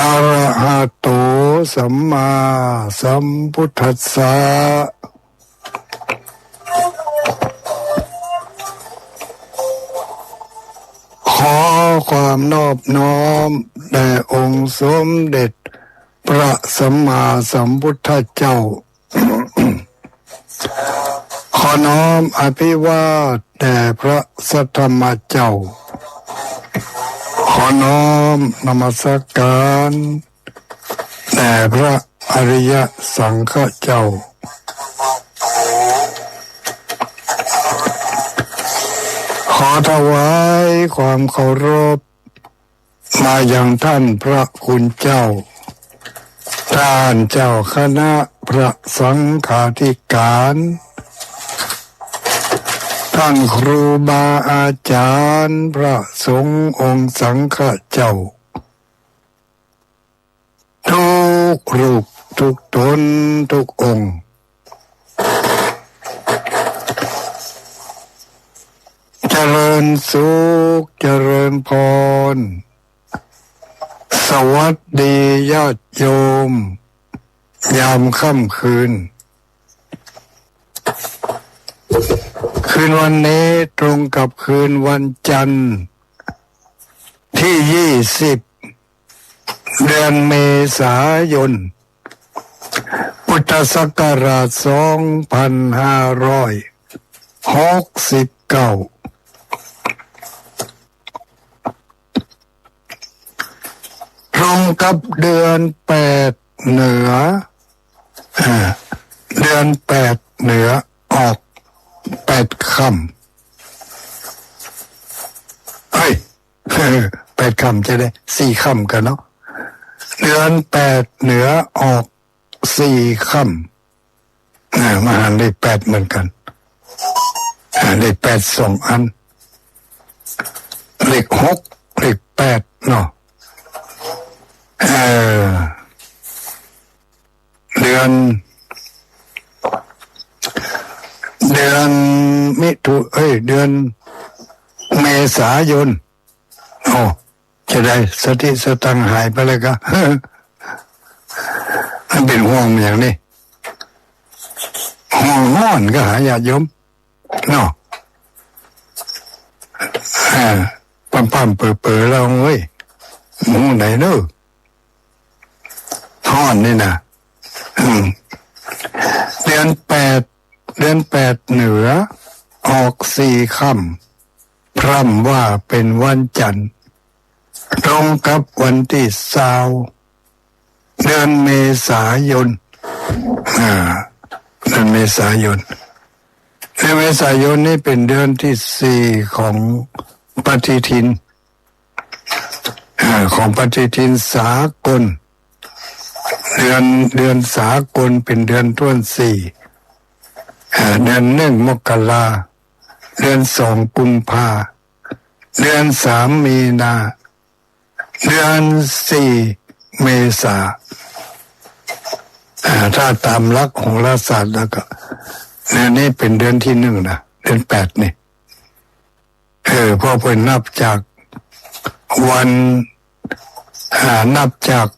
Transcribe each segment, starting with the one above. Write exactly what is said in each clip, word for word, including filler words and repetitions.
อะระหะโต สัมมาสัมพุทธัสสะ ขอความนอบน้อมแด่องค์สมเด็จพระสัมมาสัมพุทธเจ้า ขอน้อมอภิวาทแด่พระสัทธรรมเจ้า ขอน้อมนมัสการแด่พระอริยสังฆเจ้า ขอถวายความเคารพ มายังท่านพระคุณเจ้า ท่านเจ้าคณะพระสังฆาธิการ ท่านครูบาอาจารย์พระสงฆ์องค์สังฆเจ้า ทุกรูปทุกตนทุกองค์ เจริญสุข เจริญพร สวัสดีญาติโยม ยามค่ำคืน คืนวันนี้ตรงกับคืนวันจันทร์ ที่ยี่สิบ เดือนเมษายน พุทธศักราชสองพันห้าร้อยหกสิบเก้า ตรงกับเดือนแปดเหนือ อ่า เดือนแปดเหนือออกแปดค่ำ เฮ้ย แปดค่ำจะได้ สี่ค่ำกั๋นเนาะ เดือนแปดเหนือออกสี่ค่ำ อ่า มาหันเลขแปดเหมือนกั๋น อ่า เลขแปดสองอัน เลขหก เลขแปดเนาะ เออ เดือน เดือนมิถุ เอ้ย เดือนเมษายน โอ้ จะได้สติสตังค์หายไปเลยกา มันเป๋นห่วงอย่างนี้ ห่วงฮ้อนก็หาญาติโยม เนาะ อ่า ปั๊มๆ เป๋อๆ แล้วเว้ย หมู่ไหนเนอะ ฮ้อนนี่นะ อืม เดือนแปด เดือนแปดเหนือ ออกสี่ค่ำ พร่ำว่าเป๋นวันจันทร์ ตรงกับวันตี้ซาว เดือนเมษายน อ่า เดือนเมษายน เดือนเมษายนนี่เป๋นเดือนตี้สี่ของปฏิทิน อ่า ของปฏิทินสากล เดือน เดือนสากลเป๋นเดือนถ้วนสี่ อ่า เดือนหนึ่งมกรา เดือนสองกุมภา เดือนสามมีนา เดือนสี่เมษา อ่า ถ้าต๋ามหลักโหราศาสตร์แล้วก็ เดือนนี้เป๋นเดือนตี้หนึ่งนะ เดือนแปดนี่ เออ เพราะเปิ้นนับจากวัน อ่า นับจาก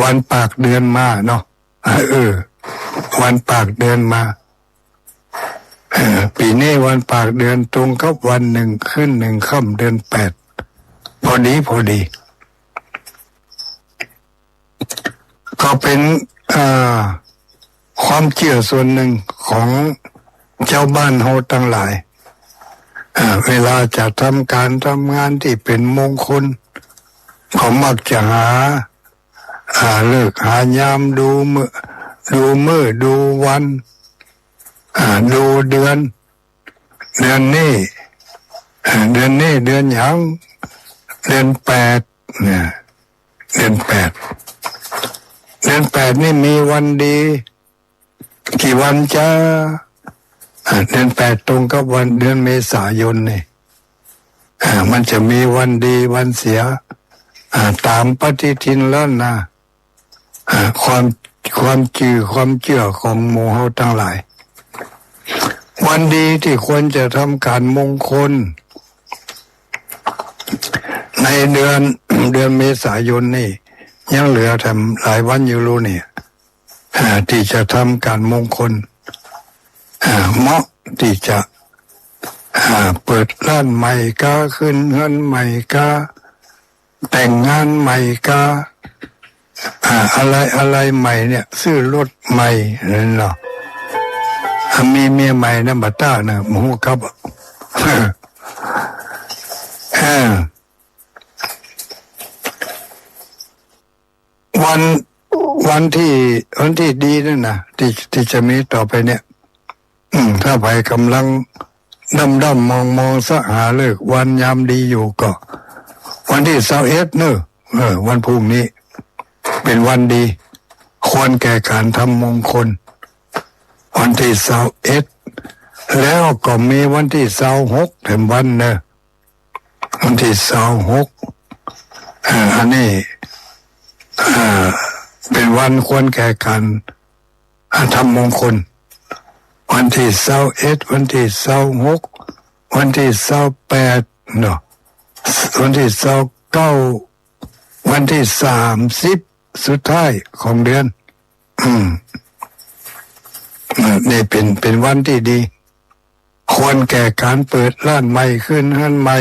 วันปากเดือนมาเนาะ เออ วันปากเดือนมา เออ ปี๋นี้วันปากเดือนตรงกับวันหนึ่งขึ้นหนึ่งค่ำเดือนแปด พอดี พอดี ก็เป๋น อ่า ความเจื้อส่วนหนึ่งของจาวบ้านเฮาตังหลาย อ่า เวลาจะทำก๋านทำงานตี้เป๋นมงคล ก็มักจะหา อ่า ฤกษ์หายามดูมื้อ ดูมื้อ ดูวัน อ่า ดูเดือน เดือนนี้ อ่า เดือนนี้เดือนหยัง เดือนแปด เนี่ย เดือนแปด เดือนแปดนี่มีวันดี กี่วันจ๊ะ อ่า เดือนแปดตรงกับวัน เดือนเมษายนนี่ อ่า มันจะมีวันดีวันเสีย อ่า ต๋ามปฏิทินแล้วนะ อ่า ความ ความจื้อ ความเจื้อของหมู่เฮาตังหลาย วันดีตี้ควรจะทำก๋านมงคล ในเดือน เดือนเมษายนนี่ ยังเหลือแถมหลายวันอยู่ลูเนี่ย อ่า ตี้จะทำก๋านมงคล อ่า เหมาะตี้จะ อ่า เปิดร้านใหม่กา ขึ้นเฮือนใหม่กา แต่งงานใหม่กา อ่า อะไรอะไรใหม่เนี่ย ซื้อรถใหม่นั่นเนาะ อ่า มีเมียใหม่นะบ่าต้านะ บ่ฮู้ครับ อ่า วัน วันตี้ วันตี้ดีนั่นนะ ตี้ ตี้จะมีต่อไปเนี่ย อืม ถ้าใผก่ำลังด้ำๆ มองๆ ซะหาฤกษ์วันยามดีอยู่ก็ วันตี้ซาวเอ็ดเน่อ เออ วันพรุ่งนี้ เป๋นวันดี ควรแก่ก๋านทำมงคล วันตี้ซาวเอ็ด แล้วก็มีวันตี้ซาวหกแถมวันเน่อ วันตี้ซาวหก เอ่อ อันนี้ เอ่อ เป๋นวันควรแก่ก๋าน อ่า ทำมงคล วันตี้ซาวเอ็ด วันตี้ซาวหก วันตี้ซาวแปดเนาะ วันตี้ซาวเก้า วันตี้สามสิบ สุดท้ายของเดือน อืม เอ่อ นี่เป๋น เป๋นวันตี้ดี ควรแก่ก๋านเปิดร้านใหม่ ขึ้นเฮือนใหม่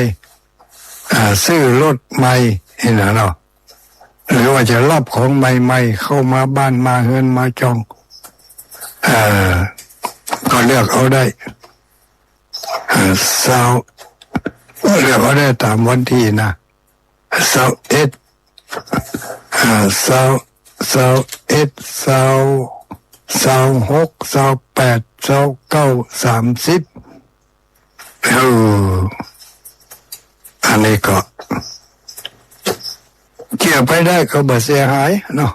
อ่า ซื้อรถใหม่ นี่นะเนาะ หรือว่าจะฮับของใหม่ๆ เข้ามาบ้านมาเฮือนมาจอง เอ่อ ก็เลือกเอาได้ เอ่อ ซาว เลือกเอาได้ต๋ามวันตี้นะ ซาวเอ็ด อ่า ซาว ซาวเอ็ด ซาว ซาวหก ซาวแปด ซาวเก้า สามสิบ เออ อันนี้ก็ เจื้อไปได้ก็บ่เสียหายเนาะ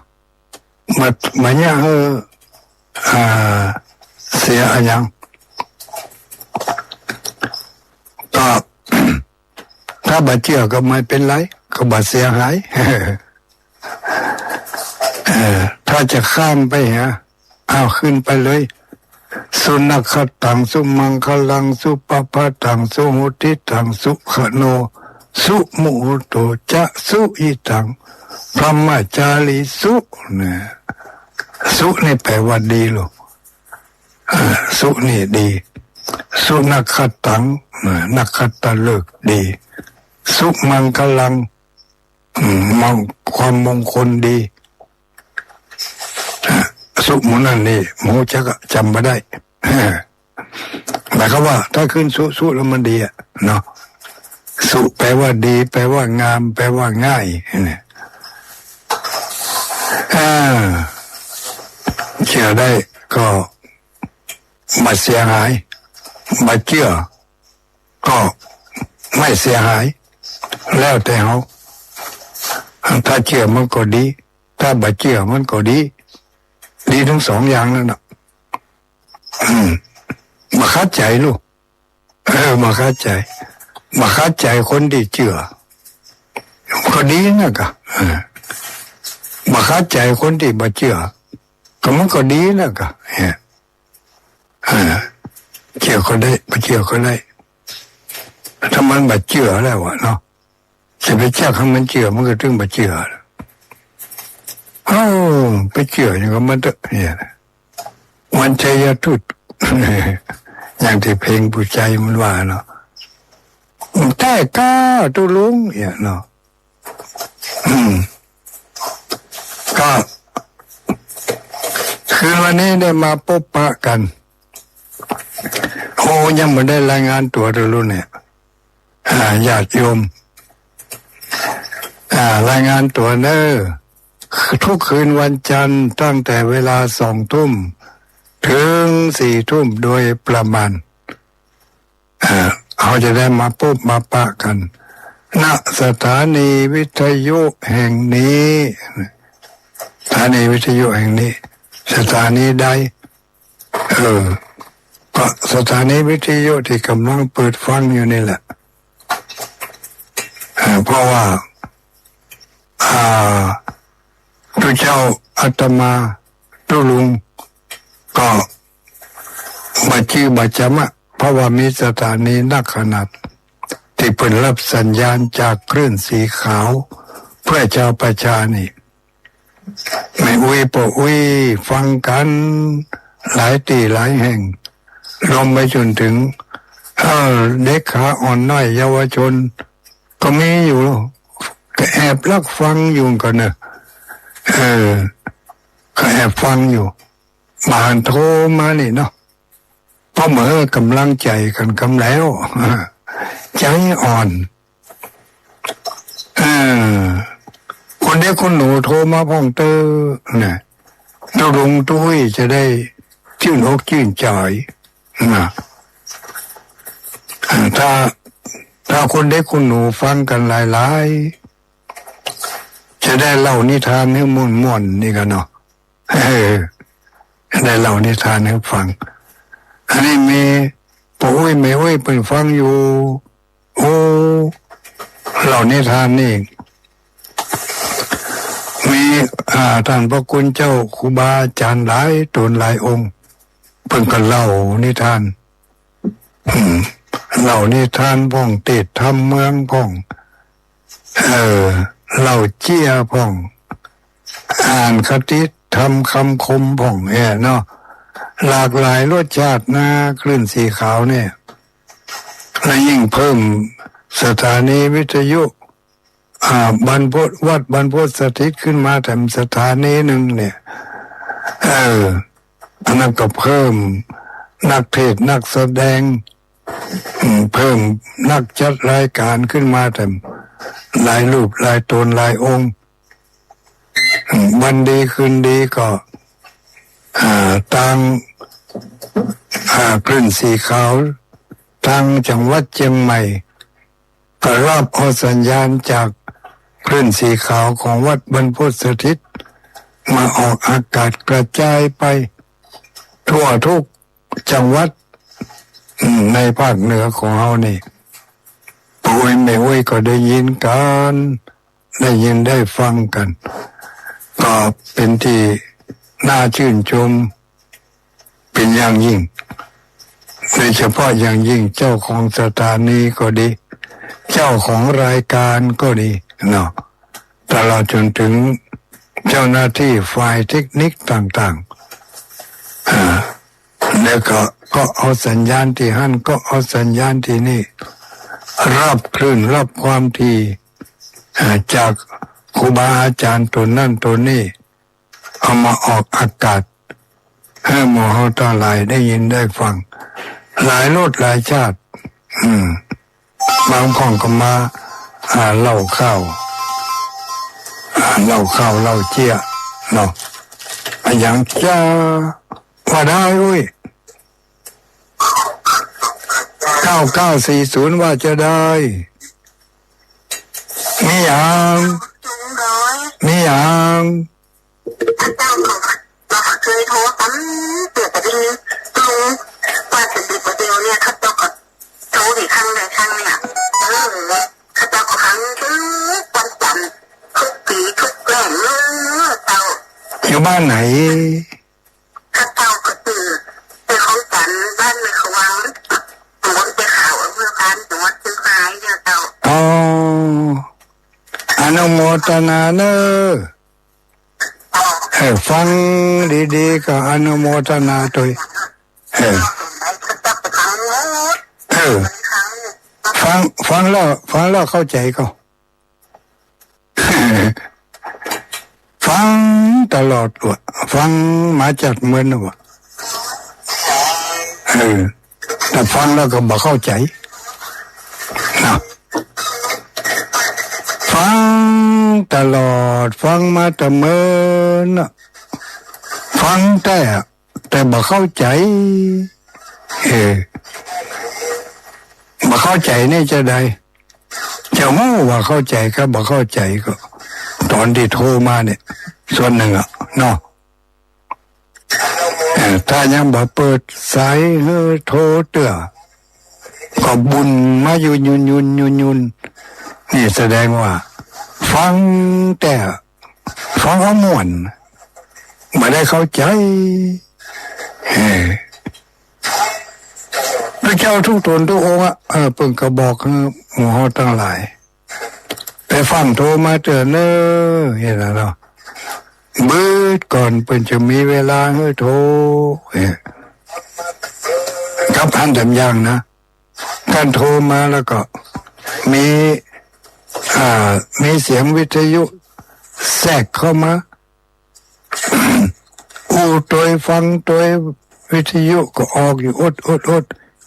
บ่ บ่เยียะหื้อ อ่า เสียอะหยัง ก็ ถ้าบ่เจื้อก็บ่เป๋นไร ก็บ่เสียหาย เออ ถ้าจะข้ามไปหา อ้าว ขึ้นไปเลย สุนักขัตตัง สุมังคลัง สุปภาตัง สุหุตติตัง สุขโณ สุมุหุตโต จะ สุยิตัง พรหมจารีสุ นะ สุนี่แปลว่าดีลูก เอ่อ สุนี่ดี สุนักขัตตัง เอ่อ นักขัตฤกษ์ดี สุมังคลัง อืม มง- ความมงคลดี เอ่อ สุหมู่นั้นนี่ บ่ฮู้จักอะ จ๋ำบ่ได้ หมายความว่าถ้าขึ้นสุ สุแล้วมันดีอะเนาะ สุแปลว่าดี แปลว่างาม แปลว่าง่าย เนี่ย อ่า เจื้อได้ก็บ่เสียหาย บ่เจื้อก็บ่เสียหาย แล้วแต่เฮา ถ้าเจื้อมันก็ดี ถ้าบ่เจื้อมันก็ดี ดีตึงสองอย่างนั่นน่ะ อืม บ่ขัดใจ๋ลูก เออ บ่ขัดใจ๋ บ่ขัดใจ๋คนตี้เจื้อ ก็ดีนักอะ เออ บ่ขัดใจ๋คนตี้บ่เจื้อ ก็มันก็ดีนักอะ เนี่ย เออ เจื้อก็ได้ บ่เจื้อก็ได้ ถ้ามันบ่เจื้อแล้วอะเนาะ จะไปจักหื้อมันเจื้อ มันก็ตึงบ่เจื้อ เอ้า ไปเจื้อหยังกับมันเต๊อะ เนี่ย วันชัยทุต อย่างตี้เพลงผู้ใจ๋มันว่าเนาะ แต๊ก้าตุ๊ลุง เนี่ยเนาะ อืม ก็ คืนวันนี้ได้มาปบปะกั๋น โอ้ ยังบ่ได้รายงานตั๋วเต๊อะลูกเนี่ย อ่า ญาติโยม อ่า รายงานตั๋วเน่อ ทุกคืนวันจันทร์ตั้งแต่เวลาสองทุ่มเถิงสี่ทุ่มโดยประมาณ อ่า เฮาจะได้มาปบมาปะกั๋น ณ สถานีวิทยุแห่งนี้ สถานีวิทยุแห่งนี้ สถานีใด เออ ก็สถานีวิทยุตี้ก่ำลังเปิดฟังอยู่นี่แหละ เออ เพราะว่า อ่า ตุ๊เจ้าอาตมาตุ๊ลุง ก็บ่จื้อบ่จ๋ำอะ เพราะว่ามีสถานีนักขนาดตี้เปิ้นฮับสัญญาณจากคลื่นสีขาว เพื่อชาวประชานี่ แม่อุ๊ยป้ออุ๊ยฟังกั๋นหลายตี้หลายแห่ง รวมไปจ๋นเถิง เอ่อ เด็กขาอ่อนน้อยเยาวชน ก็มีอยู่ ก็แอบลักฟังอยู่ก่อนเนอะ เออ ก็แอบฟังอยู่ บ่าหันโทรมานี่เนาะ ป้อเมื่อก๋ำลังใจ๋กั๋นกำแล้ว ใจ๋อ่อน เออ คนเด็กคนหนูโทรมาพ่องเต๊อะนะ ตุ๊ลุงตุ๊ยจะได้จื้นอกจื้นใจ๋นะ อ่า ถ้า ถ้าคนเด็กคนหนูฟังกั๋นหลายๆ จะได้เล่านิทานหื้อม่วนๆ นี่กั๋นเนาะ เออ ได้เล่านิทานหื้อฟัง อันนี้มีป้ออุ๊ยแม่อุ๊ยเปิ้นฟังอยู่ โอ้ เล่านิทานนี่ มี อ่า ต้านพระคุณเจ้าครูบาอาจ๋ารย์หลายต๋นหลายองค์ เปิ้นก็เล่านิทาน อืม เล่านิทานพ่อง เตสน์ธรรมเมืองพ่อง เออ เล่าเจี้ยพ่อง อ่านคติธรรมคำคมพ่องแอเนาะ หลากหลายรสชาตินะ คลื่นสีขาวเนี่ย และยิ่งเพิ่มสถานีวิทยุ อ่า บรรพต วัดบรรพตสถิตขึ้นมาแถมสถานีนึ่งเนี่ย เออ อันนั้นก็เพิ่มนักเทศน์นักแสดง อืม เพิ่มนักจัดรายก๋านขึ้นมาแถมหลายรูปหลายต๋นหลายองค์ อืม วันดีคืนดีก็ อ่า ตาง อ่า คลื่นสีขาว ตางจังหวัดเจียงใหม่ ก็ฮับเอาสัญญาณจากคลื่นสีขาวของวัดบรรพตสถิต มาออกอากาศกระจายไปทั่วทุกจังหวัด อืม ในภาคเหนือของเฮานี่ ป้ออุ๊ยแม่อุ๊ยก็ได้ยินกั๋น ได้ยินได้ฟังกั๋น ก็เป๋นตี้น่าจื้นชม เป๋นอย่างยิ่ง โดยเฉพาะอย่างยิ่งเจ้าของสถานีก็ดี เจ้าของรายก๋านก็ดีเนาะ ตลอดจ๋นเถิงเจ้าหน้าตี้ฝ่ายเทคนิคต่างๆ อ่า แล้วก็ ก็เอาสัญญาณตี้หั้น ก็เอาสัญญาณตี้นี่ ฮับคลื่นฮับความถี่ อ่า จากครูบาอาจ๋ารย์ต๋นนั้นต๋นนี้ เอามาออกอากาศ หื้อหมู่เฮาตังหลายได้ยินได้ฟัง หลายรสหลายชาติ อืม บางพ่องก็มา อ่า เล่าข่าว อ่า เล่าข่าวเล่าเจี้ยเนาะ อะหยังจา ว่าได้อุ๊ย เก้าเก้าสี่ศูนย์ ว่าจะได้ มีหยัง มีหยัง ข้าเจ้าก็บ่เคยโทรซ้ำเตื้อ ก็ได้ยินลุงว่าจะสิบ่เดียวเนี่ย ข้าเจ้าก็โทรอีกครั้งใดครั้งเนี่ย เออ ข้าเจ้าก็ฟังทุกวันจันทร์ ทุกปีทุกแรมเลยเจ้า อยู่บ้านไหน ข้าเจ้าก็อยู่ในของจันทร์ บ้านแม่ขวัง ตำบลแก่ข่าว อำเภอพาน จังหวัดเชียงรายเนี่ยเจ้า อ๋อ อนุโมทนาเนอะ เออ ฟังดีๆ ก็อนุโมทนาตวย เออ เออ ฟัง ฟังแล้ว ฟังแล้วเข้าใจ๋ก่อ ฟังตลอดว่ะ ฟังมาจัดเมินว่ะ เออ แต่ฟังแล้วก็บ่เข้าใจ๋ นะ ฟังตลอด ฟังมาแต่เมินน่ะ ฟังแต๊อะ แต่บ่เข้าใจ๋ เออ บ่เข้าใจ๋นี่จะใด จะฮู้ว่าเข้าใจ๋กับบ่เข้าใจ๋ก็ ต๋อนตี้โทรมาเนี่ย ส่วนนึ่งอะ เนาะ เออ ถ้ายังบ่เปิดสายหื้อโทรเตื้อ ก็บุ่นมาอยู่ยุนยุนยุนยุน นี่แสดงว่า ฟังแต่ ฟังเอาม่วน บ่ได้เข้าใจ๋ เออ พระเจ้าทุกต๋นทุกองค์อะ เออ เปิ้นก็บอกหื้อหมู่เฮาตังหลาย ไปฟั่งโทรมาเตื้อเน่อ เหียนะเนาะ เบิดก่อนเปิ้นจะมีเวลาหื้อโทร เอ๊ะ กับอันแถมอย่างนะ การโทรมาแล้วก็มี อ่า มีเสียงวิทยุแทรกเข้ามา อู้ตวยฟังตวย วิทยุก็ออกอยู่อดอดอด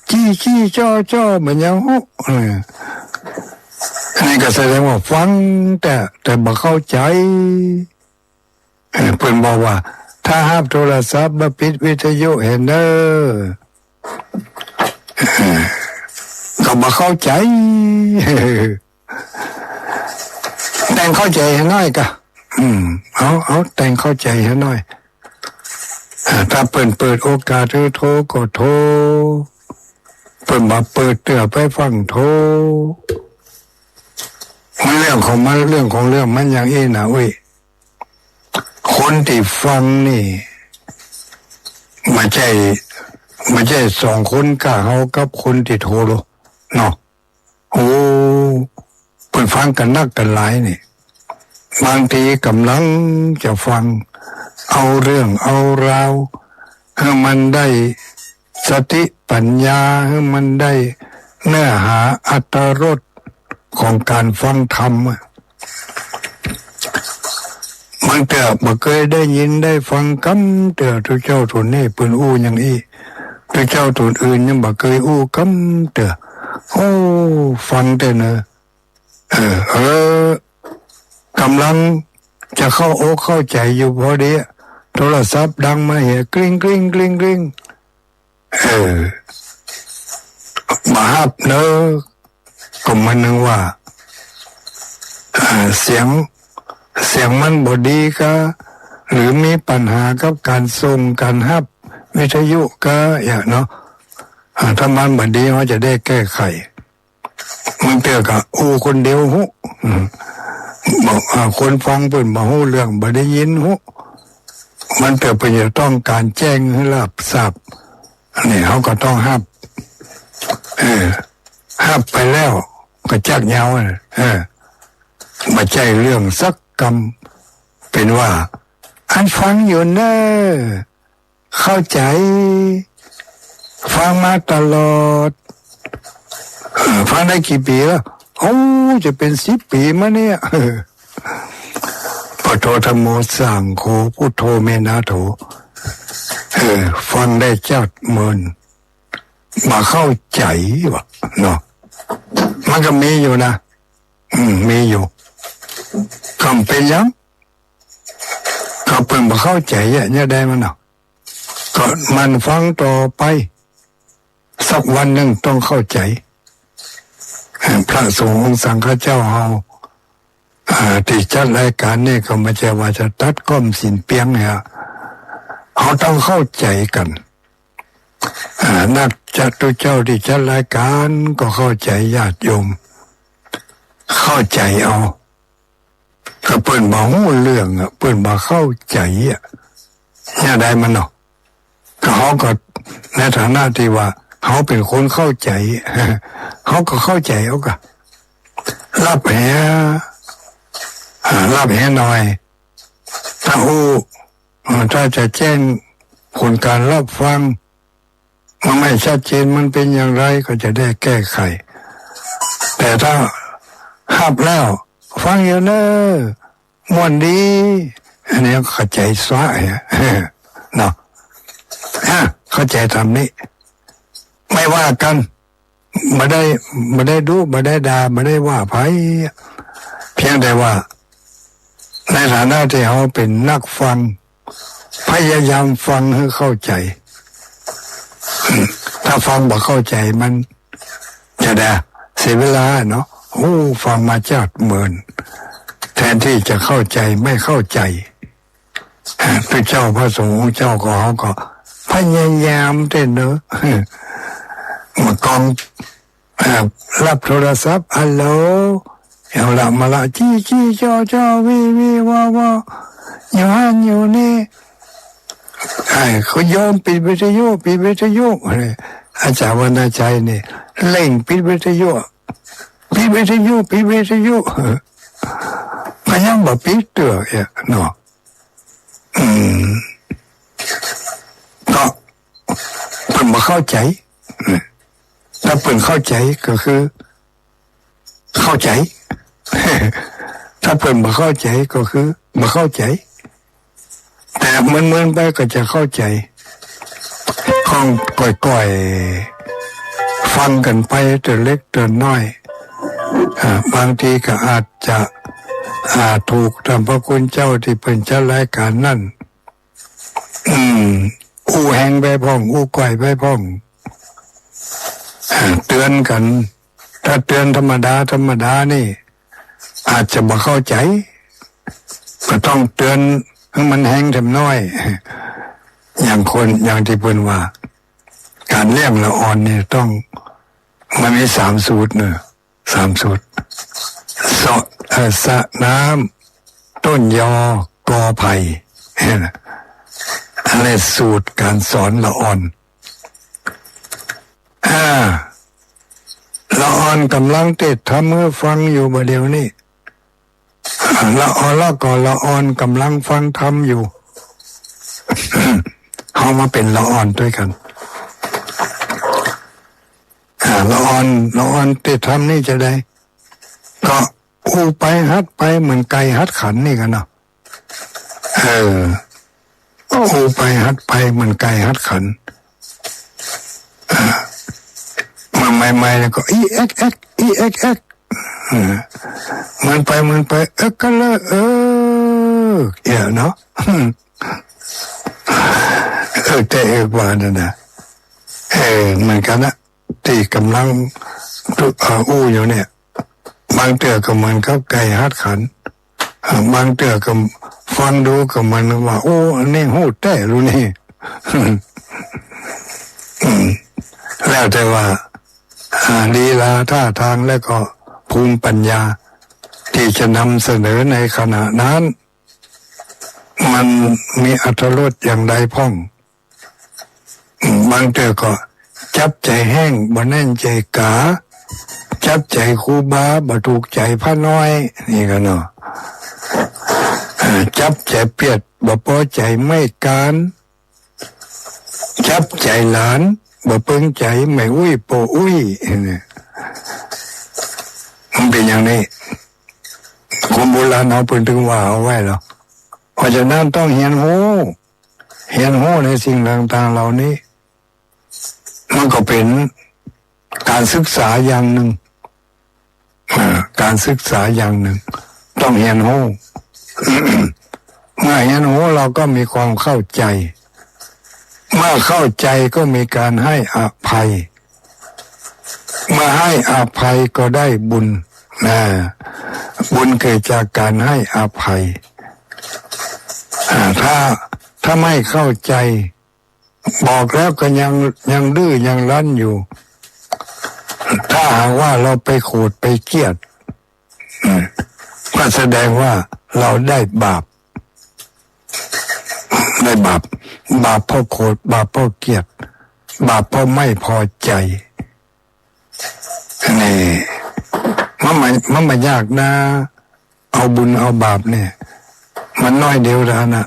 จี้จี้จ้อจ้อเหมือนยังฮู้ เออ อันนี้ก็แสดงว่าฟังแต่ แต่บ่เข้าใจ๋ เออ เปิ้นบอกว่า ถ้าฮับโทรศัพท์บ่ปิดวิทยุหั้นเน่อ เออ ก็บ่เข้าใจ๋ แต่งเข้าใจ๋หื้อหน้อยกะ อืม เอา เอา แต่งเข้าใจ๋หื้อหน้อย เออ ถ้าเปิ้นเปิดโอกาสหื้อโทรก็โทร เปิ้นบ่เปิดเตื้อไปฟั่งโทร มันเรื่องของมัน เรื่องของเรื่องมันอย่างอี้นะ อุ้ย คนตี้ฟังนี่ บ่ใจ้ บ่ใจ้สองคนก้าเฮากับคนตี้โทรเนาะ โอ้ เปิ้นฟังกั๋นนักกั๋นหลายนี่ บางทีก่ำลังจะฟัง เอาเรื่องเอาราว หื้อมันได้สติปั๋ญญา หื้อมันได้เนื้อหาอรรถรสของก๋านฟังธรรมอะ บางเตื้อบ่เกยได้ยินได้ฟังกำเตื้อ ตุ๊เจ้าตุ๊นนี้เปิ้นอู้อย่างอี้ ตุ๊เจ้าตุ๊นอื่นยังบ่เกยอู้กำเตื้อ โอ้ ฟังแต่เน่อ เออ เออ ก่ำลังจะเข้าอกเข้าใจ๋อยู่พอดี โทรศัพท์ดังมาเหีย กริ๊ง กริ๊ง กริ๊ง กริ๊ง เออ บ่ฮับเน่อ ก็เหมือนนึงว่า เอ่อ เสียง เสียงมันบ่ดีกา หรือมีปัญหากับก๋านส่งก๋านฮับวิทยุกา อย่างเนาะ อ่า ถ้ามันบ่ดี เฮาจะได้แก้ไข บางเตื้อก็อู้คนเดียวฮู้ อืม บ่ อ่า คนฟังเปิ้นบ่ฮู้เรื่อง บ่ได้ยินฮู้ บางเตื้อเปิ้นจะต้องก๋านแจ้งหื้อฮับทราบ อันนี้เฮาก็ต้องฮับ เออ ฮับไปแล้วก็จักเหยา เออ บ่ใจ้เรื่องสักกำ เป๋นว่า อันฟังอยู่เน่อ เข้าใจ๋ ฟังมาตลอด เออ ฟังได้กี่ปี๋แล้ว โอ้ จะเป๋นสิบปี๋มาเนี่ย เออ พุทโธ ธัมโม สังโฆ พุทโธ เม นะ โถ เออ ฟังได้จัดเมิน บ่เข้าใจ๋วะเนาะ มันก็มีอยู่นะ อืม มีอยู่ ก็บ่เป๋นหยัง ก็เปิ้นบ่เข้าใจ๋อะ แนวใดมันเนาะ ก็หมั่นฟังต่อไป สักวันนึ่งต้องเข้าใจ๋ เอ่อ พระสงฆ์องค์สังฆเจ้าเฮา เอ่อ ตี้จัดรายก๋านนี่ก็บ่ใจ้ว่าจะตั๊ดก้อมศีลเปียงเนี่ย เฮาต้องเข้าใจ๋กั๋น เอ่อ นักจัด ตุ๊เจ้าตี้จัดรายก๋านก็เข้าใจ๋ญาติโยม เข้าใจ๋เอา ก็เปิ้นบ่ฮู้เรื่องอะ เปิ้นบ่เข้าใจ๋อะ แนวใดมันเนาะ ก็เฮาก็ในฐานะตี้ว่าเฮาเป๋นคนเข้าใจ๋ เฮาก็เข้าใจ๋เอากา ฮับเหีย อ่า ฮับเหียหน่อย ถ้าฮู้ อ่า ถ้าจะแจ้งผลก๋านฮับฟัง มันไม่ชัดเจน มันเป๋นอย่างไรก็จะได้แก้ไข แต่ถ้าฮับแล้ว ฟังอยู่เน่อ ม่วนดี อันนี้เข้าใจ๋ซ้า เนาะ อ่ะ เข้าใจ๋ต๋ามนี้ ไม่ว่ากั๋น บ่ได้ บ่ได้ดุ บ่ได้ด่า บ่ได้ว่าใผ เพียงแต่ว่า ในฐานะตี้เฮาเป๋นนักฟัง พยายามฟังหื้อเข้าใจ๋ ถ้าฟังบ่เข้าใจ๋มันจะได้เสียเวลาเนาะ โอ้ ฟังมาจัดเมิน แทนตี้จะเข้าใจ๋ ไม่เข้าใจ๋ พระเจ้าพระสงฆ์องค์เจ้าก็ เฮาก็พยายามเต้นเนาะ มากอง อ่า ฮับโทรศัพท์ ฮัลโหล เอาละมาละ จี้จี้จ้อจ้อ วีวีวอวอ อยู่หั้นอยู่นี่ ไอ้ เขาโยมปิดวิทยุ ปิดวิทยุ อาจารย์วรรณชัยนี่ เร่งปิดวิทยุ ปิดวิทยุ ปิดวิทยุ ก็ยังบ่ปิดเตื้อเนาะ ถ้าเปิ้นเข้าใจ๋ก็คือ เข้าใจ๋ ถ้าเปิ้นบ่เข้าใจ๋ก็คือบ่เข้าใจ๋ แต่เมินๆ ไปก็จะเข้าใจ๋ ก้องก้อยๆ ฟังกั๋นไปเตื้อเล็กเตื้อน้อย อ่า บางทีก็อาจจะ อ่า ถูกต้านพระคุณเจ้าตี้เปิ้นจัดรายก๋านนั้น อืม อู้แฮงไปพ่อง อู้ก้อยไปพ่อง อ่า เตื๋อนกั๋น ถ้าเตื๋อนธรรมดาธรรมดานี่ อาจจะบ่เข้าใจ๋ ก็ต้องเตื๋อนหื้อมันแฮงแถมน้อย อย่างคน อย่างตี้เปิ้นว่า ก๋านเลี้ยงละอ่อนนี่ต้อง มันมีสามสูตรเนาะ สามสูตร สะ เอ่อ สะน้ำ ต้นยอ กอไผ่ อันนี้สูตรก๋านสอนละอ่อน อ่า ละอ่อนก่ำลังเตศน์ธรรมหื้อฟังอยู่บ่าเดี่ยวนี้ ละอ่อน ละก็ละอ่อนก่ำลังฟังธรรมอยู่ เฮามาเป๋นละอ่อนตวยกั๋น อ่า ละอ่อน ละอ่อนเตศน์ธรรมนี่จาใด ก็อู้ไปหัดไปเหมือนไก่หัดขันนี่กั๋นเนาะ เออ อู้ไปหัดไปเหมือนไก่หัดขัน อ่า มาใหม่ๆ แล้วก็ อีแอ๊กแอ๊ก อีแอ๊กแอ๊ก เออ เมินไปเมินไป เอิกกะเลอะเอิก เอี้ยเนาะ เอิกแต๊เอิกว่านั่นน่ะ เออ เหมือนกั๋นนะ ตี้ก่ำลัง เอ่อ อู้อยู่เนี่ย บางเตื้อก็เหมือนกับไก่หัดขัน อ่า บางเตื้อก็ฟังดูก็เหมือนว่า โอ้ อันนี้ฮู้แต๊ลูนี่ อืม แล้วแต่ว่า อ่า ลีลาท่าตางและก็ภูมิปัญญา ตี้จะนำเสนอในขณะนั้น มันมีอรรถรสอย่างใดพ่อง อืม บางเตื้อก็จับใจ๋แฮ้ง บ่แน่นใจ๋ก๋า จับใจ๋ครูบา บ่ถูกใจ๋พระน้อย นี่กั๋นเนาะ อ่า จับใจ๋เปียด บ่ปอใจ๋ไม้ก๋าน จับใจ๋หลาน บ่เปิงใจ๋แม่อุ๊ยป้ออุ๊ย เนี่ย มันเป๋นอย่างนี้ คนโบราณเฮาเปิ้นตึงว่าเอาไว้เนาะ เพราะฉะนั้นต้องเฮียนฮู้ เฮียนฮู้ในสิ่งต่างๆ เหล่านี้ มันก็เป๋นก๋านศึกษาอย่างนึ่ง อ่า ก๋านศึกษาอย่างนึ่ง ต้องเฮียนฮู้ เมื่อเฮียนฮู้เราก็มีความเข้าใจ๋ เมื่อเข้าใจ๋ก็มีก๋านให้อภัย เมื่อให้อภัยก็ได้บุญ นะ บุญเกิดจากก๋านให้อภัย อ่า ถ้า ถ้าไม่เข้าใจ๋ บอกแล้วก็ยัง ยังดื้อยังรั้นอยู่ ถ้าหากว่าเราไปโขดไปเคียด อืม ก็แสดงว่าเราได้บาป ได้บาป บาปเพราะโขด บาปเพราะเคียด บาปเพราะไม่พอใจ๋ นี่ มันบ่ มันบ่ยากนะ เอาบุญเอาบาปเนี่ย มันน้อยเดียวเท่านั้นน่ะ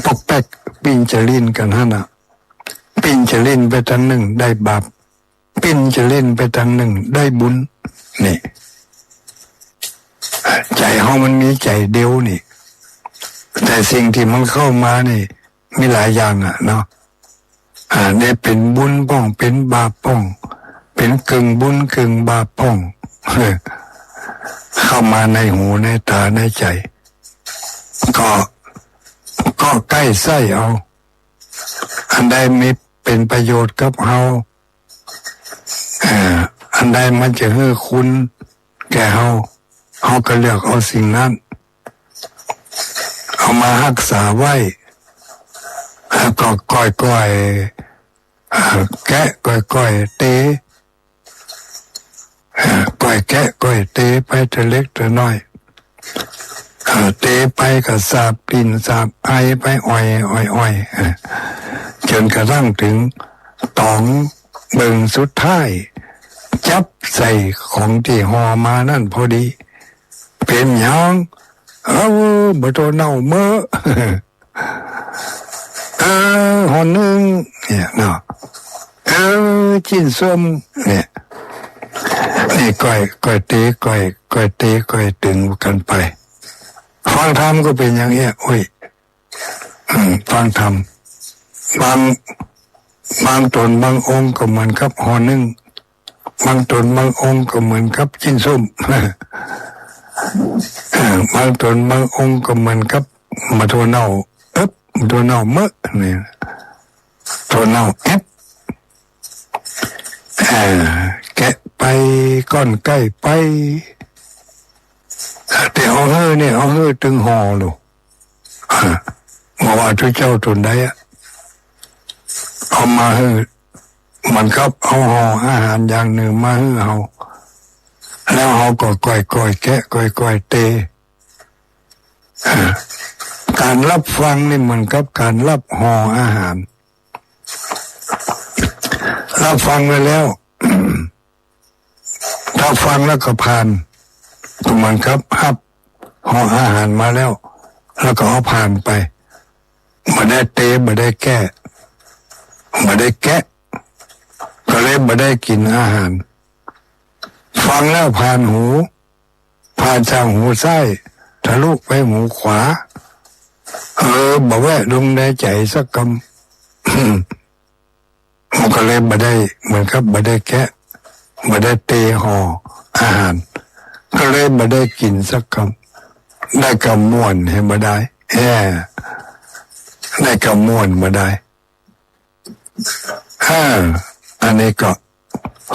ปอกแป๊กปิ้นจะลิ้นกั๋นหั้นน่ะ ปิ้นจะลิ้นไปตางนึ่งได้บาป ปิ้นจะลิ้นไปตางนึ่งได้บุญ นี่ ใจ๋เฮามันมีใจ๋เดียวนี่ แต่สิ่งตี้มันเข้ามานี่ มีหลายอย่างอะเนาะ อ่า ได้เป๋นบุญพ่อง เป๋นบาปพ่อง เป๋นกึ่งบุญกึ่งบาปพ่อง เข้ามาในหูในต๋าในใจ๋ ก็ ก็ใก้ใส้เอา อันใดมีเป๋นประโยชน์กับเฮา เอ่อ อันใดมันจะหื้อคุณแก่เฮา เฮาก็เลือกเอาสิ่งนั้น เอามาฮักษาไว้ แล้วก็ก้อยๆ เอ่อ แกะก้อยๆ เตะ เอ่อ ก้อยแกะก้อยเตะไปเตื้อเล็กเตื้อน้อย เอ่อ เตะไปก็สาบกลิ่นสาบไอไปอ่อยๆๆ เอ่อ จ๋นกระทั่งเถิงต๋องเบิ่งสุดท้าย จับใส่ของตี้ห่อมานั้นพอดี เป๋นหยัง เอ้า บ่โตเน่าเมอะ เออ ห่อนึ่ง เนี่ยเนาะ เอ เออ จิ๊นส้ม เนี่ย นี่ก้อย ก้อยเต ก้อย ก้อยเต ก้อยตึงกั๋นไป ฟังธรรมก็เป๋นอย่างเนี้ย โอ้ย อืม ฟังธรรม บาง บางต๋นบางองค์ก็เหมือนกับห่อนึ่ง บางต๋นบางองค์ก็เหมือนกับจิ๊นส้ม เออ บางต๋นบางองค์ก็เหมือนกับหมากถั่วเน่า เอิบ หมากถั่วเน่าเมอะ เนี่ย ถั่วเน่าแอ๊บ เออ แกะไป ก้อนใก้ไป แต่เอาหื้อเนี่ย เอาหื้อตึงห่อลูก เออ บ่ว่าตุ๊เจ้าต๋นใดอะ เอามาหื้อ เหมือนกับเอาห่ออาหารอย่างนึ่งมาหื้อเฮา แล้วเฮาก็ก้อยๆ แกะ ก้อยๆ เต เออ ก๋านฮับฟังนี่เหมือนกับก๋านฮับห่ออาหาร ฮับฟังไว้แล้ว ถ้าฟังแล้วก็ผ่าน ก็เหมือนกับฮับห่ออาหารมาแล้ว แล้วก็เอาผ่านไป บ่ได้เต บ่ได้แก้ บ่ได้แกะ ก็เลยบ่ได้กิ๋นอาหาร ฟังแล้วผ่านหู ผ่านจากหูซ้าย ทะลุไปหูขวา เออ บ่แวะลงในใจ๋สักกำ มันก็เลยบ่ได้ เหมือนกับบ่ได้แกะ บ่ได้เตห่ออาหาร ก็เลยบ่ได้กิ๋นสักกำ ได้กำม่วนหื้อบ่ได้ แฮ่ ได้กำม่วนบ่ได้ เออ อันนี้ก็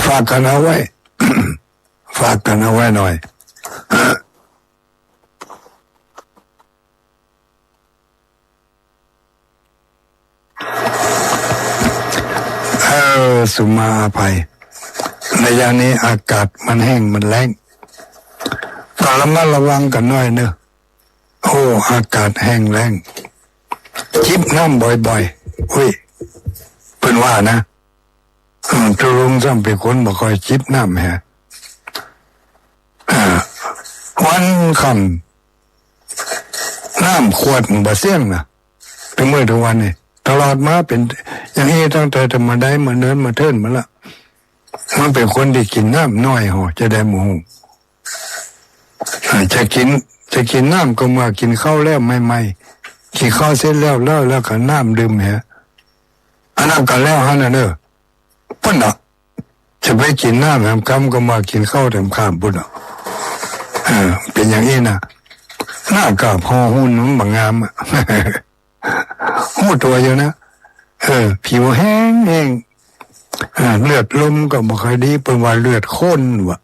ฝากกั๋นเอาไว้ ฝากกั๋นเอาไว้หน่อย เออ สุมาอภัย ระยะนี้อากาศมันแห้งมันแล้ง ก็ระมัดระวังกั๋นหน่อยเนอะ โอ้ อากาศแห้งแล้ง จิบน้ำบ่อยๆ อุ้ย เปิ้นว่านะ อืม ตุ๊ลุงซ้ำเป๋นคนบ่ค่อยจิบน้ำแฮะ อ่า วันค่ำ น้ำขวดมันบ่เสี้ยงนะ เถิงเมื่อเถิงวันนี่ ตลอดมาเป๋นอย่างอี้ตั้งแต่ แต่มาได้มาเนินมาเทินมาละ มันเป๋นคนตี้กิ๋นน้ำน้อยหอ จะได้บ่ฮู้ อ่า จะกิ๋น จะกิ๋นน้ำก็เมื่อกิ๋นข้าวแล้วใหม่ๆ กิ๋นข้าวเสร็จแล้ว แล้ว แล้วก็น้ำดื่มแหม อันนั้นก็แล้วหั้นน่ะเนอะ เปิ้นน่ะ จะไปกิ๋นน้ำแหมกำก็เมื่อกิ๋นข้าวแหมค่ำปุ้นน่ะ เออ เป๋นอย่างอี้นะ หน้าก็ผ่อหุ่นมันบ่งามอะ ฮู้ตั๋วอยู่นะ เออ ผิวแห้งๆ อ่า เลือดลมก็บ่ค่อยดี เปิ้นว่าเลือดข้นว่ะ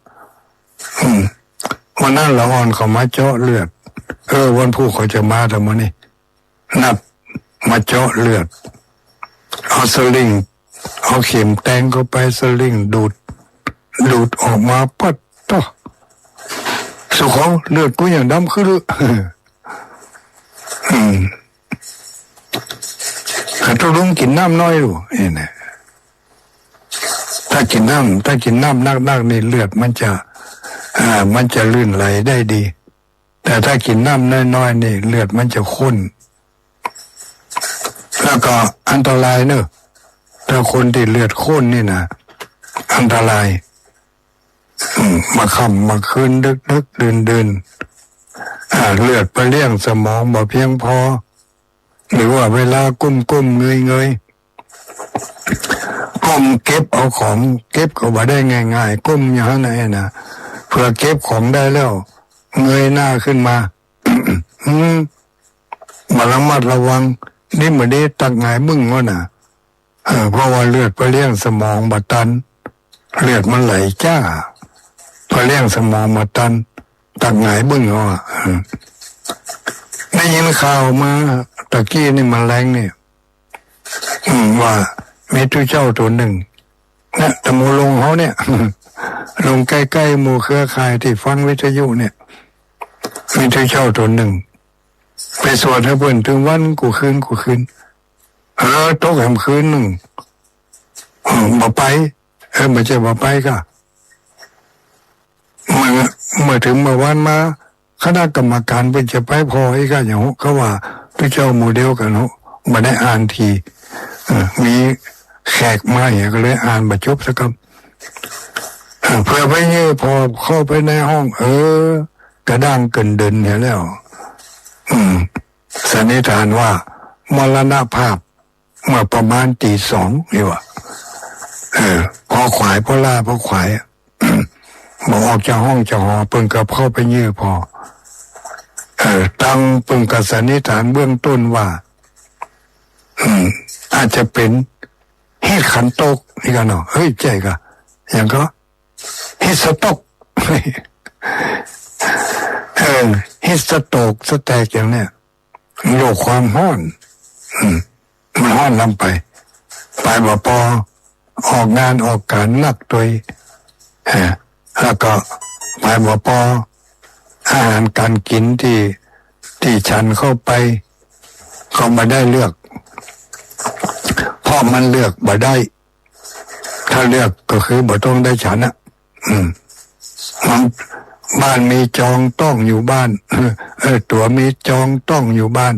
อืม วันนั้นละอ่อนเขามาเจาะเลือด เออ วันพูกเขาจะมาแต่มื้อนี้ นัดมาเจาะเลือด เอาสลิง เอาเข็มแตงเข้าไป สลิงดูด ดูดออกมา ปั๊ดโธ่ สุขอ เลือดกูยังดำขึ้นเลย อืม ก็ตุ๊ลุงกิ๋นน้ำน้อยลูก นี่นะ ถ้ากิ๋นน้ำ ถ้ากิ๋นน้ำนักๆ นี่เลือดมันจะ อ่า มันจะลื่นไหลได้ดี แต่ถ้ากิ๋นน้ำน้อยๆ นี่เลือดมันจะข้น แล้วก็อันตรายเนอะ ถ้าคนตี้เลือดข้นนี่นะ อันตราย อืม มาค่ำมาคืน ดึกๆ ดื่นๆ อ่า เลือดไปเลี้ยงสมองบ่เพียงพอ หรือว่าเวลาก้มๆ เงยๆ ก้มเก็บเอาของ เก็บก็บ่ได้ง่ายๆ ก้มอย่างนั้นน่ะนะ เผื่อเก็บของได้แล้ว เงยหน้าขึ้นมา อืม บ่ระมัดระวัง ดีบ่ดีตักหงายบึ้งเอาน่ะ เออ เพราะว่าเลือดไปเลี้ยงสมองบ่ตัน เลือดมันไหลจ้า ไปเลี้ยงสมองบ่ตัน ตักหงายบึ้งเอาอะ เออ ได้ยินข่าวมาตะกี้นี่มันแลงนี่ อืม ว่ามีตุ๊เจ้าตั๋วหนึ่ง เนี่ย ตะหมู่ลงเฮาเนี่ย ลงใก้ๆ หมู่เครือข่ายตี้ฟังวิทยุเนี่ย มีตุ๊เจ้าตั๋วหนึ่ง ไปสวดหื้อเปิ้นตึงวันกู้คืนกู้คืน เออ ตกแหมคืนนึ่ง เออ บ่ไป เออ บ่ใจ้บ่ไปก้า เมื่อ เมื่อเถิงเมื่อวานมา คณะกรรมการเปิ้นจะไปผ่ออีกก้า อย่างฮู้ เขาว่าตุ๊เจ้าหมู่เดียวกั๋นฮู้ บ่ได้อ่านที เออ มี แขกมาเหีย ก็เลยอ่านบ่จบสักกำ เออ เปื้อไปเยียะผ่อเข้าไปในห้อง เออ กระด้างเกิ่นเดินเหียแล้ว อืม สันนิษฐานว่ามรณภาพเมื่อประมาณตีสองนี่หว่า เออ ผ่อขวาย ผ่อล่า ผ่อขวายอะ บ่ออกจากห้องจากหอ เปิ้นก็เข้าไปเยียะผ่อ เออ ตังเปิ้นก็สันนิษฐานเบื้องต้นว่า อืม อาจจะเป๋นฮีทขันโตกนี่ก่อเนาะ เฮ้ย ใจ้ก่อ หยังก่อ ฮีทสโตรก เออ ฮีทสโตรก สแตรกอย่างเนี้ย โรคความฮ้อน อืม มันฮ้อนลำไป ไปบ่ปอ ออกงานออกก๋านหนักตวย เออ แล้วก็ไปบ่ปอ อาหารก๋านกิ๋นตี้ ตี้ฉันเข้าไป ก็บ่ได้เลือก เพราะมันเลือกบ่ได้ ถ้าเลือกก็คือบ่ต้องได้ฉันอะ อืม มัน บ้านมีจองต้องอยู่บ้าน เออ ตั๋วมีจองต้องอยู่บ้าน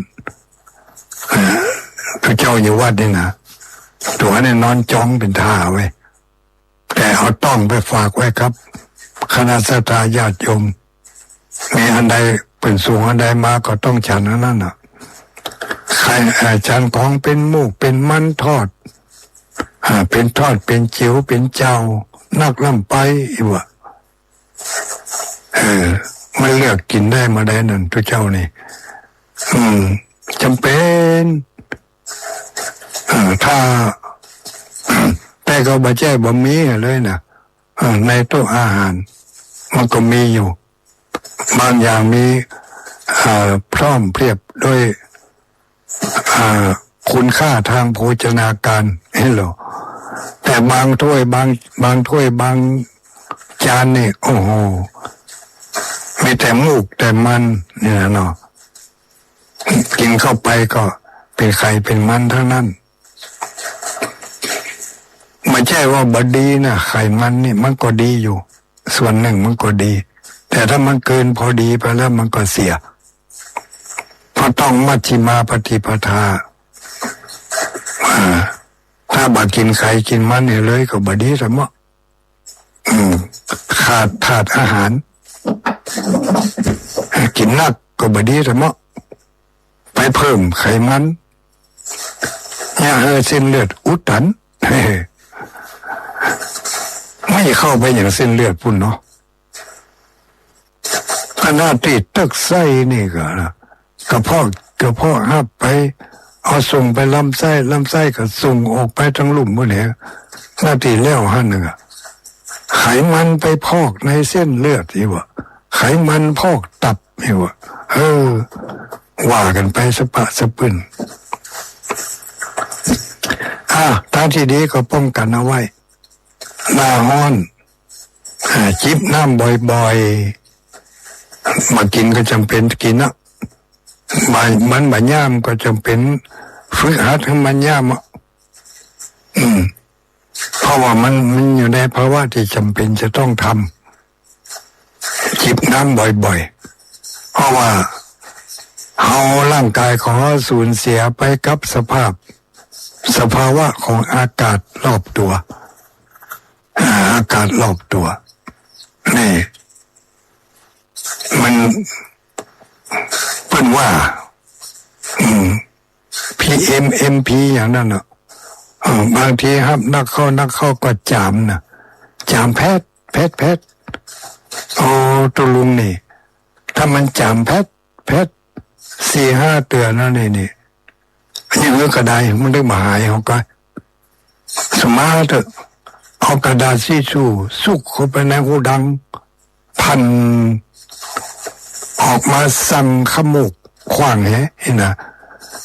เออ ตุ๊เจ้าอยู่วัดนี่นะ ตั๋วเนี่ยนอนจองเป๋นท่าไว้ แต่เอาต้องไปฝากไว้กับคณะศรัทธาญาติโยม มีอันใดเป๋นสูงอันใดมาก็ต้องฉันอันนั้นน่ะ ใค่ เอ่อ ฉันของเป๋นหมูกเป๋นมันทอด อ่า เป๋นทอดเป๋นเจียวเป๋นเจ้า นักล้ำไปอีกว่า เออ มันเลือกกิ๋นได้บ่ได้นั่น ตุ๊เจ้านี่ อืม จ๋ำเป๋น เออ ถ้า แต่ก็บ่ใจ้บ่มีเลยนะ เออ ในโต๊ะอาหาร มันก็มีอยู่ บางอย่างมี เอ่อ พร้อมเพียบด้วย เอ่อ คุณค่าทางโภชนาการ เห็นหรอ แต่บางถ้วยบาง บางถ้วยบางจานนี่ โอ้โห มีแต่หมูกแต่มันนี่นะเนาะ กิ๋นเข้าไปก็เป๋นไขมันเป๋นมันทั้งนั้น บ่ใจ้ว่าบ่ดีนะ ไขมันนี่มันก็ดีอยู่ ส่วนนึ่งมันก็ดี แต่ถ้ามันเกินพอดีไปแล้วมันก็เสีย เพราะต้องมัชฌิมาปฏิปทา อ่า ถ้าบ่กิ๋นไขกิ๋นมันนี่เลยก็บ่ดีซะเมาะ อืม ขาดธาตุอาหาร กิ๋นนักก็บ่ดีซะเมาะ ไปเพิ่มไขมัน เยียะหื้อเส้นเลือดอุดตัน มันจะเข้าไปหยังเส้นเลือดปู้นเนาะ ขนาดตี้ตึกไส้นี่ก็นะ กระเพาะ กระเพาะฮับไป เอาส่งไปลำไส้ ลำไส้ก็ส่งออกไปตังลุ่มปู้นแหละ หน้าตี้แล้วหั้นน่ะ ไขมันไปพอกในเส้นเลือดอีกว่า ไขมันพอกตับอีกว่า เออ ว่ากั๋นไปสะปะสะปึ้น อ่ะ ตางตี้ดีก็ป้องกั๋นเอาไว้ หน้าฮ้อน อ่า จิบน้ำบ่อยๆ บ่ากิ๋นก็จ๋ำเป๋นกิ๋นอะ บ่า มันบ่าย่ามก็จ๋ำเป๋น ฝึกหัดหื้อมันย่ามอะ อืม เพราะว่ามัน มันอยู่ในภาวะตี้จ๋ำเป๋นจะต้องทำ จิบน้ำบ่อยๆ เพราะว่าเฮา ร่างก๋ายของเฮาสูญเสียไปกับสภาพ สภาวะของอากาศรอบตั๋ว อ่า อากาศรอบตั๋ว นี่ มัน เปิ้นว่า อืม พีเอ็ม เอ็มพี อย่างนั้นน่ะ เออ บางทีฮับนักเข้า นักเข้าก็จ๋ามน่ะ จ๋ามแผด แผด แผด โอ้ ตุ๊ลุงนี่ ถ้ามันจ๋ามแผด แผด สี่ห้าเตื้อนะนี่ นี่ อันนี้มันก็ได้ มันได้บ่หาย เฮาก็ สมาเถอะ เอากระดาษทิชชู่ซุกเข้าไปในฮูดัง พัน ออกมาสั่งขมูกขว้างแหะ นี่นะ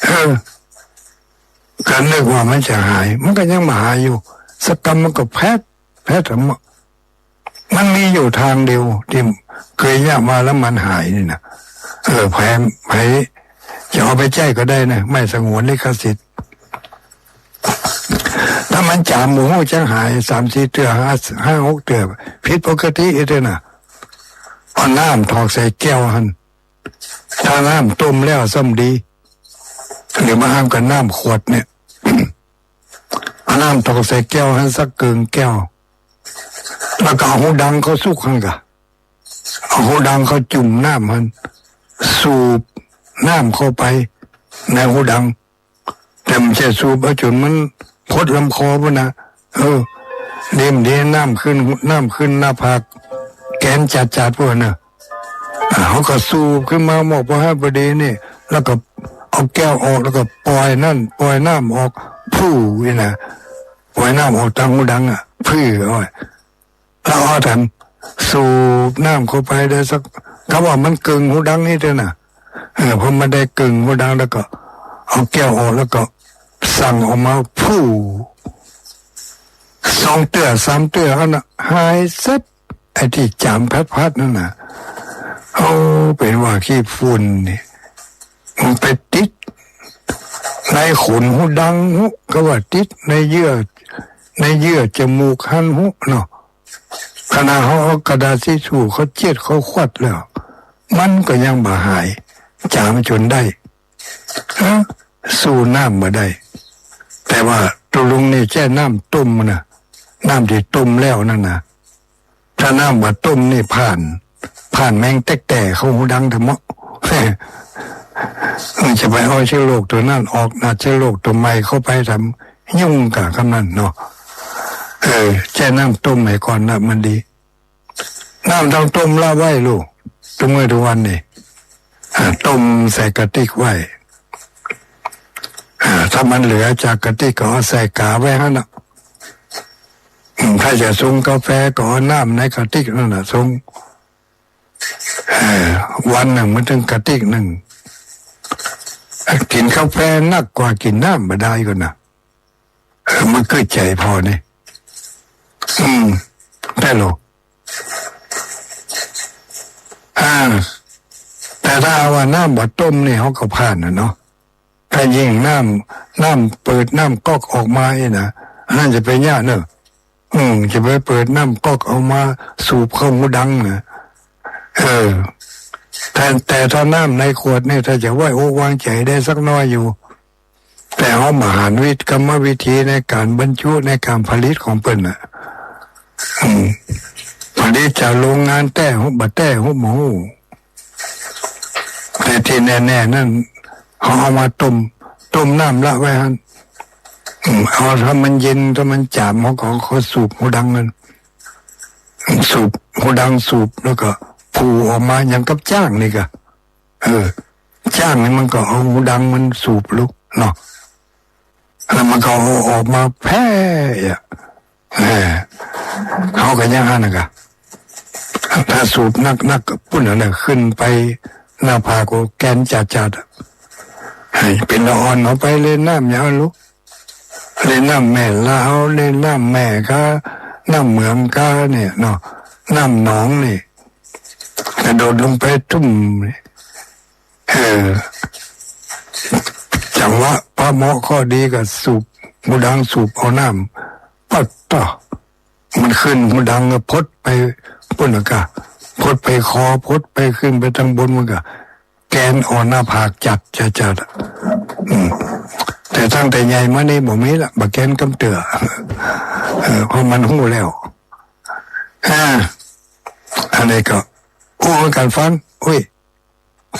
เออ ก็นึกว่ามันจะหาย มันก็ยังบ่หายอยู่ สักกำมันก็แผด แผด มันมีอยู่ตางเดียวตี้เกยเยียะมาแล้วมันหายนี่นะ เออ ใผ ใผจะเอาไปใจ๊ก็ได้นะ ไม่สงวนลิขสิทธิ์ ถ้ามันจ๋ามบ่ฮู้จักหาย สามสี่เตื้อ ห้า ห้าหกเตื้อ ผิดปกติอีกเตื้อน่ะ เอาน้ำถอกใส่แก้วหั้น ถ้าน้ำต้มแล้วซ้ำดี หรือบ่ห้ามก็น้ำขวดเนี่ย เอาน้ำตอกใส่แก้วหั้นสักเกิ่งแก้ว แล้วก็เอาฮูดังเข้าสุกหั้นก่ะ เอาฮูดังเข้าจุ่มน้ำหั้น สูบน้ำเข้าไปในฮูดัง แต่บ่ใจ้สูบเอาจ๋นมันพดลำคอปู้นนะ เออ เดี๋ยว เดี๋ยวน้ำขึ้น น้ำขึ้นหน้าผาก แกนจ๋าดๆ ปู้นนะ อ่า เขาก็สูบขึ้นมาหมด พอหาปอดีนี่ แล้วก็เอาแก้วออก แล้วก็ปล่อยนั่น ปล่อยน้ำออก ฟู่ นี่นะ ปล่อยน้ำออกตางฮูดังอะ ฟื่อเอาไว้ แล้วเอาตังสูบน้ำเข้าไปได้สัก เขาว่ามันเกิ่งฮูดังนี่เต้อนะ เออ พอมันได้เกิ่งฮูดังแล้วก็เอาแก้วออก แล้วก็สั่งออกมา ฟู่ สองเตื้อสามเตื้อหั้นนะ หายเสร็จ ไอ้ตี้จ๋ามพัดๆ นั่นน่ะ เอา เป๋นว่าขี้ฝุ่นนี่ มันไปติดในขนฮูดังฮู้ ก็ว่าติดในเยื่อ ในเยื่อจมูกหั้นฮู้เนาะ ขนาดเขาเอากระดาษทิชชู่เขาเจียดเขาขวัดแล้ว มันก็ยังบ่หาย จ๋ามจ๋นได้ ฮะ สู้น้ำบ่ได้ แต่ว่าตุ๊ลุงนี่ใจ๊น้ำต้มนะ น้ำตี้ต้มแล้วนั่นนะ ถ้าน้ำบ่ต้มนี่ผ่าน ผ่านแมงแต๊กแต๊เข้าฮูดังตะเมาะ มันจะไปเอาเจื้อโรคตั๋วนั้นออกนะ เจื้อโรคตั๋วใหม่เข้าไปทำ ยุ่งกะกำนั้นเนาะ เออ ใจ๊น้ำต้มไว้ก่อนนะ มันดี น้ำต้องต้มละไว้ลูก ตุ๊มื้อตุ๊วันนี่ อ่า ต้มใส่กะติกไว้ อ่า ถ้ามันเหลือจากกะติกก็เอาใส่ก๋าไว้หั้นน่ะ อืม ถ้าจะชงกาแฟก็เอาน้ำในกะติกนั่นน่ะชง เออ วันนึ่งมันตึงกะติกนึ่ง กิ๋นกาแฟนักกว่ากิ๋นน้ำบ่ได้ก่อนะ เออ มันกึ๊ดใจ๋ผ่อนี่ อืม ได้โล อ่า แต่ถ้าว่าน้ำบ่ต้มนี่เขาก็ผ่านน่ะเนาะ ถ้ายิ่งน้ำ น้ำเปิดน้ำก๊อกออกมานี่นะ อันนั้นจะเป๋นยากเนาะ อืม จะไปเปิดน้ำก๊อกเอามาสูบเข้าฮูดังนะ เออ แต่ แต่ถ้าน้ำในขวดนี่ ถ้าจะไว้อกวางใจ๋ได้สักหน้อยอยู่ แต่เฮาบ่หันวิธี กรรมวิธีในก๋านบรรจุ ในก๋านผลิตของเปิ้นน่ะ อืม ผลิตจากโรงงานแต๊ฮะ บ่แต๊ฮะ บ่ฮู้ แต่ตี้แน่ๆ นั่น เฮาเอามาต้ม ต้มน้ำละไว้หั้น อืม เอาถ้ามันเย็น ถ้ามันจ๋าม เฮาก็เอาเข้าสูบฮูดังหั้น สูบฮูดังสูบ แล้วก็ผูออกมาอย่างกับจ๊างนี่กะ เออ จ๊างนี่มันก็เอาฮูดังมันสูบลูกเนาะ แล้วมันก็เอาออกมาแผ่อะ เออ เฮาก็ยังหั้นน่ะกะ ถ้าสูบนักๆ ก็ปู้นน่ะ ขึ้นไปหน้าผากก็แกนจ๋าดๆ อะ ให้เป๋นละอ่อน เอาไปเล่นน้ำอย่างลูก เล่นน้ำแม่ลาว เล่นน้ำแม่กา น้ำเหมืองกาเนี่ยเนาะ น้ำหนองนี่ กระโดดลงไปตุ้ม เออ จังหวะพอเหมาะข้อดีก็สูบ ฮูดังสูบเอาน้ำ ปั๊ดต่อ มันขึ้นฮูดังก็พดไปปู้นน่ะกะ พดไปคอ พดไปขึ้นไปตางบน มันก็แกนอ่อนหน้าผากจัดจัดจัดอะ อืม แต่ตั้งแต่ใหญ่มานี่บ่มีละ บ่แกนกำเตื้อ เออ เพราะมันฮู้แล้ว อ่า อันนี้ก็อู้หื้อกั๋นฟัง อุ้ย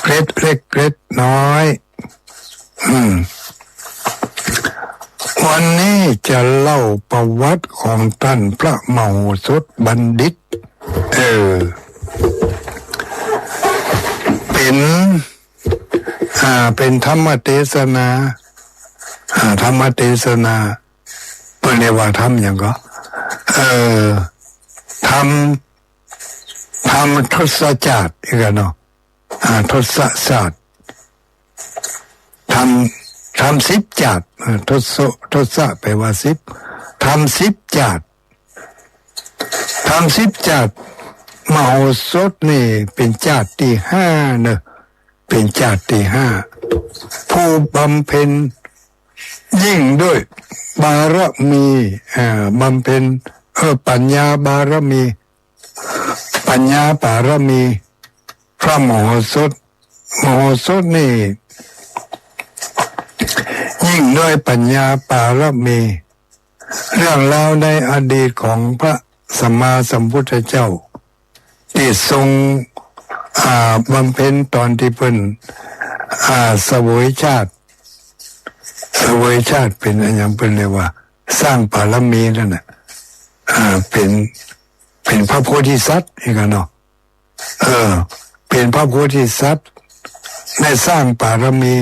เกร็ดเล็กเกร็ดน้อย อืม วันนี้จะเล่าประวัติของต้านพระมโหสถบัณฑิต เออ เป๋น อ่า เป๋นธรรมเตสนา อ่า ธรรมเตสนา เปิ้นเรียกว่าธรรมหยังก็ เออ ธรรม ธรรมทศจาติ อีกอะเนาะ อ่า ทศจาติ ธรรม ธรรมสิบจาติ อ่า ทศ ทศแปลว่าสิบ ธรรมสิบจาติ ธรรมสิบจาติ มโหสถนี่เป๋นจาติตี้ห้าเนาะ เป๋นจาติตี้ห้า ผู้บำเพ็ญยิ่งด้วยบารมี อ่า บำเพ็ญ เออ ปัญญาบารมี ปัญญาบารมี พระมโหสถ มโหสถนี่ ยิ่งด้วยปัญญาบารมี เรื่องราวในอดีตของพระสัมมาสัมพุทธเจ้า ตี้ทรง อ่า บำเพ็ญต๋อนตี้เปิ้น อ่า เสวยชาติ เสวยชาติเป๋นอะหยังเปิ้นเรียกว่า สร้างบารมีนั่นน่ะ อ่า เป๋น เป๋นพระโพธิสัตว์อี้กั๋นเนาะ เออ เป๋นพระโพธิสัตว์ ได้สร้างบารมี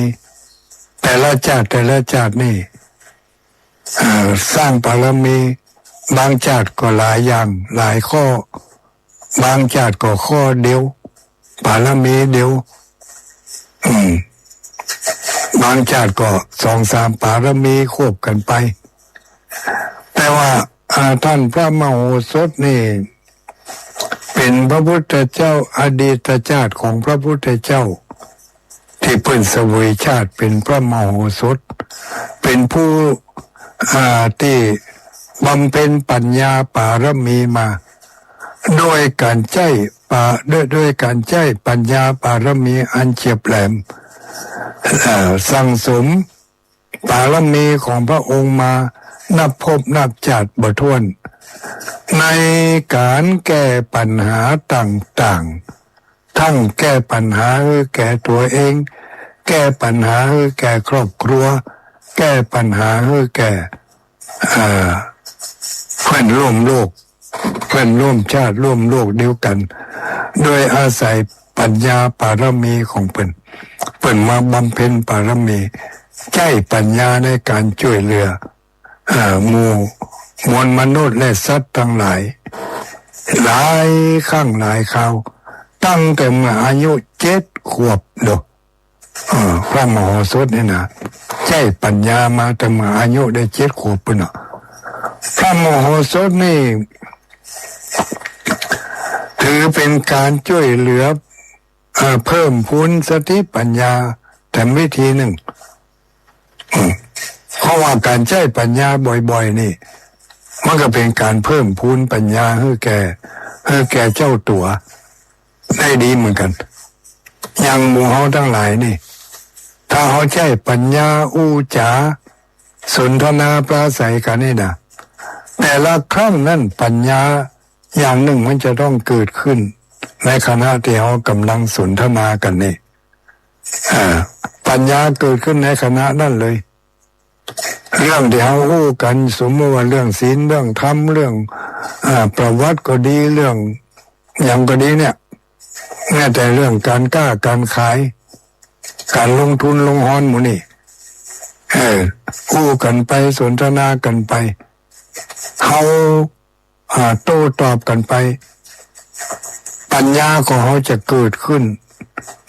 แต่ละชาติ แต่ละชาตินี่ เอ่อ สร้างบารมี บางชาติก็หลายอย่าง หลายข้อ บางชาติก็ข้อเดียว บารมีเดียว อืม บางชาติก็สองสามบารมีควบกั๋นไป แต่ว่า อ่า ต้านพระมโหสถนี่ เป๋นพระพุทธเจ้า อดีตชาติของพระพุทธเจ้า ตี้เปิ้นเสวยชาติเป๋นพระมโหสถ เป๋นผู้ อ่า ตี้บำเพ็ญปัญญาบารมีมา โดยก๋านใจ๊ปะ โดย โดยก๋านใจ๊ปัญญาบารมีอันเฉียบแหลม เอ่อ สั่งสม บารมีของพระองค์มานับภพนับชาติบ่ถ้วน ในก๋านแก้ปัญหาต่างๆ ตึงแก้ปัญหาหื้อแก่ตั๋วเอง แก้ปัญหาหื้อแก่ครอบครัว แก้ปัญหาหื้อแก่ เอ่อ เปื้อนร่วมโลก เปื้อนร่วมชาติร่วมโลกเดียวกั๋น โดยอาศัยปัญญาบารมีของเปิ้น เปิ้นมาบำเพ็ญบารมี ใจ๊ปัญญาในก๋านจ้วยเหลือ เอ่อ หมู่มวลมนุษย์และสัตว์ตังหลาย หลายครั้งหลายคราว ตั้งแต่เมื่ออายุเจ็ดขวบโด เอ่อ พระมโหสถนี่นะ ใจ๊ปัญญามาแต่เมื่ออายุได้เจ็ดขวบปู๊นน่ะ พระมโหสถนี่ ถือเป๋นก๋านจ้วยเหลือ เอ่อ เพิ่มพูนสติปัญญาแถมวิธีนึ่ง อืม เพราะว่าก๋านใจ๊ปัญญาบ่อยๆ นี่ มันก็เป๋นก๋านเพิ่มพูนปัญญาหื้อแก่ หื้อแก่เจ้าตั๋ว ได้ดีเหมือนกั๋น อย่างหมู่เฮาตังหลายนี่ ถ้าเฮาใจ๊ปัญญาอู้จ๋า สนทนาปราศรัยกั๋นนี่นะ แต่ละครั้งนั้นปัญญาอย่างนึ่งมันจะต้องเกิดขึ้น ในขณะตี้เฮาก่ำลังสนทนากั๋นนี่ อ่า ปัญญาเกิดขึ้นในขณะนั้นเลย เรื่องตี้เฮาอู้กั๋น สมมุติว่าเรื่องศีล เรื่องธรรม เรื่อง อ่า ประวัติก็ดี เรื่องหยังก็ดีเนี่ย แม้แต่เรื่องก๋านก๊าก๋านขาย ก๋านลงทุนลงฮอนหมู่นี่ เออ อู้กั๋นไป สนทนากั๋นไป เฮา อ่า โต้ตอบกั๋นไป ปัญญาของเฮาจะเกิดขึ้น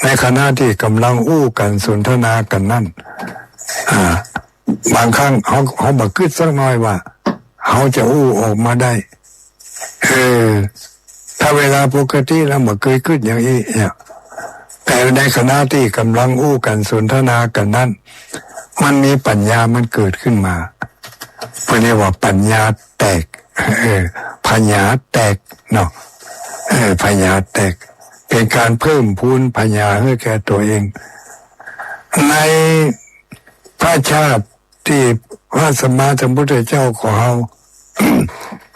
ในขณะตี้ก่ำลังอู้กั๋น สนทนากั๋นนั้น อ่า บางครั้งเฮา เฮาบ่กึ๊ดสักหน่อยว่า เฮาจะอู้ออกมาได้ เออ ถ้าเวลาปกติแล้วบ่เกยกึ๊ดอย่างอี้เนี่ย แต่ในขณะตี้ก่ำลังอู้กั๋น สนทนากั๋นนั้น มันมีปัญญามันเกิดขึ้นมา เปิ้นเรียกว่าปัญญาแตก เออ ผญาแตกเนาะ เออ ผญาแตก เป๋นก๋านเพิ่มพูนผญาหื้อแก่ตั๋วเอง ในพระชาติตี้พระสัมมาสัมพุทธเจ้าของเฮา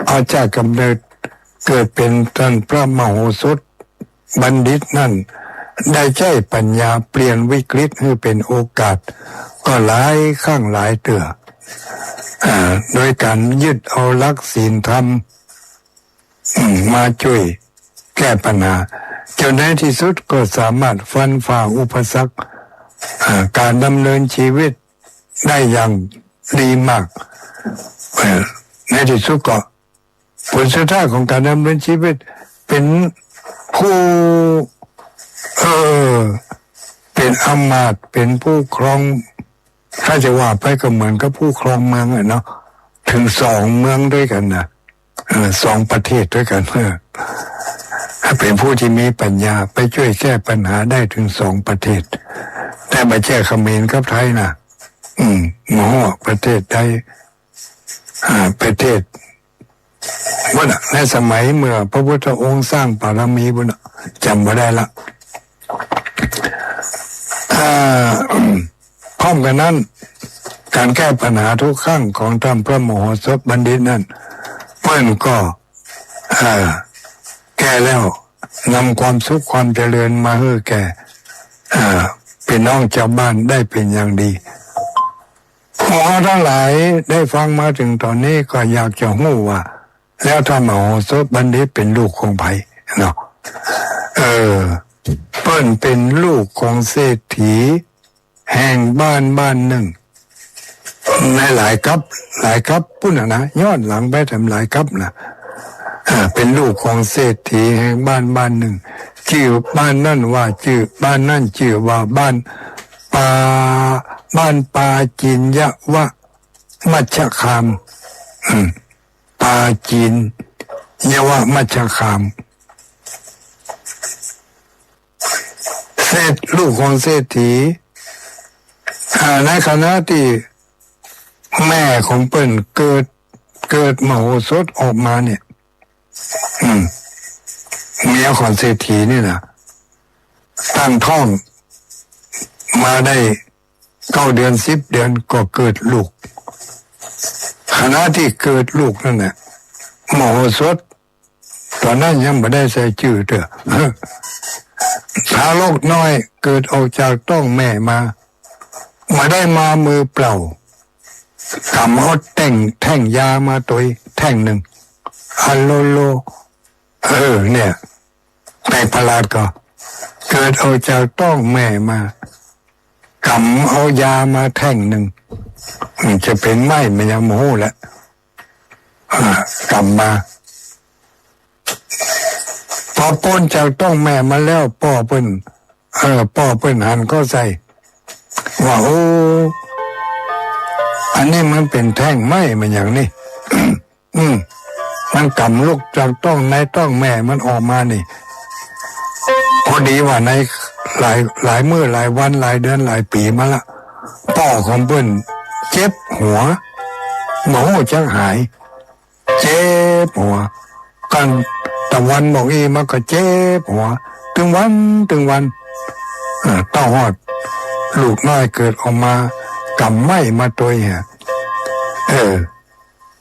เอาจากกำเนิดเกิดเป๋นต้านพระมโหสถ บัณฑิตนั้นได้ใจ๊ปัญญาเปลี่ยนวิกฤตหื้อเป๋นโอกาส ก็หลายครั้งหลายเตื้อ อ่า โดยก๋านยึดเอาหลักศีลธรรม อืม มาจ้วยแก้ปัญหา จ๋นในตี้สุดก็สามารถฟันฝ่าอุปสรรค อ่า ก๋านดำเนินชีวิตได้อย่างดีมาก เอ่อ ในตี้สุดก็ ผลสุดท้ายของก๋านดำเนินชีวิตเป๋นผู้ เอ่อ เป๋นอำมาตย์ เป๋นผู้ครอง ถ้าจะว่าไปก็เหมือนกับผู้ครองเมืองอะเนาะ เถิงสองเมืองตวยกั๋นนะ เอ่อ สองประเทศตวยกั๋น เออ เป๋นผู้ตี้มีปัญญาไปจ้วยแก้ปัญหาได้เถิงสองประเทศ แต่บ่ใจ้เขมรกับไทยนะ อืม บ่ฮู้ประเทศใด อ่า ประเทศ พุ้นน่ะ ในสมัยเมื่อพระพุทธองค์สร้างบารมีพุ้นน่ะ จ๋ำบ่ได้ละ อ่า พร้อมกั๋นนั้น ก๋านแก้ปัญหาทุกครั้งของต้านพระมโหสถบัณฑิตนั้น เปิ้นก็ เอ่อ แก้แล้วนำความสุขความเจริญมาหื้อแก่ เอ่อ ปี้น้องจาวบ้านได้เป๋นอย่างดี หมู่เฮาตังหลายได้ฟังมาเถิงต๋อนนี้ก็อยากจะฮู้ว่า แล้วต้านมโหสถบัณฑิตเป๋นลูกของใผเนาะ เออ เปิ้นเป๋นลูกของเศรษฐีแห่งบ้านบ้านนึ่ง ในหลายกั๊บ หลายกั๊บปู๊นน่ะนะ ย้อนหลังไปแถมหลายกั๊บนะ อ่า เป๋นลูกของเศรษฐีแห่งบ้านบ้านนึ่ง จื้อบ้านนั้นว่า จื้อบ้านนั้นจื้อว่าบ้านปา บ้านปาจินยะวะมัชคาม อืม ปาจินยะวะมัชคาม เศรษฐ ลูกของเศรษฐี อ่า ในขณะตี้แม่ของเปิ้นเกิด เกิดมโหสถออกมาเนี่ย อืม เมียของเศรษฐีนี่นะ ตั้งท้องมาได้เก้าเดือนสิบเดือนก็เกิดลูก ขณะตี้เกิดลูกนั้นน่ะ มโหสถ ต๋อนนั้นยังบ่ได้ใส่จื้อเตื้อ ทารกน้อยเกิดออกจากต๊องแม่มา บ่ได้มามือเปล่า ก๋ำเอาแท่ง แท่งยามาตวยแท่งนึ่ง อะโลโล เออ เนี่ย แปลกประหลาดก่อ เกิดออกจากต๊องแม่มา ก๋ำเอายามาแท่งนึ่ง มันจะเป๋นไม้มันยังบ่ฮู้แหละ อ่า ก๋ำมา ปอป๊นจากต๊องแม่มาแล้ว ป้อเปิ้น เออ ป้อเปิ้นหันเข้าใส่ ว่า โอ้ อันนี้มันเป๋นแท่งไม้มันอย่างนี้ อืม มันก๋ำลุกจากต๊อง ในต๊องแม่มันออกมานี่ พอดีว่าในหลาย หลายมื้อหลายวันหลายเดือนหลายปี๋มาละ ป้อของเปิ้นเจ็บหัว บ่ฮู้จักหาย เจ็บหัว ตั้งตะวันบ่าอี้มาก็เจ็บหัว ตึงวัน ตึงวัน เออ เต้าฮอด ลูกน้อยเกิดออกมา ก๋ำไม้มาตวยอะ เออ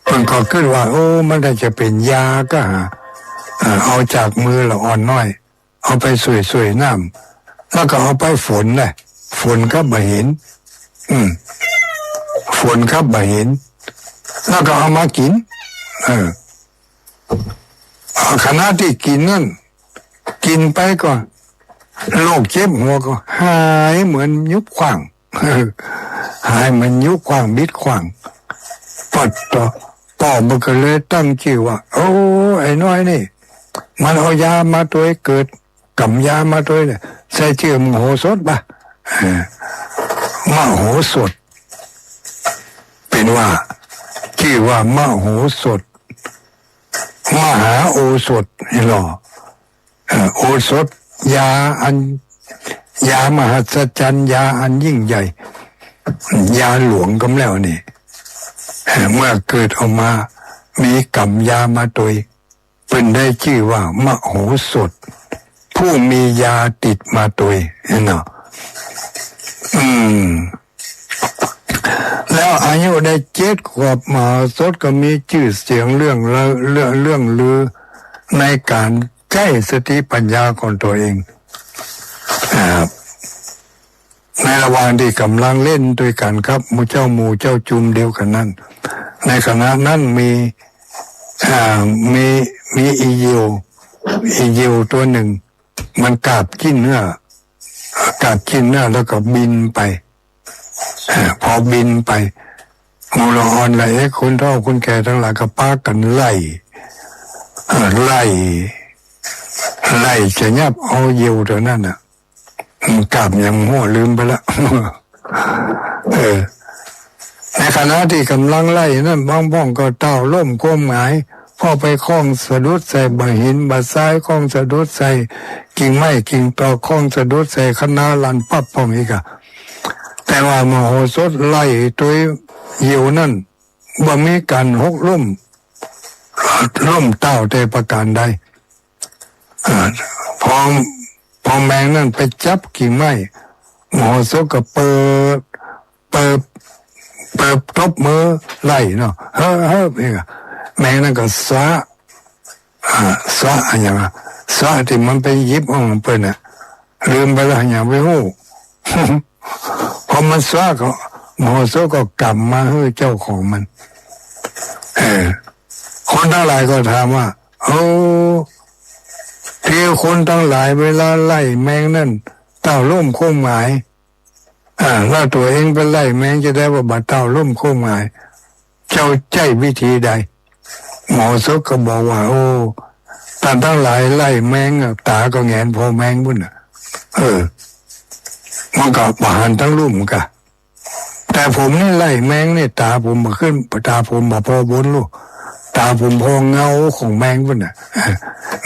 เปิ้นก็กึ๊ดว่า โอ้ มันน่าจะเป๋นยาก้าหา เออ เอาจากมือละอ่อนน้อย เอาไปส่วยๆ น้ำ แล้วก็เอาไปฝนแหละ ฝนกับบ่าเห็น อืม ฝนกับบ่าเห็น แล้วก็เอามากิ๋น เออ ขณะตี้กิ๋นนั้น กิ๋นไปก็ โรคเจ็บหัวก็หายเหมือนยุบขว้าง หายเหมือนยุบขว้าง บิดขว้าง ปอดต่อ ป้อมันก็เลยตั้งจื้อว่า โอ้ ไอ้น้อยนี่ มันเอายามาตวยเกิด ก๋ำยามาตวยเนี่ย ใส่จื้อมโหสถบ่ะ เออ มโหสถ เป๋นว่า จื้อว่ามโหสถ มหาโอสถ นี่ลอ เอ่อ โอสถ ยาอัน ยามหัศจรรย์ ยาอันยิ่งใหญ่ ยาหลวงกำแล้วนี่ เอ่อ เมื่อเกิดออกมา มีก๋ำยามาตวย เปิ้นได้จื้อว่ามโหสถ ผู้มียาติดมาตวย เนาะ อืม แล้วอายุได้เจ็ดขวบ มโหสถก็มีจื้อเสียงเลื่อง เลื่อง เลื่องลือในก๋านใจ๊สติปัญญาของตั๋วเอง อ่า ในระหว่างตี้ก่ำลังเล่นตวยกั๋นกับหมู่เจ้าหมู่เจ้าจุมเดียวกั๋นนั้น ในขณะนั้นมี อ่า มี มีอี่เหยี่ยว อี่เหยี่ยวตั๋วนึ่ง มันกาบจิ๊นเหื้อ กาบจิ๊นเหื้อแล้วก็บินไป เอ่อ พอบินไป หมู่ละอ่อนละเอ็ก คนเฒ่าคนแก่ตังหลายก็ปากั๋นไล่ เอ่อ ไล่ ไล่จะยับเอาเหยี่ยวตั๋วนั้นน่ะ มันกาบหยังหั้วลืมไปละ เออ ในขณะตี้ก่ำลังไล่นั้น บางพ่องก็เต้าล้มคว่ำหงาย เพราะไปข้องสะดุดใส่บ่าหินบ่าทราย ข้องสะดุดใส่กิ่งไม้กิ่งตอก ข้องสะดุดใส่คะนาลันปั๊บพ่องอีกอะ แต่ว่ามโหสถไล่ตวยเหยี่ยวนั้น บ่มีก๋านหกล้ม ล้มเต้าแต่ประก๋านใด อ่า พอ พอแมงนั้นไปจับกิ่งไม้ มโหสถก็เปิด เปิด เปิบตบมือไล่เนาะ เฮ้อ เฮ้อ เองอะ แมงนั้นก็สะ อ่า สะอะหยังอะ สะตี้มันไปหยิบเอาของเปิ้นน่ะ ลืมไปแล้ว หยังไปฮู้ พอมันสะก็ มโหสถก็กำมาหื้อเจ้าของมัน เออ คนตังหลายก็ถามว่า โอ้ ตี้คนตังหลายเวลาไล่แมงนั้น เต้าล้มคว่ำหงาย อ่า แล้วตั๋วเองไปไล่แมงจะได้ว่าบ่เต้าล้มคว่ำหงาย เจ้าใจ๊วิธีใด มโหสถก็บอกว่า โอ้ ต้านตังหลายไล่แมงอะ ต๋าก็แหงนผ่อแมงปุ้นน่ะ เออ มันก็บ่หันตังลุ่มกะ แต่ผมนี่ไล่แมงนี่ ต๋าผมบ่ขึ้น ต๋าผมบ่ผ่อบนลูก ต๋าผมผ่อเงาของแมงปุ้นน่ะ เออ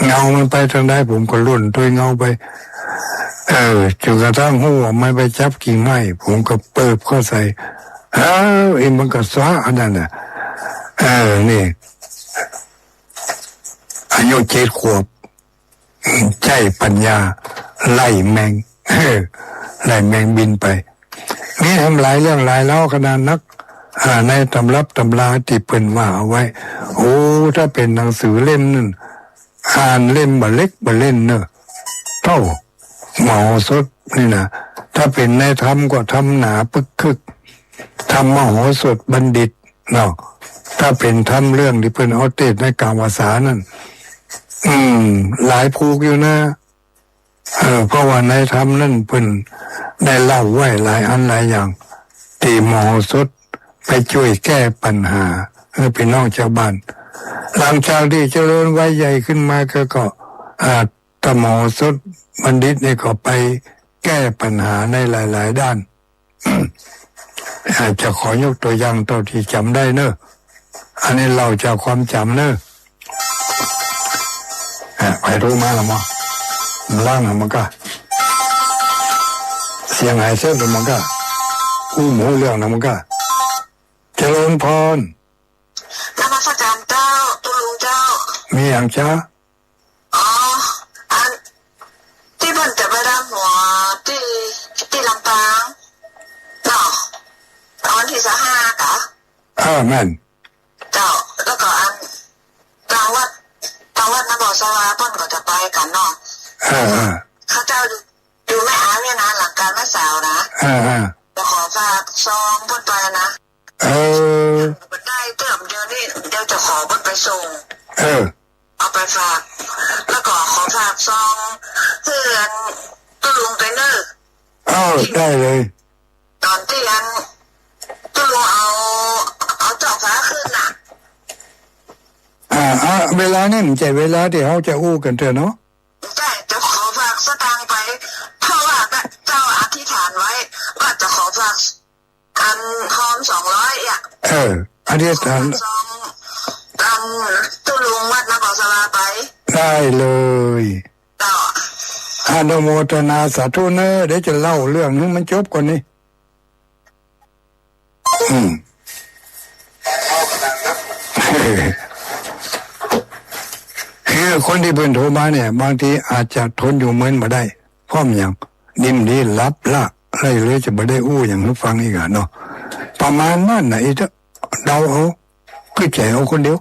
เงามันไปตางใด ผมก็ล่นตวยเงาไป เออ จ๋นกระทั่งฮู้ว่ามันไปจับกิ่งไม้ ผมก็เปิบเข้าใส่ เออ ไอ้มันก็สะอันนั้นน่ะ เออ นี่ อายุเจ็ดขวบ ใจ๊ปัญญาไล่แมง ไล่แมงบินไป มีแหมหลายเรื่องหลายราวขนาดนัก อ่า ในตำรับตำราตี้เปิ้นว่าเอาไว้ โอ้ ถ้าเป๋นหนังสือเล่มนั้น อ่านเล่มบ่เล็กบ่เล่นเน่อ เต้า มโหสถนี่นะ ถ้าเป๋นในธรรมก็ธรรมหนาปึกคึก ธรรมมโหสถบัณฑิตเนาะ ถ้าเป๋นธรรมเรื่องตี้เปิ้นเอาเตสน์ในกาบภาษานั้น อืม หลายผูกอยู่นะ เออ เพราะว่าในธรรมนั้นเปิ้นได้เล่าไว้หลายอันหลายอย่าง ตี้มโหสถไปจ้วยแก้ปัญหาหื้อปี้น้องจาวบ้าน หลังจากตี้เจริญวัยใหญ่ขึ้นมาก็ ก็ อ่า ต้านมโหสถบัณฑิตนี่ก็ไปแก้ปัญหาในหลายๆ ด้าน อาจจะขอยกตั๋วอย่างเต้าตี้จ๋ำได้เน่อ อันนี้เล่าจากความจ๋ำเน่อ อ่ะ ใผโทรมาละมะ มันล้างละมะก้า เสียงหายเสียบละมะก้า อู้บ่ฮู้เรื่องละมะก้า เจริญพร นมัสการเจ้า ตุ๊ลุงเจ้า มีหยังจ๊ะ อ๋อ อัน ตี้เปิ้นจะไปดำหัวตี้ ตี้ลำปางเนาะ วันตี้ซาวห้ากะ เออ แม่น เจ้า แล้วก็อัน ตางวัด ตางวัดน้ำบ่อสวาเปิ้นก็จะไปกั๋นเนาะ เออ เออ ข้าเจ้าอยู่ อยู่แม่อายเวียงนานหลังก๋านแม่สาวนะ เออ เออ จะขอฝากซองเปิ้นไปนะ เออ บ่ได้เตื้อ เดี๋ยวนี้ เดี๋ยวจะขอเปิ้นไปส่ง เออ เอาไปฝาก แล้วก็ขอฝากซองหื้ออันตุ๊ลุงไปเน่อ เออ ได้เลย ต๋อนตี้อันตุ๊ลุงเอา เอาจอกฟ้าขึ้นน่ะ อ่า อ่า เวลานี้มันใจ้เวลาตี้เฮาจะอู้กั๋นเตื้อเนาะ ใจ้ จะขอฝากสตางค์ไป เพราะว่าเจ้าอธิษฐานไว้ ว่าจะขอฝาก อันทองสองร้อยอ่ะ เออ อธิษฐาน สอง อันตุ๊ลุงวัดน้ำบ่อสวาไป ได้เลย เจ้า อนุโมทนาสาธุเนอะ เดี๋ยวจะเล่าเรื่องหื้อมันจบก่อนนี่ อืม คือคนตี้เปิ้นโทรมาเนี่ย บางทีอาจจะทนอยู่เมินบ่ได้ เพราะมันหยัง นิ่มดีหลับละ ไล่เลยจะบ่ได้อู้หยังหื้อฟังอีกอะเนาะ ประมาณนั้นน่ะ อีเต๊อะ เดาเอา กึ๊ดใจ๋เอาคนเดียว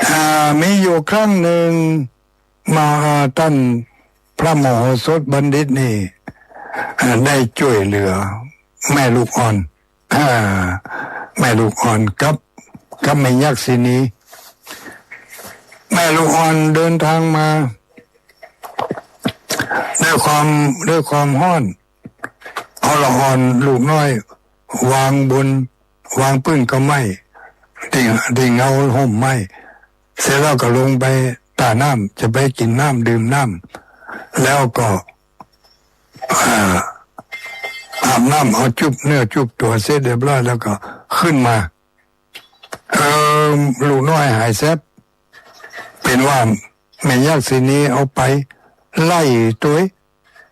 อ่า มีอยู่ครั้งนึ่ง มา ต้านพระมโหสถบัณฑิตนี่ อ่า ได้จ้วยเหลือแม่ลูกอ่อน อ่า แม่ลูกอ่อนกับ กับแม่ยักษินี แม่ลูกอ่อนเดินทางมา ด้วยความ ด้วยความฮ้อน เอาละอ่อนลูกน้อยวางบน วางปื้นก้าไม้ ตี้ ตี้เงาฮ่มไม้ เสร็จแล้วก็ลงไปต้าน้ำ จะไปกิ๋นน้ำดื่มน้ำ แล้วก็ อ่า อาบน้ำ เอาจุบเนื้อจุบตั๋วเสร็จเรียบร้อยแล้วก็ขึ้นมา เออ ลูกน้อยหายแซบ เป๋นว่าแม่ยักษินีเอาไปไล่ตวย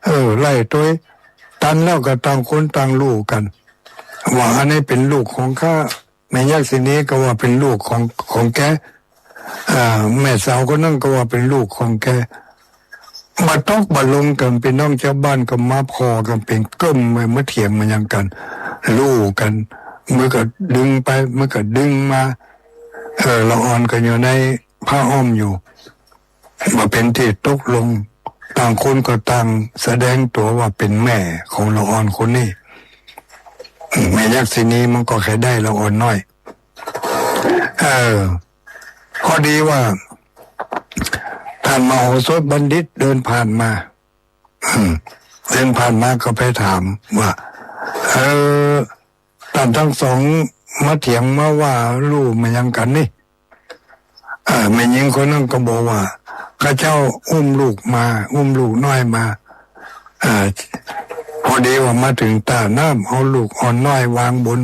เออ ไล่ตวย ตันแล้วก็ต่างคนต่างฮู้กั๋น ว่าอันนี้เป๋นลูกของข้า แม่ยักษินีก็ว่าเป๋นลูกของ ของแก อ่า แม่สาวคนนั้นก็ว่าเป๋นลูกของแก บ่ตกบ่ลงกั๋น ปี้น้องจาวบ้านก็มาผ่อกั๋นเป๋นเกิ่มไว้ มาเถียงมาหยังกั๋น ฮู้กั๋น มันก็ดึงไป มันก็ดึงมา เออ ละอ่อนก็อยู่ในผ้าอ้อมอยู่ บ่เป๋นตี้ตกลง ต่างคนก็ต่างแสดงตั๋วว่าเป๋นแม่ของละอ่อนคนนี้ แม่ยักษินีมันก็ใค่ได้ละอ่อนน้อย เออ พอดีว่า ต้านมโหสถบัณฑิตเดินผ่านมา อืม เดินผ่านมาก็ไปถามว่า เออ ต้านตังสองมาเถียงมาว่าลู่มาหยังกั๋นนี่ เออ แม่ญิงคนนั้นก็บอกว่า ข้าเจ้าอุ้มลูกมา อุ้มลูกน้อยมา เออ พอดีว่ามาเถิงต้าน้ำ เอาลูกอ่อนน้อยวางบน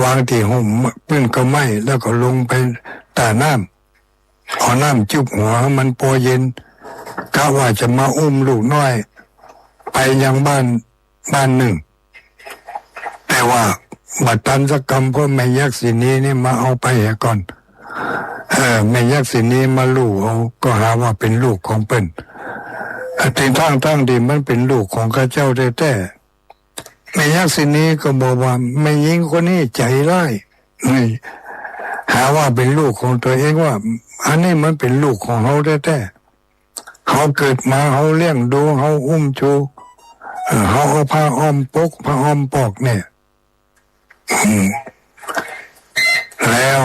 วางตี้ฮ่มเปิ้นก้าไม้ แล้วก็ลงไปต้าน้ำ เอาน้ำจุ๊บหัวหื้อมันปอเย็น กะว่าจะมาอุ้มลูกน้อย ไปยังบ้าน บ้านนึ่ง แต่ว่าบ่ตันสักกำ เพราะแม่ยักษินีนี่มาเอาไปเหียก่อน เออ แม่ยักษินีมาลู่เอา ก็หาว่าเป๋นลูกของเปิ้น เออ ตึงตังตังตี้มันเป๋นลูกของข้าเจ้าแต๊ๆ แม่ยักษินีก็บอกว่า แม่ญิงคนนี้ใจ๋ฮ้าย นี่ หาว่าเป๋นลูกของตั๋วเอง ว่า อันนี้มันเป๋นลูกของเฮาแต๊ๆ เฮาเกิดมา เฮาเลี้ยงดู เฮาอุ้มชู เออ เฮาเอาผ้าอ้อมปก ผ้าอ้อมปอกเนี่ย อืม แล้ว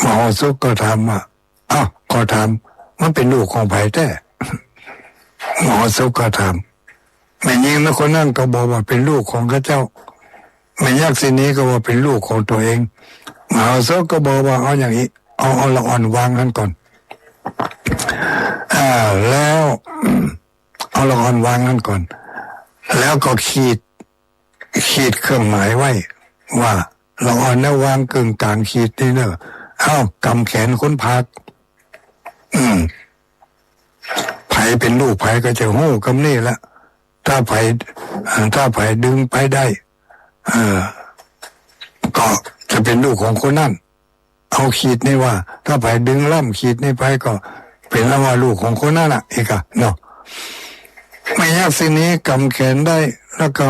มโหสถก็ถามว่า อ้าว ขอถาม มันเป๋นลูกของใผแต๊ มโหสถก็ถาม แม่ญิงคนนั้นก็บอกว่าเป๋นลูกของข้าเจ้า แม่ยักษินีก็ว่าเป๋นลูกของตั๋วเอง มโหสถก็บอกว่า เอาอย่างอี้ เอา เอาละอ่อนวางหั้นก่อน อ่า แล้ว เอาละอ่อนวางหั้นก่อน แล้วก็ขีด ขีดเครื่องหมายไว้ ว่าละอ่อนนะวางเกิ่งก๋างขีดนี่เน่อ เอ้า กำแขนคนพาล อืม ใผเป๋นลูกใผก็จะฮู้กำนี้ละ ถ้าใผ เอ่อ ถ้าใผดึงไปได้ เอ่อ ก็จะเป๋นลูกของคนนั้น เอาขีดนี่ว่า ถ้าใผดึงล้ำขีดนี่ไปก็เป๋นอันว่าลูกของคนนั้นน่ะ อีกอะเนาะ แม่ยักษินีกำแขนได้ แล้วก็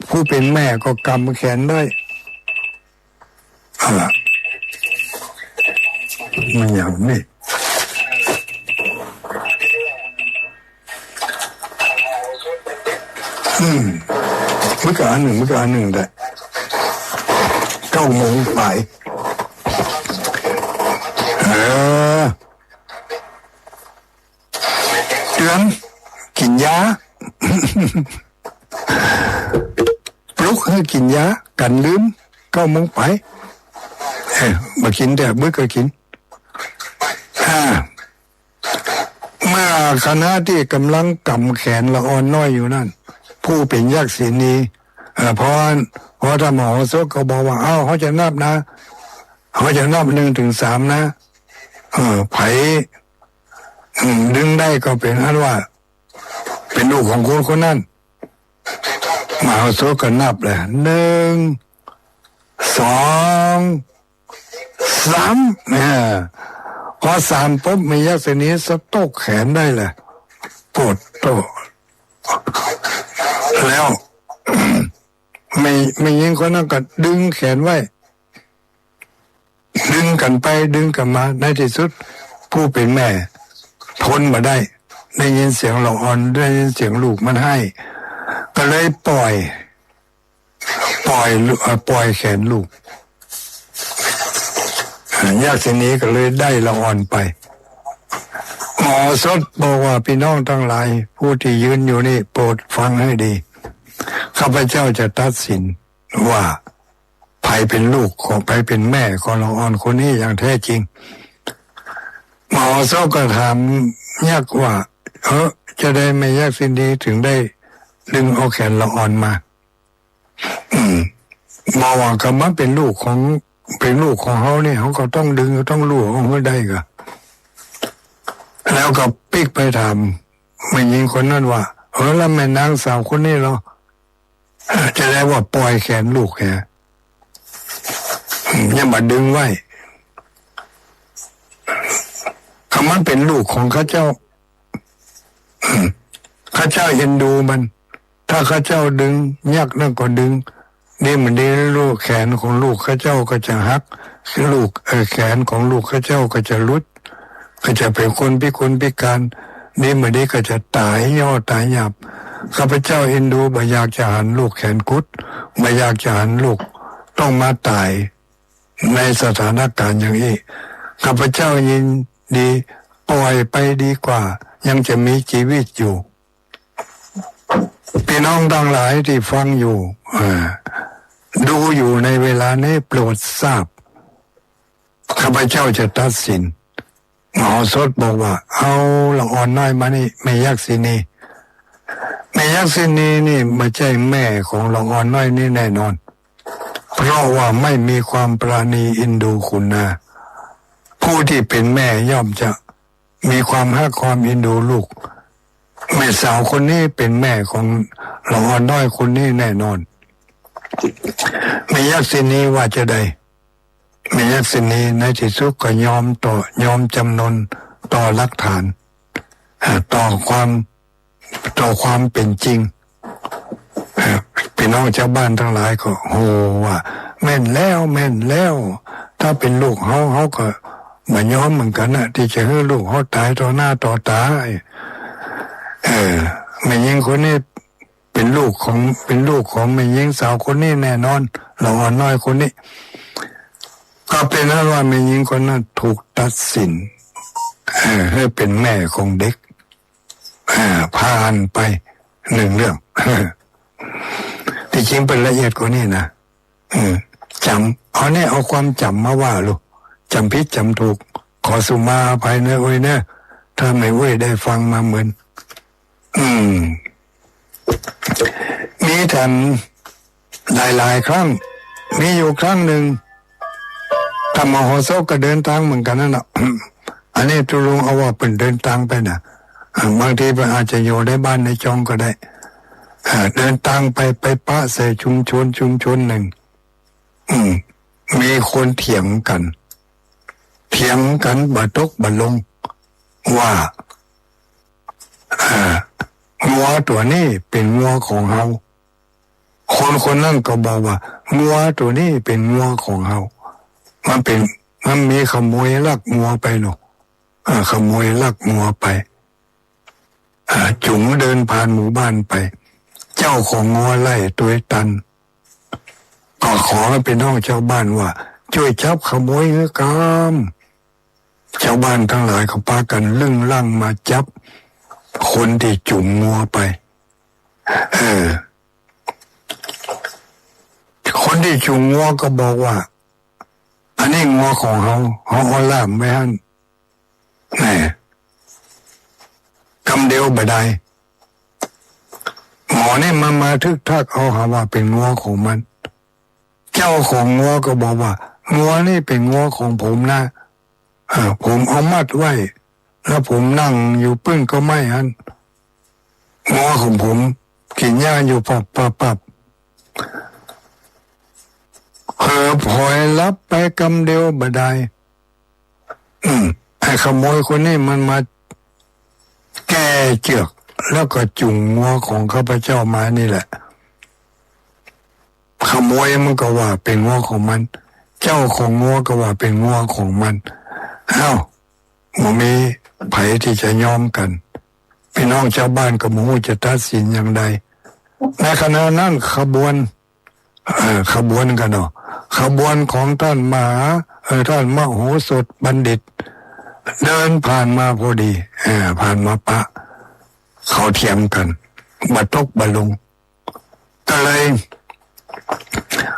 ผู้เป๋นแม่ก็กำแขนได้ อ่า มันอย่างนี้ อืม มันก็อันนึ่ง มันก็อันนึ่งแหละ เก้าโมงไป เออ เตื๋อน กิ๋นยา ปลุกหื้อกิ๋นยา กั๋นลืม เก้าโมงไป เออ บ่กิ๋นแต่บึกก็กิ๋น อ่า เมื่อขณะตี้ก่ำลังก๋ำแขนละอ่อนน้อยอยู่นั้น ผู้เป๋นยักษินี เอ่อ เพราะ เพราะต้านมโหสถก็บอกว่า เอ้า เฮาจะนับนะ เฮาจะนับนึ่งเถิงสามนะ เอ่อ ใผ อืม ดึงได้ก็เป๋นอันว่า เป๋นลูกของคนคนนั้น มโหสถก็นับเลย นึ่ง สอง สาม เออ พอสามปุ๊บ แม่ยักษินีสะตกแขนได้เลย โปดโต้ แล้ว แม่ แม่ญิงคนนั้นก็ดึงแขนไว้ ดึงกั๋นไปดึงกั๋นมา ในตี้สุด ผู้เป๋นแม่ทนบ่ได้ ได้ยินเสียงละอ่อน ได้ยินเสียงลูกมันไห้ ก็เลยป่อย ป่อยลูก เอ่อ ป่อยแขนลูก ยักษินีก็เลยได้ละอ่อนไป มโหสถบอกว่า ปี้น้องตังหลาย ผู้ตี้ยืนอยู่นี่ โปรดฟังหื้อดี ข้าพเจ้าจะตัดสินว่า ใผเป๋นลูกของ ใผเป๋นแม่ของละอ่อนคนนี้อย่างแท้จริง มโหสถก็ถามยักษ์ว่า เออ จาใดแม่ยักษินีเถิงได้ดึงเอาแขนละอ่อนมา อืม บ่ว่าก็มันเป๋นลูกของ เป๋นลูกของเฮานี่ เฮาก็ต้องดึง ก็ต้องลู่เอาหื้อได้ก่ะ แล้วก็ปิ๊กไปถามแม่ญิงคนนั้นว่า เออ แล้วแม่นางสาวคนนี้ลอ เออ จาใดว่าป่อยแขนลูกแหม อืม อย่ามาดึงไว้ ก็มันเป๋นลูกของข้าเจ้า อืม ข้าเจ้าเอ็นดูมัน ถ้าข้าเจ้าดึง ยักษ์นั้นก็ดึง ดีบ่ดีลูก แขนของลูกข้าเจ้าก็จะหัก ลูก เอ่อ แขนของลูกข้าเจ้าก็จะหลุด ก็จะเป๋นคนพิกลพิการ ดีบ่ดีก็จะต๋ายยอดต๋ายหยาบ ข้าพเจ้าเอ็นดู บ่อยากจะหันลูกแขนกุด บ่อยากจะหันลูกต้องมาต๋ายในสถานการณ์อย่างอี้ ข้าพเจ้ายินดีปล่อยไปดีกว่า ยังจะมีจีวิตอยู่ ปี้น้องตังหลายตี้ฟังอยู่ เอ่อ ดูอยู่ในเวลานี้โปรดทราบ ข้าพเจ้าจะตัดสิน มโหสถบอกว่า เอาละอ่อนน้อยมานี่ แม่ยักษินี แม่ยักษินีนี่บ่ใจ้แม่ของละอ่อนน้อยนี่แน่นอน เพราะว่าไม่มีความปราณีเอ็นดูขุนนา ผู้ที่เป๋นแม่ย่อมจะมีความฮักความเอ็นดูลูก แม่สาวคนนี้เป๋นแม่ของละอ่อนน้อยคนนี้แน่นอน แม่ยักษินีว่าจะใด แม่ยักษินีในตี้สุดก็ยอมต่อ ยอมจ๋ำนนต่อหลักฐาน อ่า ต่อความ ต่อความเป๋นจริง อ่า ปี้น้องจาวบ้านตังหลายก็โห่ว่า แม่นแล้ว แม่นแล้ว ถ้าเป๋นลูกเฮา เฮาก็บ่ยอมเหมือนกั๋นนะ ตี้จะหื้อลูกเฮาต๋ายต่อหน้าต่อต๋า เออ แม่ญิงคนนี้ เป๋นลูกของ เป๋นลูกของแม่ญิงสาวคนนี้แน่นอน ละอ่อนน้อยคนนี้ ก็เป๋นอันว่าแม่ญิงคนนั้นถูกตัดสิน เอ่อ หื้อเป๋นแม่ของเด็ก อ่า ผ่านไปหนึ่งเรื่อง ตี้จริงเป๋นละเอียดกว่านี้นะ เออ จ๋ำ เอาเนี่ย เอาความจ๋ำมาว่าลูก จ๋ำผิดจ๋ำถูก ขอสุมาอภัยนะเอ้ยนะ ถ้าแม่เอ้ยได้ฟังมาเหมือน อืม มีแถมหลายๆ ครั้ง มีอยู่ครั้งหนึ่ง ต้านมโหสถก็เดินตางเหมือนกั๋นนั่นแหละ อันนี้ตุ๊ลุงเอาว่าเปิ้นเดินตางไปนะ อ่า บางทีเปิ้นอาจจะอยู่ในบ้านในจองก็ได้ อ่า เดินตางไป ไปปะใส่ชุมชน ชุมชนหนึ่ง อืม มีคนเถียงกั๋น เถียงกั๋นบ่ตกบ่ลง ว่า อ่า งัวตั๋วนี้เป๋นงัวของเฮา คนคนนั้นก็บอกว่า งัวตั๋วนี้เป๋นงัวของเฮา มันเป๋น มันมีขโมยลักงัวไปเนาะ อ่า ขโมยลักงัวไป อ่า จุ๋งเดินผ่านหมู่บ้านไป เจ้าของงัวไล่ตวยตัน ก็ขอหื้อปี้น้องจาวบ้านว่า จ้วยจับขโมยหื้อกำ จาวบ้านตังหลายก็ปากั๋นลึ่งลั่งมาจับ คนตี้จุ๋งงัวไป เออ คนตี้จุ๋งงัวก็บอกว่า อันนี้งัวของเฮา เฮาเอาล่ามไว้หั้น แหม กำเดียวบ่ได้ หมอนี่มันมาทึกทักเอาหาว่าเป๋นงัวของมัน เจ้าของงัวก็บอกว่า งัวนี่เป๋นงัวของผมนะ เออ ผมเอามัดไว้ แล้วผมนั่งอยู่ปื้นก้อไม้หั้น งัวของผมกิ๋นหญ้าอยู่ปับปับปับ เผลอผลอยหลับไปกำเดียวบ่ได้ อืม ไอ้ขโมยคนนี้มันมาแก้เจือก แล้วก็จุ๋งงัวของข้าพเจ้ามานี่แหละ ขโมยมันก็ว่าเป๋นงัวของมัน เจ้าของงัวก็ว่าเป๋นงัวของมัน เอ้า บ่มีใผตี้จะยอมกั๋น ปี้น้องจาวบ้านก็บ่ฮู้จะตัดสินอย่างใด ในขณะนั้นขบวน เอ่อ ขบวนกั๋นเนาะ ขบวนของต้านมหา เอ่อ ต้านมโหสถบัณฑิต เดินผ่านมาพอดี เอ่อ ผ่านมาปะ เขาเถียงกั๋น บ่ตกบ่ลง ก็เลย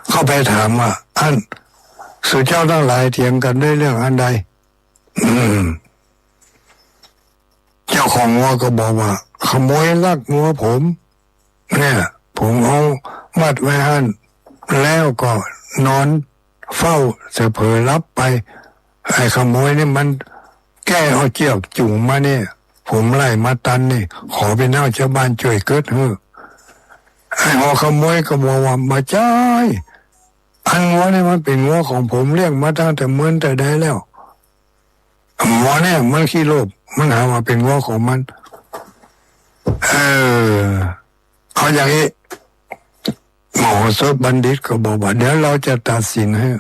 เข้าไปถามว่า อั้น สูเจ้าตังหลายเถียงกั๋นด้วยเรื่องอันใด อืม เจ้าของงัวก็บอกว่า ขโมยลักงัวผม เนี่ย ผมเอามัดไว้หั้น แล้วก็นอนเฝ้า แต่เผลอหลับไป ไอ้ขโมยนี่มันแก้เอาเจือกจุ๋งมาเนี่ย ผมไล่มาตันนี่ ขอปี้น้องจาวบ้านจ้วยเกิดหื้อ ไอ้หัวขโมยก็บอกว่า บ่ใจ้ อันงัวนี่มันเป๋นงัวของผม เลี้ยงมาตั้งแต่เมินแต่ใดแล้ว หมอเนี่ยมันขี้โลภ มันหาว่าเป๋นงัวของมัน เออ เอาอย่างนี้ มโหสถบัณฑิตก็บอกว่า เดี๋ยวเราจะตัดสินหื้อ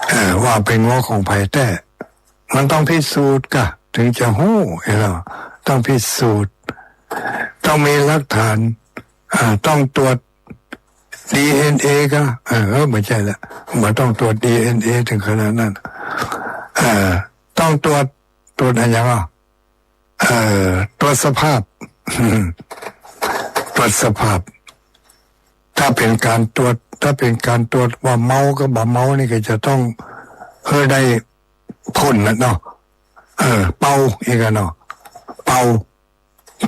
เอ่อ ว่าเป๋นงัวของใผแต๊ มันต้องพิสูจน์ก่ะ เถิงจะฮู้ เอ้ย ต้องพิสูจน์ ต้องมีหลักฐาน อ่า ต้องตรวจ ดีเอ็นเอ ก่ะ เออ เออ บ่ใจ้ละ บ่ต้องตรวจ ดีเอ็นเอ เถิงขนาดนั้น เอ่อ ต้องตรวจ ตรวจอะหยังอ่ะ เอ่อ ตรวจสภาพ ตรวจสภาพ ถ้าเป๋นก๋านตรวจ ถ้าเป๋นก๋านตรวจว่าเมากับบ่เมานี่ก็จะต้องหื้อได้ผลน่ะเนาะ เออ เป่า เอ้ย ก่ะเนาะ เป่า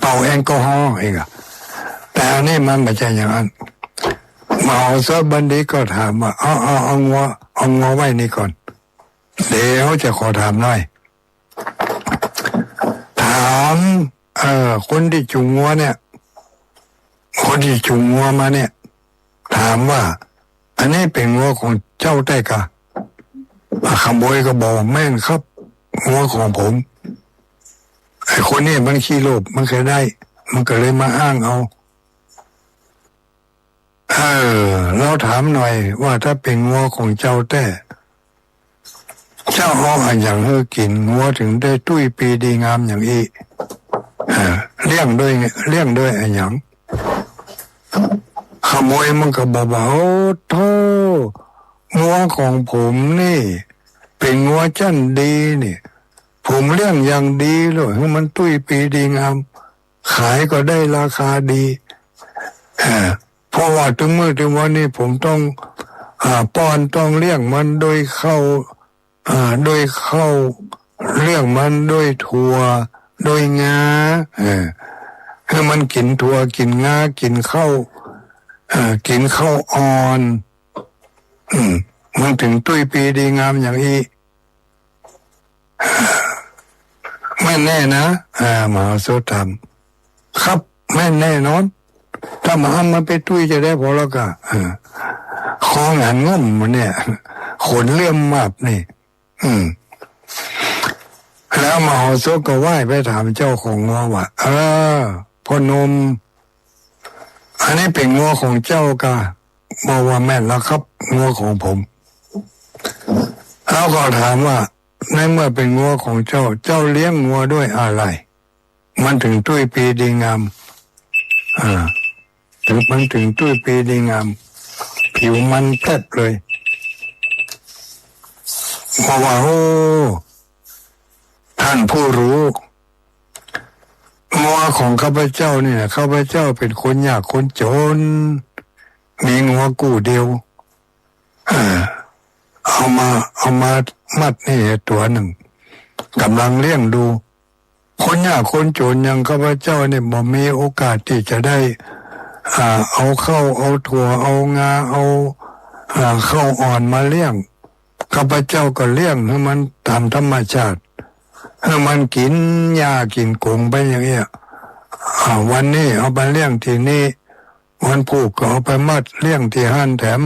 เป่าแอลกอฮอล์ เอ้ย ก่ะ แต่อันนี้มันบ่ใจ้อย่างนั้น มโหสถบัณฑิตก็ถามว่า เอา เอา เอางัว เอางัวไว้นี่ก่อน เดี๋ยวจะขอถามหน่อย ถาม เอ่อ คนตี้จูงงัวเนี่ย คนตี้จูงงัวมาเนี่ย ถามว่า อันนี้เป๋นงัวของเจ้าแต๊ก่ะ อ่ะ ขโมยก็บอกว่า แม่นครับ งัวของผม ไอ้คนนี้มันขี้โลภ มันใค่ได้ มันก็เลยมาอ้างเอา เออ เฮาถามหน่อยว่าถ้าเป๋นงัวของเจ้าแต๊ เจ้าเอาอะหยังหื้อกิ๋น งัวเถิงได้ตุ้ยปีดีงามอย่างอี้ เออ เลี้ยงโดย เลี้ยงโดยอะหยัง ขโมยมันก็บอกว่า โอ้โธ่ งัวของผมนี่ เป๋นงัวจั้นดีนี่ ผมเลี้ยงอย่างดีเลย หื้อมันตุ้ยปีดีงาม ขายก็ได้ราคาดี เอ่อ เพราะว่าตึงมื้อตึงวันนี้ผมต้อง อ่า ป้อนต้องเลี้ยงมันโดยข้าว อ่า โดยข้าว เลี้ยงมันโดยถั่ว โดยงา เออ หื้อมันกิ๋นถั่ว กิ๋นงา กิ๋นข้าว เอ่อ กิ๋นข้าวอ่อน อืม มันเถิงตุ้ยปีดีงามอย่างอี้ แม่นแน่นะ อ่า มโหสถถาม ครับ แม่นแน่นอน ถ้าบ่อำมันไปตุ้ยจะใด๋ผ่อละก่ะ เออ คอหันง่ำหมดเนี่ย ขนเลื่อมมับนี่ อืม แล้วมโหสถก็ไหว้ไปถามเจ้าของงัวว่า เออ พ่อหนุ่ม อันนี้เป๋นงัวของเจ้าก่ะ บอกว่าแม่นแล้วครับ งัวของผม เฮาก็ถามว่า ในเมื่อเป๋นงัวของเจ้า เจ้าเลี้ยงงัวด้วยอะไร มันเถิงตุ้ยปีดีงาม อ่า เถิง มันเถิงตุ้ยปีดีงาม ผิวมันแปลบเลย บอกว่า โอ้ ท่านผู้รู้ งัวของข้าพเจ้านี่นะ ข้าพเจ้าเป๋นคนยากคนจ๋น มีงัวกู้เดียว เอ่อ เอามา เอามามัดนี่ตั๋วนึ่ง ก่ำลังเลี้ยงดู คนยากคนจ๋นอย่างข้าพเจ้านี่บ่มีโอกาสตี้จะได้ อ่า เอาข้าว เอาถั่ว เอางา เอา อ่า ข้าวอ่อนมาเลี้ยง ข้าพเจ้าก็เลี้ยงหื้อมันต๋ามธรรมชาติ หื้อมันกิ๋นหญ้ากิ๋นก๋งไปอย่างเอี้ย อ่า วันนี้เอาไปเลี้ยงตี้นี่ วันพูกก็เอาไปมัดเลี้ยงตี้ฮ้านแถม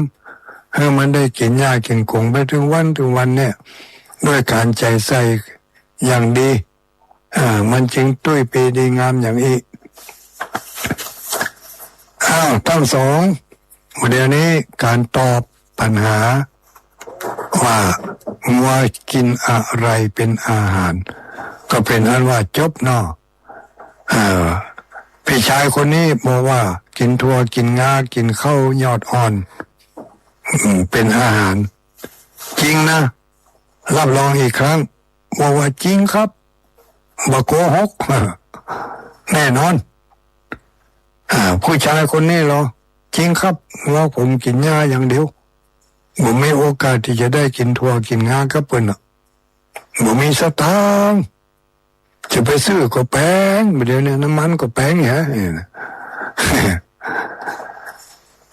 หื้อมันได้กิ๋นหญ้ากิ๋นก๋งไปเถิงวันเถิงวันเนี่ย ด้วยก๋านใจ๋ใส่อย่างดี อ่า มันจึงตุ้ยปีดีงามอย่างอี้ อ้าว ทั้งสอง เดี๋ยวนี้ก๋านตอบปัญหาว่างัวกิ๋นอะไรเป๋นอาหาร ก็เป๋นอันว่าจบเนาะ เอ่อ ปี้ชายคนนี้บอกว่ากิ๋นถั่ว กิ๋นงา กิ๋นข้าวยอดอ่อน อืม เป๋นอาหาร จริงนะ รับรองอีกครั้ง บอกว่าจริงครับ บ่โกหก แน่นอน อ่า ผู้ชายคนนี้เหรอ จริงครับ งัวผมกิ๋นหญ้าอย่างเดียว บ่มีโอกาสตี้จะได้กิ๋นถั่วกิ๋นงากับเปิ้นน่ะ บ่มีสตางค์ จะไปซื้อก็แปง เดี๋ยวนี้น้ำมันก็แปงแหะ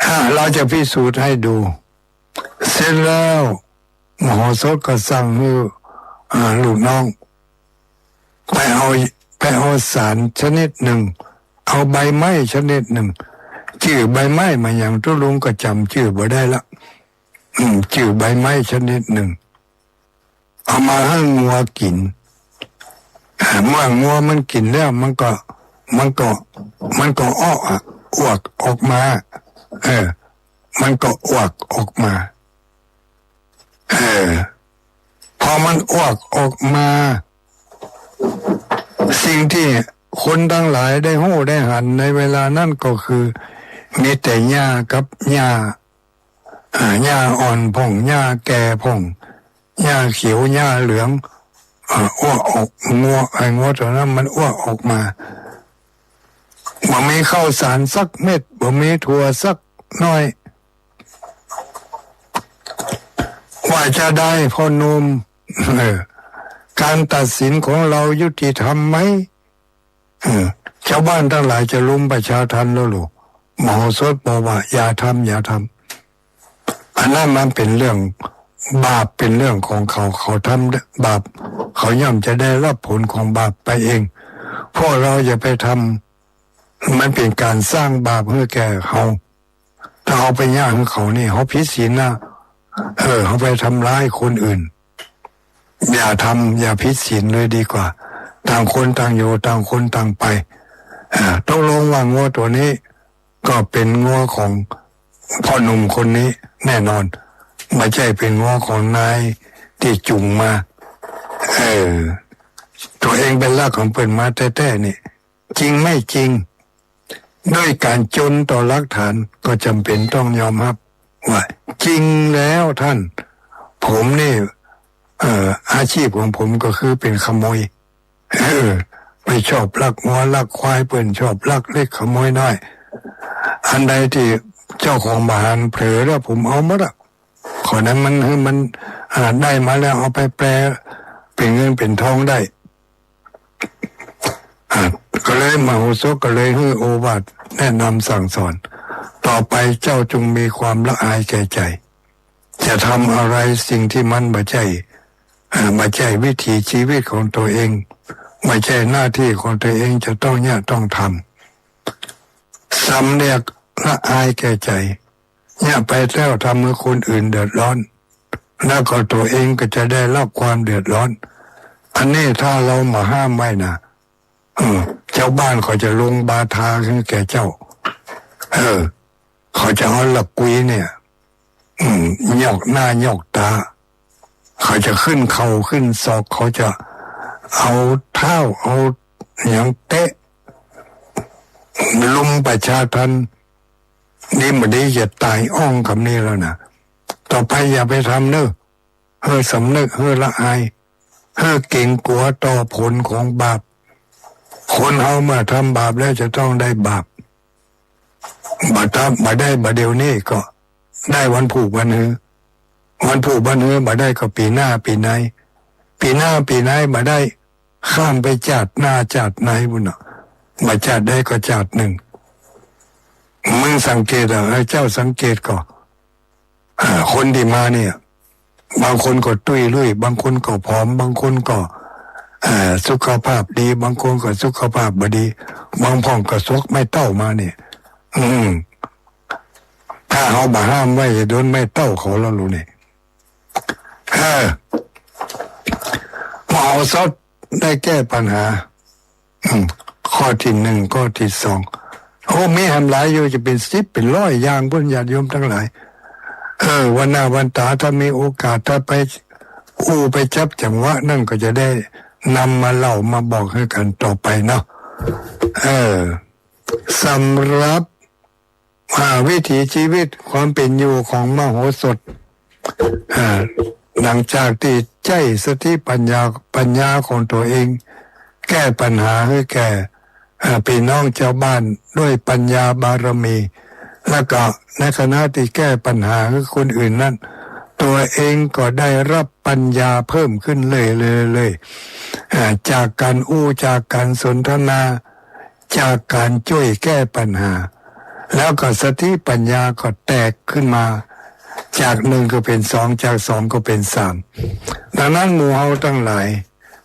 อ่า เราจะพิสูจน์หื้อดู เสร็จแล้ว มโหสถก็สั่งหื้อ อ่า ลูกน้อง ไปเอา ไปเอาสารชนิดนึ่ง เอาใบไม้ชนิดนึ่ง จื้อใบไม้มาหยังตุ๊ลุงก็จ๋ำจื้อบ่ได้ละ อืม จื้อใบไม้ชนิดนึ่ง เอามาหื้องัวกิ๋น อ่า เมื่องัวมันกิ๋นแล้ว มันก็ มันก็ มันก็อ้วกอะ อ้วกออกมา เออ มันก็อ้วกออกมา เออ พอมันอ้วกออกมา สิ่งตี้คนตังหลายได้ฮู้ได้หันในเวลานั้นก็คือ มีแต่หญ้ากับหญ้า อ่า หญ้าอ่อนพ่อง หญ้าแก่พ่อง หญ้าเขียว หญ้าเหลือง อ่า อ้วกออก งัว ไอ้งัวตั๋วนั้นมันอ้วกออกมา บ่มีข้าวสารสักเม็ด บ่มีถั่วสักหน่อย ว่าจะได้พ่อหนุ่ม เออ การตัดสินของเรายุติธรรมไหม เออ ชาวบ้านตังหลายจะรุมประชาทัณฑ์แล้วลูก มโหสถบอกว่า อย่าทำ อย่าทำ อันนั้นมันเป๋นเรื่องบาป เป๋นเรื่องของเขา เขาทำบาป เขาย่อมจะได้ฮับผลของบาปไปเอง พวกเฮาอย่าไปทำ มันเป๋นก๋านสร้างบาปหื้อแก่เฮา ถ้าเฮาไปเยียะหื้อเขานี่ เฮาผิดศีลนะ เออ เฮาไปทำร้ายคนอื่น อย่าทำ อย่าผิดศีลเลยดีกว่า ต่างคนต่างอยู่ ต่างคนต่างไป อ่า ตกลงว่างัวตั๋วนี้ ก็เป๋นงัวของพ่อหนุ่มคนนี้แน่นอน บ่ใจ้เป๋นงัวของนายตี้จูงมา เออ ตั๋วเองไปลักของเปิ้นมาแต๊ๆ นี่ จริงไม่จริง ด้วยก๋านจนต่อหลักฐาน ก็จ๋ำเป๋นต้องยอมฮับ ว่าจริงแล้วต้าน ผมนี่ เอ่อ อาชีพของผมก็คือเป๋นขโมย เออ ไปชอบลักงัวลักควาย เปิ้นชอบลักเล็กขโมยน้อย อันใดตี้เจ้าของบ่หันเผลอแล้ว ผมเอาหมดอะ ข้อนั้นมัน หื้อมัน อ่า ได้มาแล้วเอาไปแปลเป๋นเงินเป๋นทองได้ อ่า ก็เลยมโหสถก็เลยหื้อโอวาทแนะนำสั่งสอน ต่อไปเจ้าจงมีความละอายแก่ใจ๋ จะทำอะไรสิ่งตี้มันบ่ใจ้ อ่า บ่ใจ้วิถีชีวิตของตั๋วเอง บ่ใจ้หน้าตี้ของตั๋วเองจะต้องเยียะต้องทำ สำเนียกละอายแก่ใจ๋ เยียะไปแล้วทำหื้อคนอื่นเดือดร้อน แล้วก็ตั๋วเองก็จะได้ฮับความเดือดร้อน อันนี้ถ้าเฮาบ่ห้ามไว้นะ เออ จาวบ้านเขาจะลงบาทาหื้อแก่เจ้า เออ เขาจะเอาละกุยเนี่ย อืม ยอกหน้ายอกต๋า เขาจะขึ้นเข่าขึ้นศอก เขาจะเอาเท้าเอาหยังเตะ รุมประชาทัณฑ์ ดีบ่ดีจะต๋ายอ้องกำนี้แล้วนะ ต่อไปอย่าไปทำเน่อ หื้อสำนึก หื้อละอาย หื้อเก๋งกั๋วต่อผลของบาป คนเฮาเมื่อทำบาปแล้วจะต้องได้บาป บ่ทำ บ่ได้บ่าเดี่ยวนี้ก็ได้วันพูกวันหื้อ วันพูกวันหื้อบ่ได้ก็ปี๋หน้าปี๋ใน ปี๋หน้าปี๋ในบ่ได้ ข้ามไปจาติหน้าจาติในปู้นเนาะ บ่จาติใดก็จาตินึ่ง มึงสังเกตอะ เออ เจ้าสังเกตก่อ อ่า คนตี้มาเนี่ย บางคนก็ตุ้ยลุย บางคนก็ผอม บางคนก็ เอ่อ สุขภาพดี บางคนก็สุขภาพบ่ดี บางพ่องก็สวกไม้เต้ามาเนี่ย อืม ถ้าเฮาบ่ห้ามไว้จะโดนไม้เต้าเขาแล้วลูกนี่ เออ มโหสถได้แก้ปัญหา อืม ข้อตี้นึ่ง ข้อตี้สอง โอ้ มีแหมหลายอยู่ จะเป๋นสิบเป๋นร้อยอย่างปู้น ญาติโยมตังหลาย เออ วันหน้าวันต๋าถ้ามีโอกาส ถ้าไปอู้ไปจับจังหวะนั้นก็จะได้นำมาเล่ามาบอกหื้อกั๋นต่อไปเนาะ เออ สำหรับ อ่า วิถีชีวิตความเป๋นอยู่ของมโหสถ อ่า หลังจากตี้ใจ๊สติปัญญา ปัญญาของตั๋วเอง แก้ปัญหาหื้อแก่ อ่า ปี้น้องจาวบ้านด้วยปัญญาบารมี แล้วก็ในขณะตี้แก้ปัญหาหื้อคนอื่นนั้น ตั๋วเองก็ได้ฮับปัญญาเพิ่มขึ้นเรื่อยๆ เรื่อยๆ อ่า จากก๋านอู้ จากก๋านสนทนา จากก๋านจ้วยแก้ปัญหา แล้วก็สติปัญญาก็แตกขึ้นมา จากนึ่งก็เป๋นสอง จากสองก็เป๋นสาม ดังนั้นหมู่เฮาตังหลาย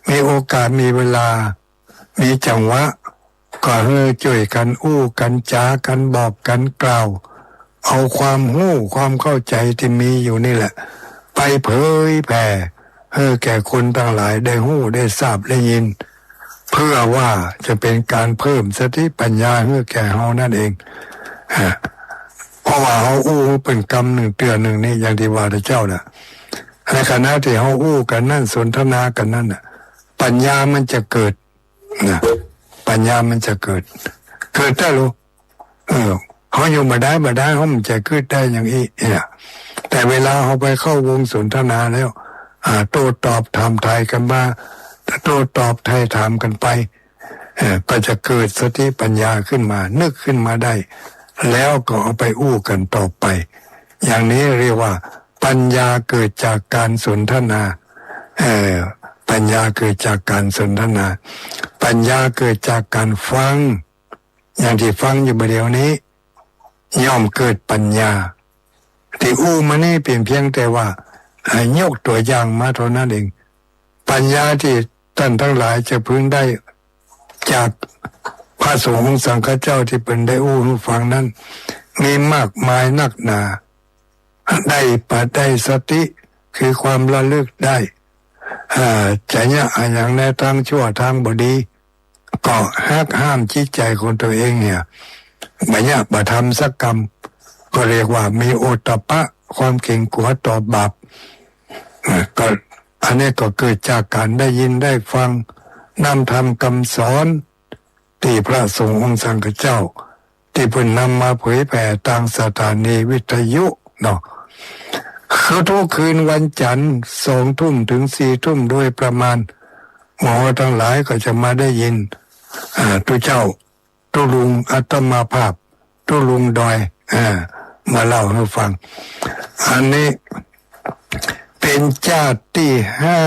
มีโอกาส มีเวลา มีจังหวะ ก็หื้อจ้วยกั๋นอู้กั๋นจ๋ากั๋นบอกกั๋นกล่าว เอาความฮู้ความเข้าใจ๋ตี้มีอยู่นี่แหละ ไปเผยแผ่หื้อแก่คนตังหลายได้ฮู้ได้ทราบได้ยิน เพื่อว่าจะเป๋นก๋านเพิ่มสติปัญญาหื้อแก่เฮานั่นเอง อ่า พ ราะว่าเฮาอู้เปิ้นกำนึ่งเตื้อนึ่งนี่ อย่างตี้ว่าแต่เจ๊าน่ะ ในขณะตี้เฮาอู้กั๋นนั้น สนทนากั๋นนั้นน่ะ ปัญญามันจะเกิด นะ ปัญญามันจะเกิด เกิดได้หรือ เออ เฮาอยู่บ่ได้บ่ได้ เฮาบ่ใจ้กึ๊ดได้อย่างอี้เนี่ย แต่เวลาเฮาไปเข้าวงสนทนาแล้ว อ่า โต้ตอบถามไถ่กั๋นมา โต้ตอบไถ่ถามกั๋นไป เอ่อ ก็จะเกิดสติปัญญาขึ้นมา นึกขึ้นมาได้ แล้วก็เอาไปอู้กั๋นต่อไป อย่างนี้เรียกว่าปัญญาเกิดจากการสนทนา เอ่อ ปัญญาเกิดจากการสนทนา ปัญญาเกิดจากการฟัง อย่างตี้ฟังอยู่บ่าเดี่ยวนี้ ย่อมเกิดปัญญา ตี้อู้มานี่เป๋นเพียงแต่ว่า อ่า ยกตั๋วอย่างมาเต้านั้นเอง ปัญญาตี้ต้านตังหลายจะพึงได้จากพระสงฆ์องค์สังฆเจ้าตี้เปิ้นได้อู้หื้อฟังนั้น มีมากมายนักหนา ได้ปัญญา ได้สติ คือความระลึกได้ อ่า จะเยียะอะหยังในตางชั่วตางบ่ดี ก็หักห้ามจิตใจ๋ของตั๋วเองเนี่ย บ่เยียะบ่ทำสักกำ ก็เรียกว่ามีโอตตัปปะ ความเก๋งกั๋วต่อบาป อ่า ก็ อันนี้ก็เกิดจากการได้ยินได้ฟัง นำธรรมกำสอน ตี้พระสงฆ์องค์สังฆเจ้า ตี้เปิ้นนำมาเผยแผ่ตางสถานีวิทยุเนาะ คือทุกคืนวันจันทร์ สองทุ่มเถิงสี่ทุ่มโดยประมาณ หมู่เฮาตังหลายก็จะมาได้ยิน อ่า ตุ๊เจ้า ตุ๊ลุงอาตมาภาพ ตุ๊ลุงดอย อ่า มาเล่าหื้อฟัง อันนี้เป๋นจาติตี้ห้า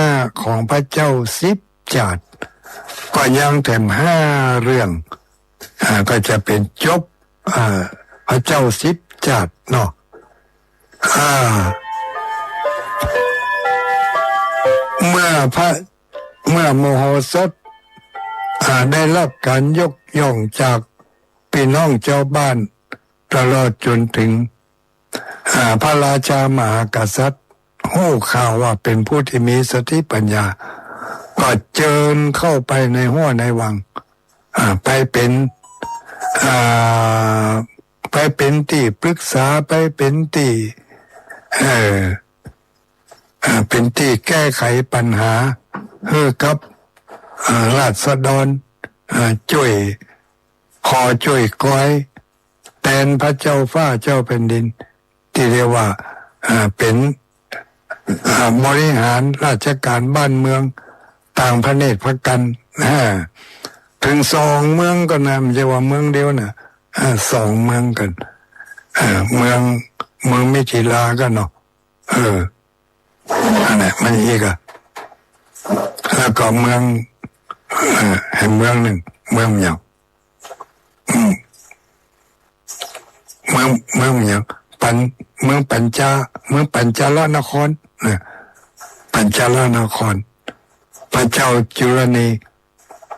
ของพระเจ้าสิบจาติ ก็ยังแถมห้าเรื่อง อ่า ก็จะเป๋นจบ อ่า พระเจ้าสิบจาติเนาะ อ่า เมื่อพระ เมื่อมโหสถ อ่า ได้ฮับก๋านยกย่องจากปี้น้องจาวบ้าน ตลอดจ๋นเถิง อ่า พระราชามหากษัตริย์ ฮู้ข่าวว่าเป๋นผู้ตี้มีสติปัญญา ก็เจิญเข้าไปในฮั้วในวัง อ่า ไปเป๋น อ่า ไปเป๋นตี้ปรึกษา ไปเป๋นตี้ เอ่อ อ่า เป๋นตี้แก้ไขปัญหาหื้อกับ อ่า ราษฎร อ่า จ้วย ขอจ้วยกอย แตนพระเจ้าฟ้าเจ้าแผ่นดิน ตี้เรียกว่า อ่า เป๋น อ่า บริหารราชก๋านบ้านเมือง ต๋างผะเนตรผะกั๋น อ่า เถิงสองเมืองก่อนนะ บ่ใจ้ว่าเมืองเดียวนะ อ่า สองเมืองก่อน อ่า เมือง เมืองมิถิลาก่อนเนาะ เออ อันนั้นมันอีกอะ แล้วก็เมือง เอ่อ แหมเมืองนึ่ง เมืองหยัง อืม เมือง เมืองหยัง ปัญ เมืองปัญจา เมืองปัญจาลนคร นะ ปัญจาลนคร พระเจ้าจุลเน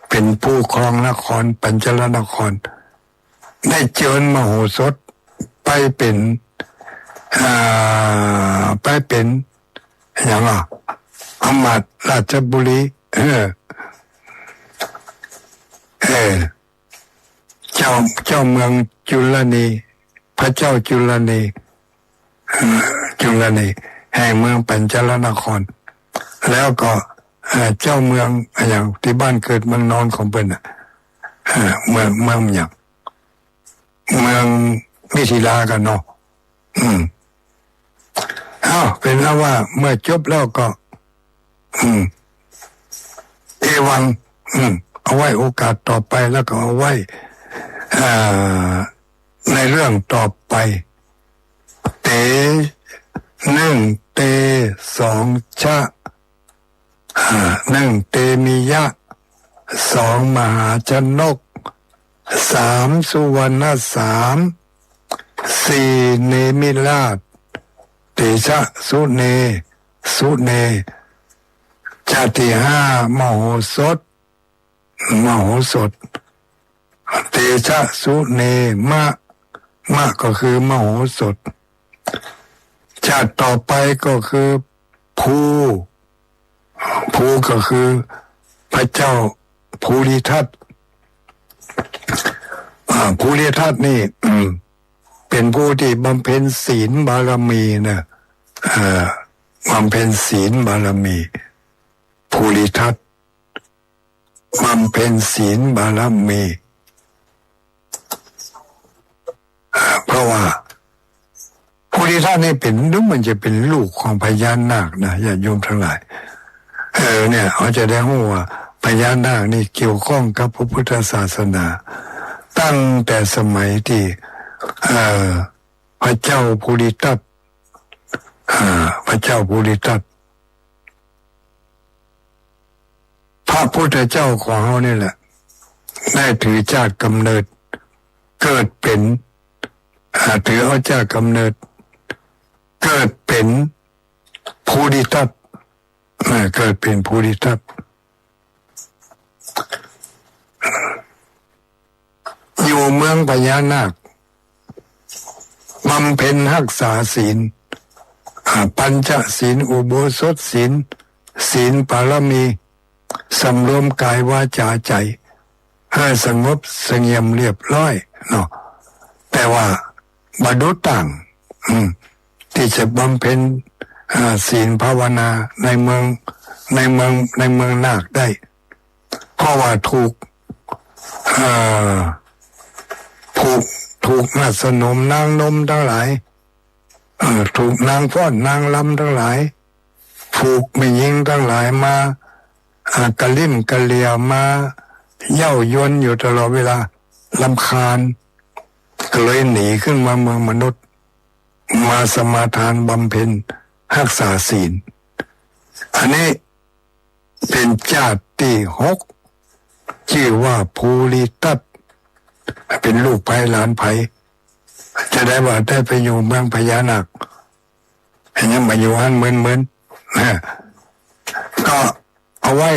เป๋นผู้ครองนคร ปัญจาลนคร ได้เจิญมโหสถไปเป๋น อ่า ไปเป๋นหยังอะ อำมาตย์ราชบุรี เออ เออ เจ้า เจ้าเมืองจุลเน พระเจ้าจุลเน เอ่อ จุลเน แห่งเมืองปัญจาลนคร แล้วก็ เอ่อ เจ้าเมืองอะหยังตี้บ้านเกิดเมืองนอนของเปิ้นน่ะ เอ่อ เมือง เมืองหยัง เมืองมิถิลาก่อนเนาะ อืม เอ้า เป๋นอันว่าเมื่อจบแล้วก็ อืม เอวัง อืม เอาไว้โอกาสต่อไป แล้วก็เอาไว้ เอ่อ ในเรื่องต่อไป เต นึ่ง เต สอง ชะ อ่า นึ่ง เตมียะ สอง มหาชนก สาม สุวรรณสาม สี่ เนมิราช เตชะสุเน สุเน จาติห้า มโหสถ มโหสถ เตชะสุเนมะ มะก็คือมโหสถ จาติต่อไปก็คือภู ภูก็คือพระเจ้าภูริทัต อ่า ภูริทัตนี่ อืม เป๋นผู้ตี้บำเพ็ญศีลบารมีนะ เอ่อ บำเพ็ญศีลบารมี ภูริทัต บำเพ็ญศีลบารมี อ่า เพราะว่าภูริทัตนี่เป๋น หรือมันจะเป๋นลูกของพญานาคนะ ญาติโยมตังหลาย เออ เนี่ย เฮาจะได้ฮู้ว่าพญานาคนี่เกี่ยวข้องกับพระพุทธศาสนา ตั้งแต่สมัยตี้ เอ่อ พระเจ้าภูริทัต อ่า พระเจ้าภูริทัต พระพุทธเจ้าของเฮานี่แหละ ได้ถือจาติกำเนิด เกิดเป๋น อ่า ถือเอาจาติกำเนิด เกิดเป๋นภูริทัต อ่า เกิดเป๋นภูริทัต อยู่เมืองพญานาค บำเพ็ญฮักษาศีล อ่า ปัญจศีล อุโบสถศีล ศีลบารมี สำรวมกายวาจาใจ๋ หื้อสงบเสงี่ยมเรียบร้อยเนาะ แต่ว่าบ่ดูต่าง อืม ตี้จะบำเพ็ญ อ่า ศีลภาวนาในเมือง ในเมือง ในเมืองนาคได้ เพราะว่าถูก เอ่อ ถูก ถูกนางสนมนางนมตังหลาย เอ่อ ถูกนางฟ้อนนางรำตังหลาย ถูกแม่ญิงตังหลายมา อ่า กะลิ้มกะเหลี่ยมาเย้ายวนอยู่ตลอดเวลา รำคาญ ก็เลยหนีขึ้นมาเมืองมนุษย์ มาสมาทานบำเพ็ญฮักษาศีล อันนี้เป๋นจาติตี้หก จื้อว่าภูริทัต เป๋นลูกใผหลานใผ จะได้ว่าได้ไปอยู่เมืองพญานาค ยังมาอยู่หั้นเหมือนๆ นะ ก็เอาไว้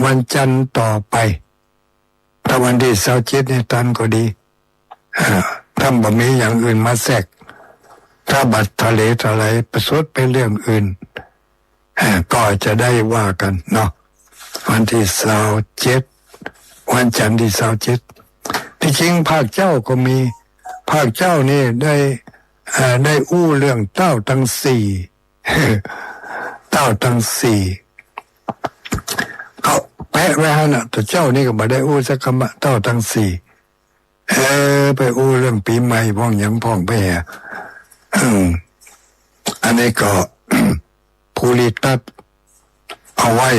วันจันทร์ต่อไป ถ้าวันตี้ซาวเจ็ดนี่ตันก็ดี อ่า ถ้าบ่มีอย่างอื่นมาแทรก ถ้าบ่ทะเลทลายประสดไปเรื่องอื่น อ่า ก็จะได้ว่ากั๋นเนาะ วันตี้ซาวเจ็ด วันจันทร์ตี้ซาวเจ็ด ตี้จริงภาคเจ๊าก็มี ภาคเจ๊านี่ได้ เอ่อ ได้อู้เรื่องเต้าตังสี่ เต้าตังสี่ ก็แปะไว้หั้นน่ะ แต่เจ๊านี่ก็บ่ได้อู้สักกำอะ เต้าตังสี่ เออ ไปอู้เรื่องปี๋ใหม่พ่องหยังพ่องไปแหม อืม อันนี้ก็ ภูริทัต เอาไว้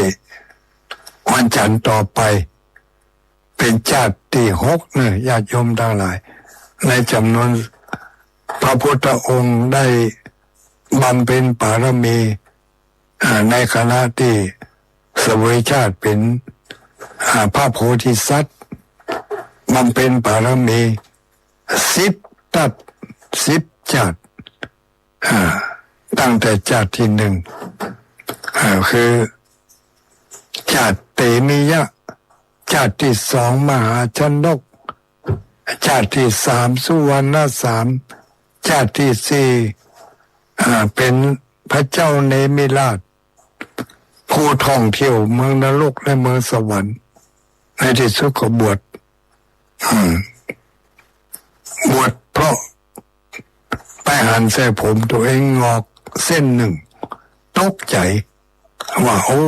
วันจันทร์ต่อไป เป๋นจาติตี้หกเนาะ ญาติโยมตังหลาย ในจ๋ำนวนพระพุทธองค์ได้บำเพ็ญบารมี อ่า ในขณะตี้เสวยชาติเป๋น อ่า พระโพธิสัตว์ บำเพ็ญบารมีสิบตัด สิบจาติ อ่า ตั้งแต่จาติตี้หนึ่ง อ่า คือ จาติเตมิยะ จาติตี้สองมหาชนก จาติตี้สามสุวรรณสาม จาติตี้สี่ อ่า เป๋นพระเจ้าเนมิราช ผู้ท่องเที่ยวเมืองนรกและเมืองสวรรค์ ในตี้สุดก็บวช อืม บวชเพราะไปหันแส่ผมตั๋วเองงอกเส้นนึ่ง ตกใจ๋ว่า โอ้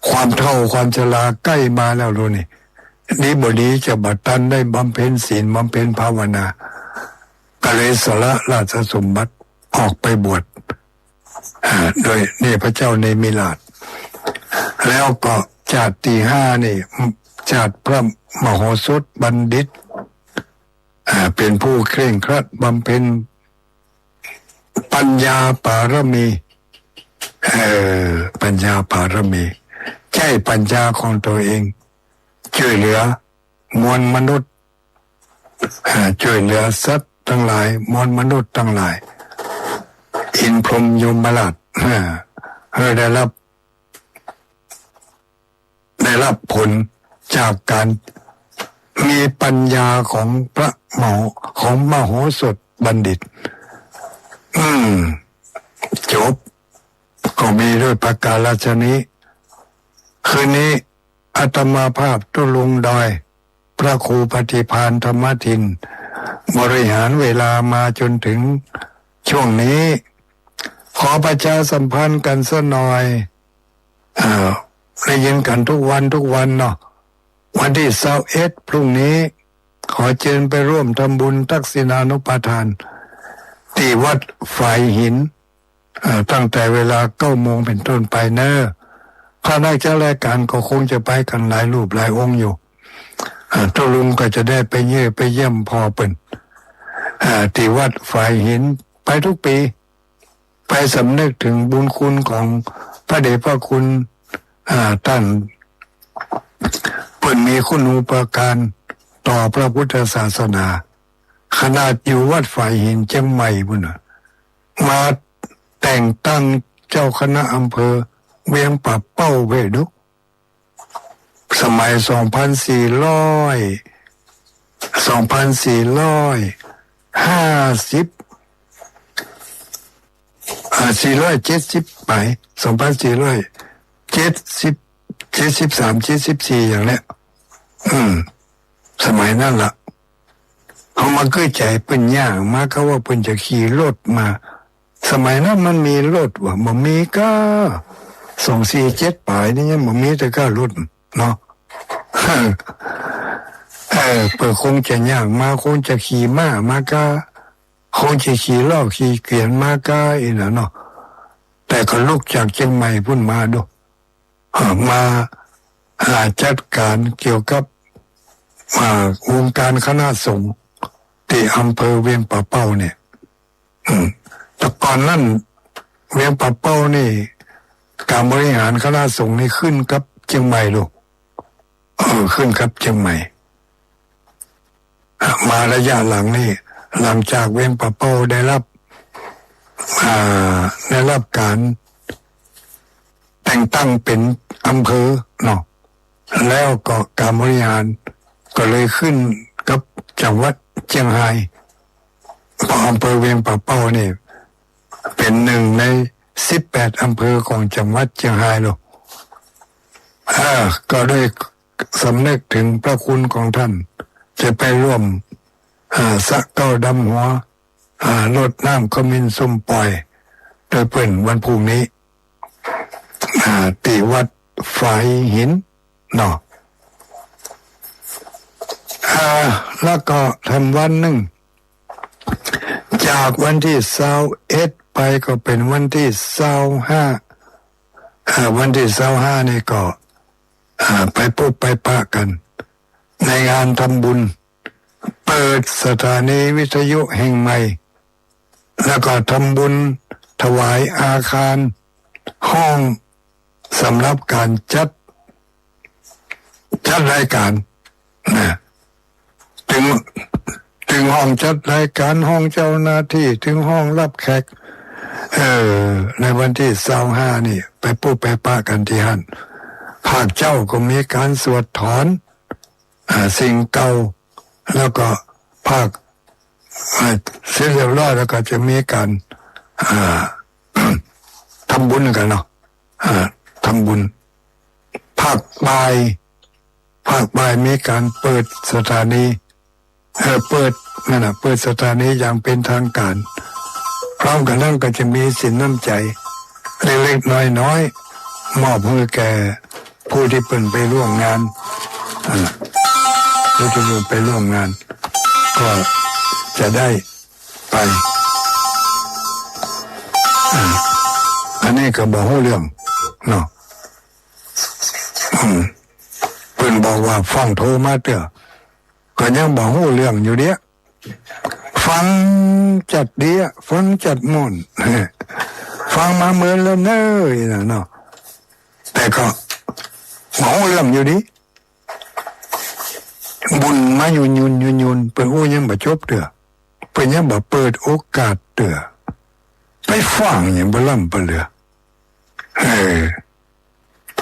ความเฒ่าความชราใก้มาแล้วลูกนี่ ดีบ่ดีจะบ่ตันได้บำเพ็ญศีลบำเพ็ญภาวนา ก็เลยสละราชสมบัติออกไปบวช อ่า โดยนี่พระเจ้าเนมิราช แล้วก็จาติตี้ห้านี่ จาติพระมโหสถบัณฑิต อ่า เป๋นผู้เคร่งครัดบำเพ็ญปัญญาบารมี เอ่อ ปัญญาบารมี ใจ๊ปัญญาของตั๋วเอง จ้วยเหลือมวลมนุษย์ อ่า จ้วยเหลือสัตว์ตังหลาย มวลมนุษย์ตังหลาย อินทร์พรหมยมราช อ่า หื้อได้ฮับ ได้ฮับผลจากก๋านมีปัญญาของพระมโห ของมโหสถบัณฑิต อืม จบ ก็มีด้วยประการฉะนี้ คืนนี้อาตมาภาพตุ๊ลุงดอย พระครูปฏิภาณธรรมทิน บริหารเวลามาจนถึงช่วงนี้ ขอประชาสัมพันธ์กั๋นสักหน่อย เอ่อ ได้ยินกั๋นทุกวันทุกวันเนาะ วันตี้ซาวเอ็ด พรุ่งนี้ ขอเจิญไปร่วมทำบุญทักษิณานุปาทาน ตี้วัดฝายหิน เอ่อ ตั้งแต่เวลาเก้าโมงเป๋นต้นไปเน่อ ข้านักจัดรายก๋านก็คงจะไปกั๋นหลายรูปหลายองค์อยู่ เอ่อ ตุ๊ลุงก็จะได้ไปเยี่ยม ไปเยี่ยมพ่อเปิ้น เอ่อ ตี้วัดฝายหิน ไปกู้ปี๋ ไปสำนึกเถิงบุญคุณของพระเดชพระคุณ อ่า ต้าน เปิ้นมีคุณูปการต่อพระพุทธศาสนา ขนาดอยู่วัดฝายหินเจียงใหม่ปู้นน่ะ มาแต่งตั้งเจ้าคณะอำเภอเวียงป่าเป้าเว้ยดู สมัยสองพันสี่ร้อย สองพันสี่ร้อยห้าสิบ อ่า สี่ร้อยเจ็ดสิบไป สองพันสี่ร้อยเจ็ดสิบ เจ็ดสิบสาม เจ็ดสิบสี่ อย่างเนี้ย อืม สมัยนั้นละ เฮามาเกยใจ๋เปิ้นย่างมา ก็ว่าเปิ้นจะขี่รถมา สมัยนั้นมันมีรถวะ บ่มีก้า สองสี่เจ็ดป๋ายนี่ยังบ่มีแต่ก้ารถเนาะ เออ เปิ้นคงจะย่างมา คงจะขี่ม้ามาก้า คงจะขี่ล้อขี่เกวียนมาก้า อี้น่ะเนาะ แต่ก็ลุกจากเจียงใหม่ปู้นมาดู เอ่อ มา อ่า จัดก๋านเกี่ยวกับ อ่า วงก๋านคณะสงฆ์ตี้อำเภอเวียงป่าเป้าเนี่ย อืม แต่ก่อนนั้นเวียงป่าเป้านี่ ก๋านบริหารคณะสงฆ์นี่ขึ้นกับเจียงใหม่ลูก เออ ขึ้นกับเจียงใหม่ มาระยะหลังนี่ หลังจากเวียงป่าเป้าได้รับ อ่า ได้รับก๋านแต่งตั้งเป๋นอำเภอเนาะ แล้วก็ก๋านบริหารก็เลยขึ้นกับจังหวัดเจียงฮาย เพราะอำเภอเวียงป่าเป้านี่เป๋นหนึ่งในสิบแปดอำเภอของจังหวัดเจียงฮายเนาะ อ่า ก็ด้วยสำนึกเถิงพระคุณของต้าน จะไปร่วม อ่า สะเกล้าดำหัว อ่า รดน้ำขมิ้นส้มป่อย โดยเปิ้นวันพรุ่งนี้ อ่า ตี้วัดฝายหินเนาะ อ่า แล้วก็แถมวันนึ่ง จากวันตี้ซาวเอ็ดไปก็เป๋นวันตี้ซาวห้า อ่า วันตี้ซาวห้านี่ก็ อ่า ไปปุ๊บไปปะกั๋น ในงานทำบุญ เปิดสถานีวิทยุแห่งใหม่ แล้วก็ทำบุญถวายอาคารห้องสำหรับก๋านจัด จัดรายก๋านนะ เถิง เถิงห้องจัดรายก๋าน ห้องเจ้าหน้าตี้ เถิงห้องรับแขก เออ ในวันตี้ซาวห้านี่ ไปปุ๊บไปปะกั๋นตี้หั้น ภาคเจ๊าก็มีก๋านสวดถอน อ่า สิ่งเก่า แล้วก็ภาค อ่า เสร็จเรียบร้อยแล้วก็จะมีก๋าน อ่า ทำบุญกั๋นเนาะ อ่า ทำบุญ ภาคบ่าย ภาคบ่ายมีก๋านเปิดสถานี เอ่อ เปิด นั่นน่ะ เปิดสถานีอย่างเป๋นทางก๋าน พร้อมกั๋นนั้นก็จะมีสินน้ำใจ๋เล็กๆ น้อยๆ มอบหื้อแก่ผู้ตี้เปิ้นไปร่วมงาน อ่า ผู้ตี้เปิ้นไปร่วมงาน ก็จะได้ไป อ่า อันนี้ก็บ่ฮู้เรื่องเนาะ อืม เปิ้นบอกว่าฟั่งโทรมาเตื้อ ก็ยังบ่ฮู้เรื่องอยู่เดีย ฟั่งจัดเดีย ฟั่งจัดม่วน ฟั่งมาเมินแล้วเน่อ อี้น่ะเนาะ แต่ก็บ่ฮู้เรื่องอยู่ดี บุญมายุนยุนยุนยุน เปิ้นอู้ยังบ่จบเตื้อ เปิ้นยังบ่เปิดโอกาสเตื้อ ไปฟั่งหยังบ่ล้ำบ่เหลือ เออ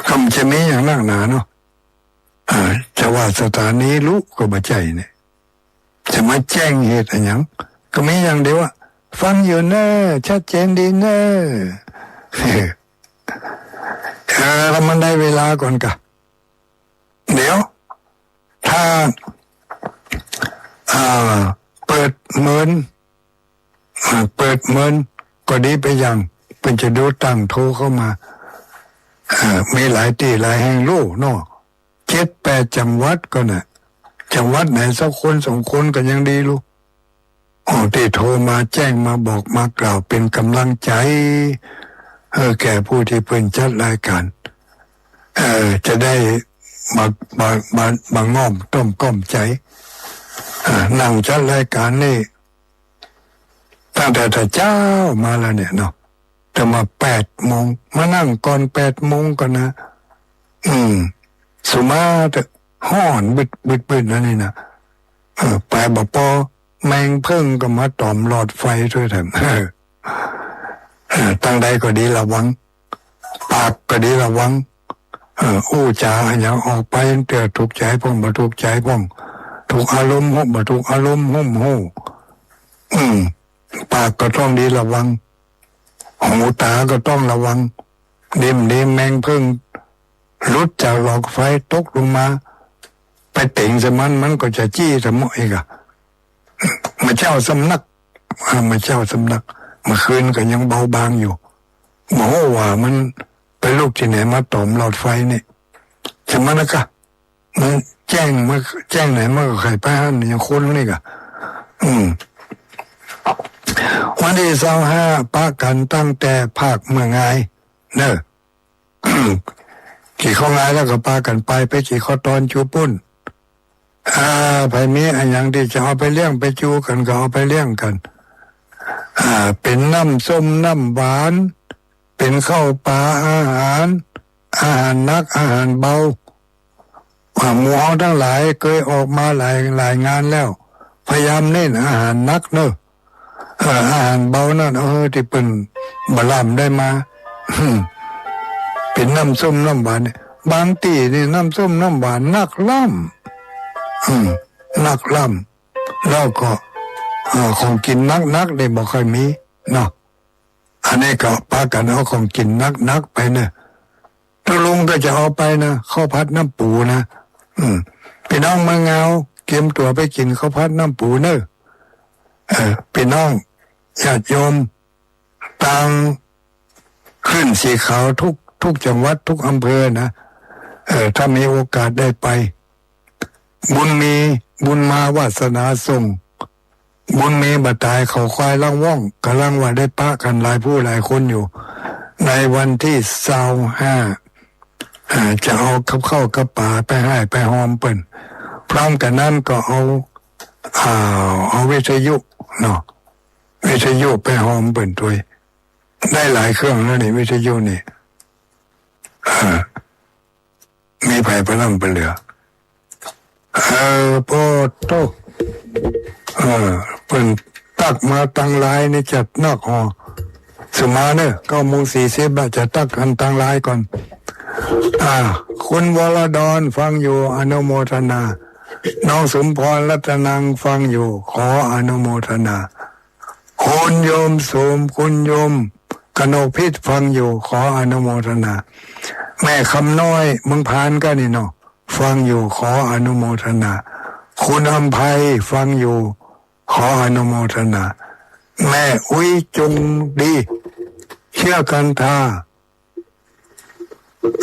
ก็บ่จะมีหยังนักหนาเนาะ อ่า จะว่าสถานีลุก็บ่ใจ้เนี่ย จะมาแจ้งเหตุอะหยัง ก็มีอย่างเดียวว่า ฟังอยู่เน่อ ชัดเจนดีเน่อ เออ แล้วมันได้เวลาก่อนกะ เดี๋ยว ถ้า อ่า ดเมิน อ่า เปิดเมินก็ดีไปอย่าง เปิ้นจะดูตังโทรเข้ามา เอ่อ มีหลายตี้หลายแห่งลูกเนาะ เจ็ดแปดจังหวัดก็น่ะ จังหวัดไหนสักคนสองคนก็ยังดีลูก โอ้ ตี้โทรมาแจ้งมาบอกมากล่าวเป๋นก๋ำลังใจ๋ เออ แก่ผู้ตี้เปิ้นจัดรายก๋าน เออ จะได้มา มา มา มาง่อมต้มก้อมใจ๋ เออ นั่งจัดรายก๋านนี่ ตั้งแต่ตะเจ๊ามาแล้วเนี่ยเนาะ แต่มาแปดโมง มานั่งก่อนแปดโมงก่อนนะ อืม สุมาเต๊อะ ฮ้อนบึดบึดบึดนะนี่นะ เออ ไปบ่ปอ แมงเผิ้งก็มาตอมหลอดไฟตวยแถม เออ เออ ตางใดก็ดีระวัง ปากก็ดีระวัง เออ อู้จ๋าอะหยังออกไป เตื้อถูกใจ๋พ่อง บ่ถูกใจ๋พ่อง ถูกอารมณ์ บ่ถูกอารมณ์ ฮู้บ่ฮู้ อืม ปากก็ต้องดีระวัง หูต๋าก็ต้องระวัง ดีบ่ดีแมงเผิ้งหลุดจากหลอดไฟตกลงมา ไปเต๋งใส่มัน มันก็จะจี๊ใส่เฮาอีกอะ มาเจ๊าสำนัก อ่า มาเจ๊าสำนัก เมื่อคืนก็ยังเบาบางอยู่ บ่ฮู้ว่ามันไปลุกตี้ไหนมาตอมหลอดไฟนี่ ใช่ไหมล่ะกะ มันแจ้งมา แจ้งไหนมาก็ใค่ไปหั้น ยังคนนี่กะ อืม วันตี้ซาวห้า ปะกั๋นตั้งแต่ภาคเมืองงาย เนอะ กี่ข้องงายแล้วก็ปากั๋นไป ไปกี่ข้อตอนจูปุ้น อ่า ใผมีอะหยังตี้จะเอาไปเลี้ยงไปจูกั๋นก็เอาไปเลี้ยงกั๋น อ่า เป๋นน้ำส้มน้ำหวาน เป๋นข้าวป๋าอาหาร อาหารหนักอาหารเบา ว่าหมู่เฮาตังหลายเกยออกมาหลาย หลายงานแล้ว พยายามเน้นอาหารหนักเนอะ เออ อาหารเบานั้น เออ ตี้เปิ้นบ่ล้ำได้มา เป๋นน้ำส้มน้ำหวานเนี่ย บางตี้นี่น้ำส้มน้ำหวานหนักล้ำ อืม หนักล้ำ แล้วก็ เอ่อ ของกิ๋นหนักๆ นี่บ่ค่อยมีเนาะ อันนี้ก็ปากั๋นเอาของกิ๋นหนักๆ ไปเนอะ ตุ๊ลุงก็จะเอาไปนะ ข้าวผัดน้ำปูนะ อืม ปี้น้องเมืองงาว เกียมตั๋วไปกิ๋นข้าวผัดน้ำปูเนอะ เออ ปี้น้องญาติโยม ตางคลื่นสีขาวทุก ทุกจังหวัดทุกอำเภอนะ เออ ถ้ามีโอกาสได้ไป บุญมีบุญมาวาสนาส่ง บุญมีบ่ต๋ายเขาควายลังว่อง กำลังว่าได้ปะกั๋นหลายผู้หลายคนอยู่ ในวันตี้ซาวห้า อ่า จะเอากับข้าวกับป๋าไปฮ่ายไปฮอมเปิ้น พร้อมกั๋นนั้นก็เอา อ่า เอาวิทยุเนาะ วิทยุไปฮอมเปิ้นตวย ได้หลายเครื่องแล้วนี่ วิทยุนี่ อ่า มีไผปะล่ำปะเหลือ เออ โปโต้ เออ เปิ้นตั๊กมาตังหลายนี่จัดหนักฮอ สุมาเนอะ เก้าโมงสี่สิบละ จะตั๊กกั๋นตังหลายก่อน อ่า คุณวรดรฟังอยู่ อนุโมทนา น้องสมพรรัตนังฟังอยู่ ขออนุโมทนา คุณโยมสม คุณโยมกนกพิษฟังอยู่ ขออนุโมทนา แม่คำน้อยเมืองพานก็นี่เนาะ ฟังอยู่ ขออนุโมทนา คุณอำไพฟังอยู่ ขออนุโมทนา แม่อุ๊ยจงดี เชื้อกันทา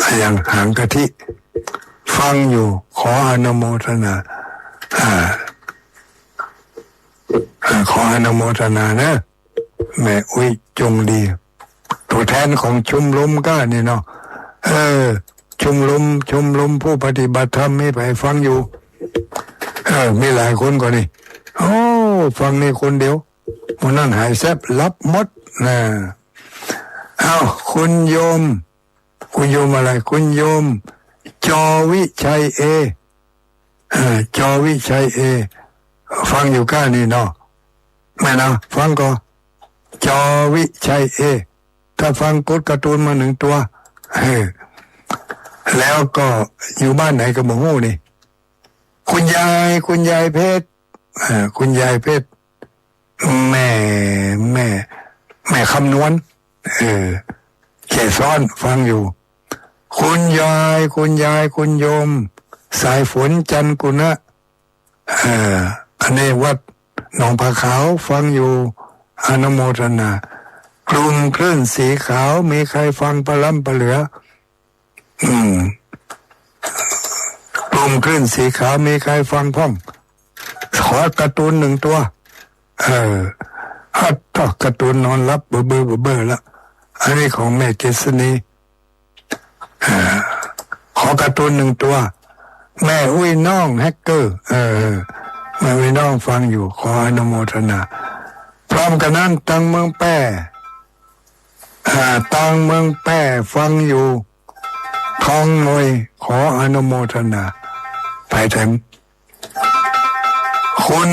อะหยังหางกะทิ ฟังอยู่ ขออนุโมทนา อ่า อ่า ขออนุโมทนาเนอะ แม่อุ๊ยจงดี ตั๋วแทนของชุมรมก้านี่เนาะ เออ ชุมรม ชุมรมผู้ปฏิบัติธรรมมีไผฟังอยู่ เออ มีหลายคนก่อนี่ โอ้ ฟังนี่คนเดียว มื้อนั้นหายแซบหลับหมดนะ อ้าว คุณโยม คุณโยมอะไร คุณโยม จอวิชัยเอ เอ่อ จอวิชัยเอ ฟังอยู่ก้านี่เนาะ แม่นะ ฟังก่อ จอวิชัยเอ ถ้าฟังกดการ์ตูนมาหนึ่งตัว เออ แล้วก็อยู่บ้านไหนก็บ่ฮู้นี่ คุณยาย คุณยายเพชร เอ่อ คุณยายเพชร แม่ แม่ แม่คำนวณ เออ เกสรฟังอยู่ คุณยาย คุณยาย คุณโยม สายฝน จันกุณะ เอ่อ อันนี้วัด หนองผาขาวฟังอยู่ อนุโมทนา กลุ่มคลื่นสีขาว มีใครฟังปะล้ำปะเหลือ อืม กลุ่มคลื่นสีขาว มีใครฟังพ่อง ขอการ์ตูนหนึ่งตัว เออ ฮัด การ์ตูนนอนหลับเบ้อเบ้อเบ้อเบ้อละ อันนี้ของแม่เกษณี เอ่อ ขอการ์ตูนหนึ่งตัว แม่อุ้ยน้องแฮกเกอร์ เออ แม่อุ้ยน้องฟังอยู่ ขออนุโมทนา พร้อมกันนั้น ตังเมืองแป้ อ่า ตังเมืองแป้ฟังอยู่ ทองหน่วย ขออนุโมทนา ไปแถม คุณ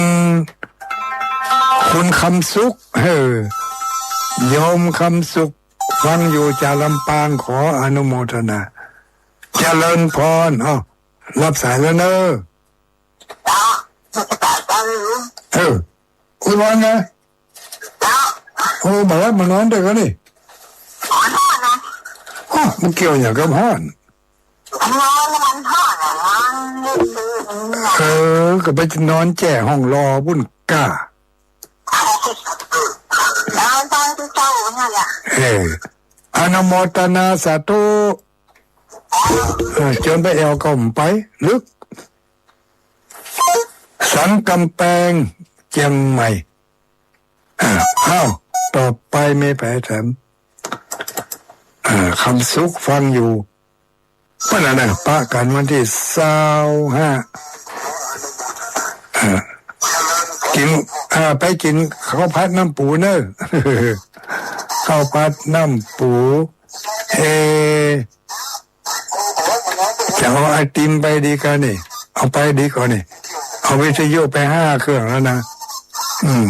คุณคำสุข เออ โยมคำสุข ฟังอยู่จากลำปาง ขออนุโมทนา เจริญพร อ้าว รับสายแล้วเนอะ เจ้า นมัสการเจ้า เออ คุณว่าไง เจ้า โอ้ บ่าแล้วมานอนด้วยกันนี่ ฮ้อนๆ นะ อ้าว มันเกี่ยวอย่างกับฮ้อน มันฮ้อน มันฮ้อนอะ ฮ้อนนิดนึง เออ ก็ไปนอนแจ้ห้องรอบุญก้า นอนตอนที่เจ้านั่นแหละ เออ อนุโมทนาสาธุ เออ จนไปแอวก็บ่ไป ลึก สันกำแปง เจียงใหม่ อ่า อ้าว ต่อไปมีไปแถม อ่า คำสุขฟังอยู่ เปิ้นน่ะนะ ปะกั๋นวันตี้ซาวห้า อ่า กิ๋น อ่า ไปกิ๋นข้าวผัดน้ำปูเนอะ ข้าวผัดน้ำปู เอ จะเอาไอติมไปดีกานี่ เอาไปดีก่อนี่ เอาวิทยุไปห้าเครื่องแล้วนะ อืม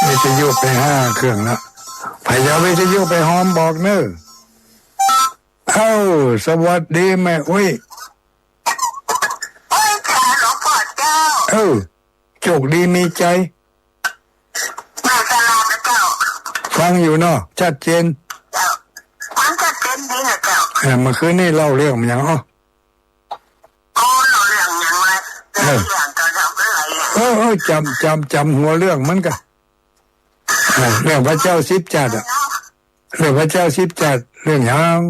วิทยุไปห้าเครื่องแล้ว ใผจะเอาวิทยุไปฮอมบอกเนอะ เอ้า สวัสดีแม่อุ้ย เอ้ย ค่ะ หลวงพ่อเจ้า เออ โจคดีมีชัย มาสลามนะเจ้า ฟังอยู่เนาะ ชัดเจน เจ้า ฟังชัดเจนดีนะเจ้า เออ เมื่อคืนนี้เล่าเรื่องหยังอ้อ โอ้ เล่าเรื่องหยังวะ เออ เล่าเรื่องเก่าๆ หลายอย่าง เออ เออ จ๋ำ จ๋ำ จ๋ำหัวเรื่องมันก่ะ เออ เรื่องพระเจ้าสิบจักรอะ เรื่องพระเจ้าสิบจักร เรื่องหยัง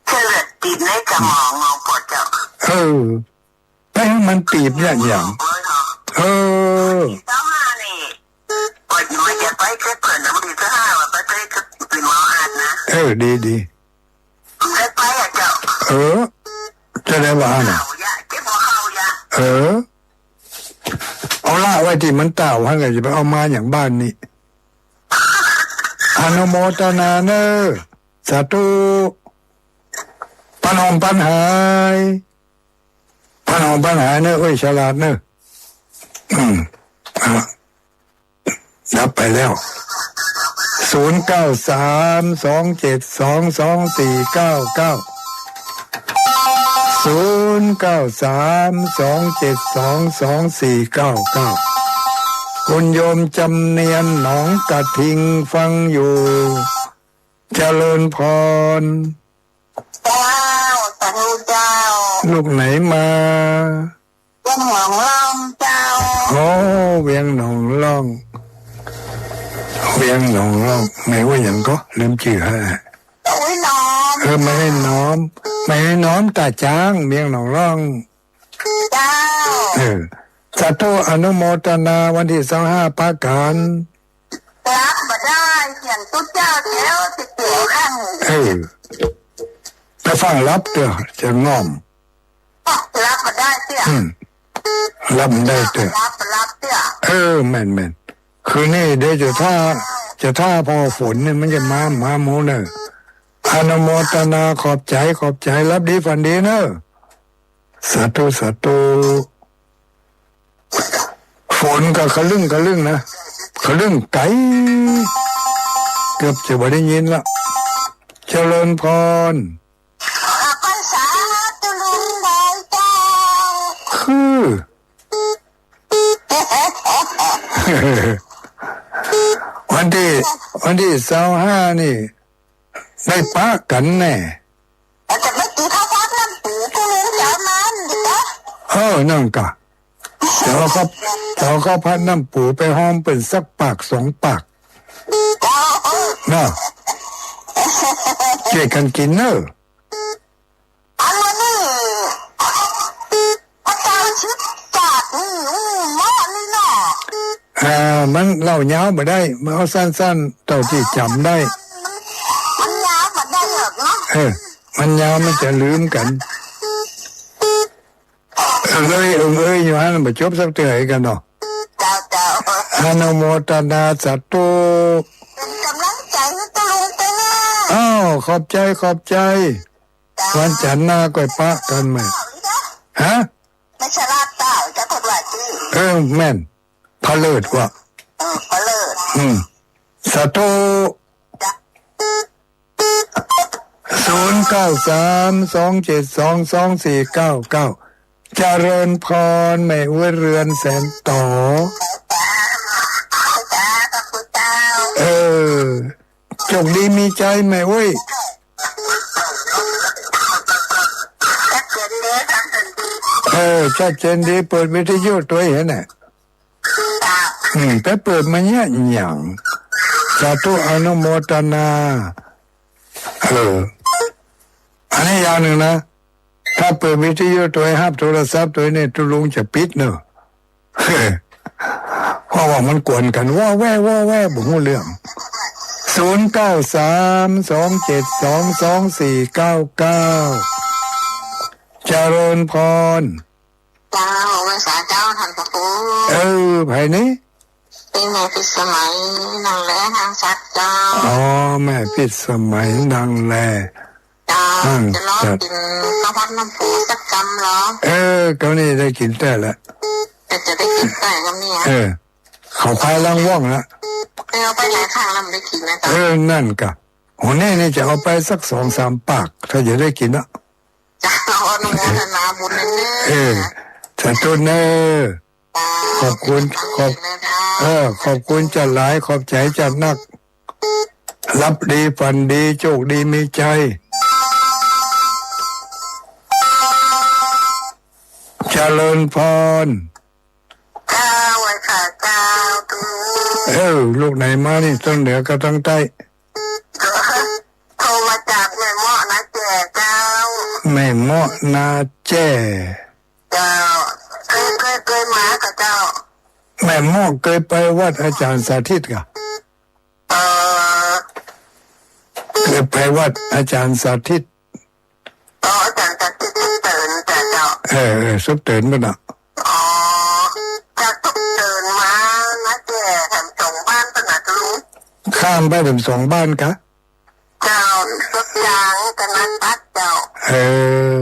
เส้นเลือดตีบในสมอง หลวงพ่อเจ้า เออ ไปหื้อมันตีบเนี่ยหยัง เออ เออ วันตี้ซาวห้านี่ ก็อยู่ว่าจะไปเช็คเปิ้น วันตี้ซาวห้าว่าไปเช็คเปิ้นหมออัดนะ เออ ดี ดี ได้ไปอะเจ้า เออ จะได้ว่าน่ะ เข่าอย่า เจ็บหัวเข่าอย่า เออ เอาละไว้ตี้มันเต้าหั้น ก็จะไปเอามาอย่างบ้านนี่ อนุโมทนาเนอะ สาธุ ปันหอมปันหาย ปันหอมปันหายเนอะ เอ้ย ฉลาดเนอะ อืม อ่ะ ดับไปแล้ว ศูนย์เก้าสาม สองเจ็ดสอง สองสี่เก้าเก้า ศูนย์เก้าสาม สองเจ็ดสอง สองสี่เก้าเก้า คุณโยมจำเนียนหนองกระทิงฟังอยู่ เจริญพร เจ้า สาธุเจ้า ลูกไหนมา เวียงหนองล่องเจ้า โอ้ เวียงหนองล่อง เวียงหนองล่อง แม่ว่าหยังก็ลืมจื้อฮะ แม่อุ๊ยน้อม เออ แม่น้อม แม่น้อมตาจ้าง เวียงหนองล่อง เจ้า เออ สาธุ อนุโมทนา วันตี้ซาวห้าปะกั๋น รับบ่ได้ เสียงตุ๊เจ้าแจ๋ว สิเจ๋วข้าง เออ แต่ฟังรับเตื้อ จะง่อม รับบ่ได้เตื้อ อืม รับบ่ได้เตื้อ รับ รับเตื้อ เออ แม่น แม่น คืนนี้เดี๋ยวจะถ้า จะถ้าผ่อฝนเนี่ย มันจะมา มาหมู่เนอะ อนุโมทนา ขอบใจ๋ ขอบใจ๋ หลับดีฝันดีเนอะ สาธุ สาธุ ฝนก็คะลึ่งคะลึ่งนะ คะลึ่งไก๋ เกือบจะบ่ได้ยินละ เจริญพร ออกพรรษาตุลุงได้เจ้า คือ วันตี้ วันตี้ซาวห้านี่ ได้ปะกั๋นแน่ อาจจะไม่ตีข้าวฟักน้ำปูตุลุงเจ้ามันดิจ๊ะ เออ นั่นกะ เจ้าข้าว เจ้าข้าวผัดน้ำปูไปฮ้องเปิ้นสักปากสองปาก เจ้า เนาะ เจ้ากั๋นกิ๋นเน่อ อันนี้ พระเจ้าชิดจาดนี่ อู้ เหมาะนี่เนาะ อ่า มันเล่ายาวบ่ได้ มาเอาสั้นๆ เต้าตี้จ๋ำได้ มันยาวบ่ได้หรอกเนาะ เออ มันยาวมันจะลืมกั๋น เอิงเอ้ย เอิงเอ้ย อยู่หั้นบ่จบสักเตื้อกั๋นเนาะ เจ้า เจ้า อนุโมทนาสาธุ เป๋นก๋ำลังใจ๋หื้อตุ๊ลุงไปนะ อ้าว ขอบใจ๋ ขอบใจ๋ วันจันทร์หน้าก่อยปะกั๋นใหม่ ฮะ ไม่ใช่ลาบเต้า จะกดไหว้ตี้ เออ แม่น ผะเลิดว่ะ เออ ผะเลิด อืม สาธุ จ้ะ ศูนย์เก้าสาม สองเจ็ดสอง สองสี่เก้าเก้า เจริญพร แม่อุ๊ยเรือนแสนต่อ จ้ะ ขอบคุณเจ้า เออ โจคดีมีชัยแม่อุ๊ย ชัดเจนดี ฟังเสียงดี เออ ชัดเจนดี เปิดวิทยุตวยหั้นน่ะ อืม ไปเปิดมาเนี่ยหยัง สาธุอนุโมทนา เออ อันนี้อย่างนึ่งนะ ถ้าเปิดวิทยุตวย ฮับโทรศัพท์ตวยนี่ ตุ๊ลุงจะปิดเนาะ เพราะว่ามันกวนกั๋น ว้อแว่ ว้อแว่ บ่ฮู้เรื่อง ศูนย์เก้าสาม สองเจ็ดสอง สองสี่เก้าเก้า เจริญพร เจ้า ไหว้สาเจ้า ต้านพระครู เออ ใผนี่ นี่แม่พิสมัย นั่งแลห้างสัตว์เจ้า อ๋อ แม่พิสมัย นั่งแล เจ้า ห้างสัตว์ จะลองกิ๋นข้าวผัดน้ำปูสักกำเหรอ เออ เก้านี่ได้กิ๋นแต๊ละ แต่จะได้กิ๋นแต๊กำเนี่ย เออ เขาขายหลังว่องละ เออ เอาไปหลายครั้งแล้วไม่ได้กิ๋นนะเจ้า เออ นั่นกะ โห นี่ นี่จะเอาไปสักสองสามปาก ถ้าจะได้กิ๋นนะ จ้ะ อนุโมทนาบุญเน้อ เออ สาธุเน้อ จ้ะ ขอบคุณ ขอบ เออ ขอบคุณจ้าหลาย ขอบใจ๋จ้านัก หลับดีฝันดี โจคดีมีชัย เจริญพร เจ้า ไหว้สาเจ้า ตุ๊ลุง เออ ลูกไหนมานี่ ตังเหนือกับตังใต้ โทรมาจากแม่เมาะนาแจ้เจ้า แม่เมาะนาแจ้ เจ้า เกย เกย เกยมาก่อเจ้า แม่เมาะเกยไปวัดอาจ๋ารย์สาธิตก่ะ เอ่อ เกยไปวัดอาจ๋ารย์สาธิต อ๋อ อาจ๋ารย์สาธิตสุขเตินจ้ะเจ้า เออ เออ สุขเตินปุ้นน่ะ อ๋อ จากสุขเตินมานาแจ้แถมสองบ้านปุ้นน่ะตุ๊ลุง ข้ามไปแถมสองบ้านก่ะ เจ้า สุขยางกับนาตัดเจ้า เออ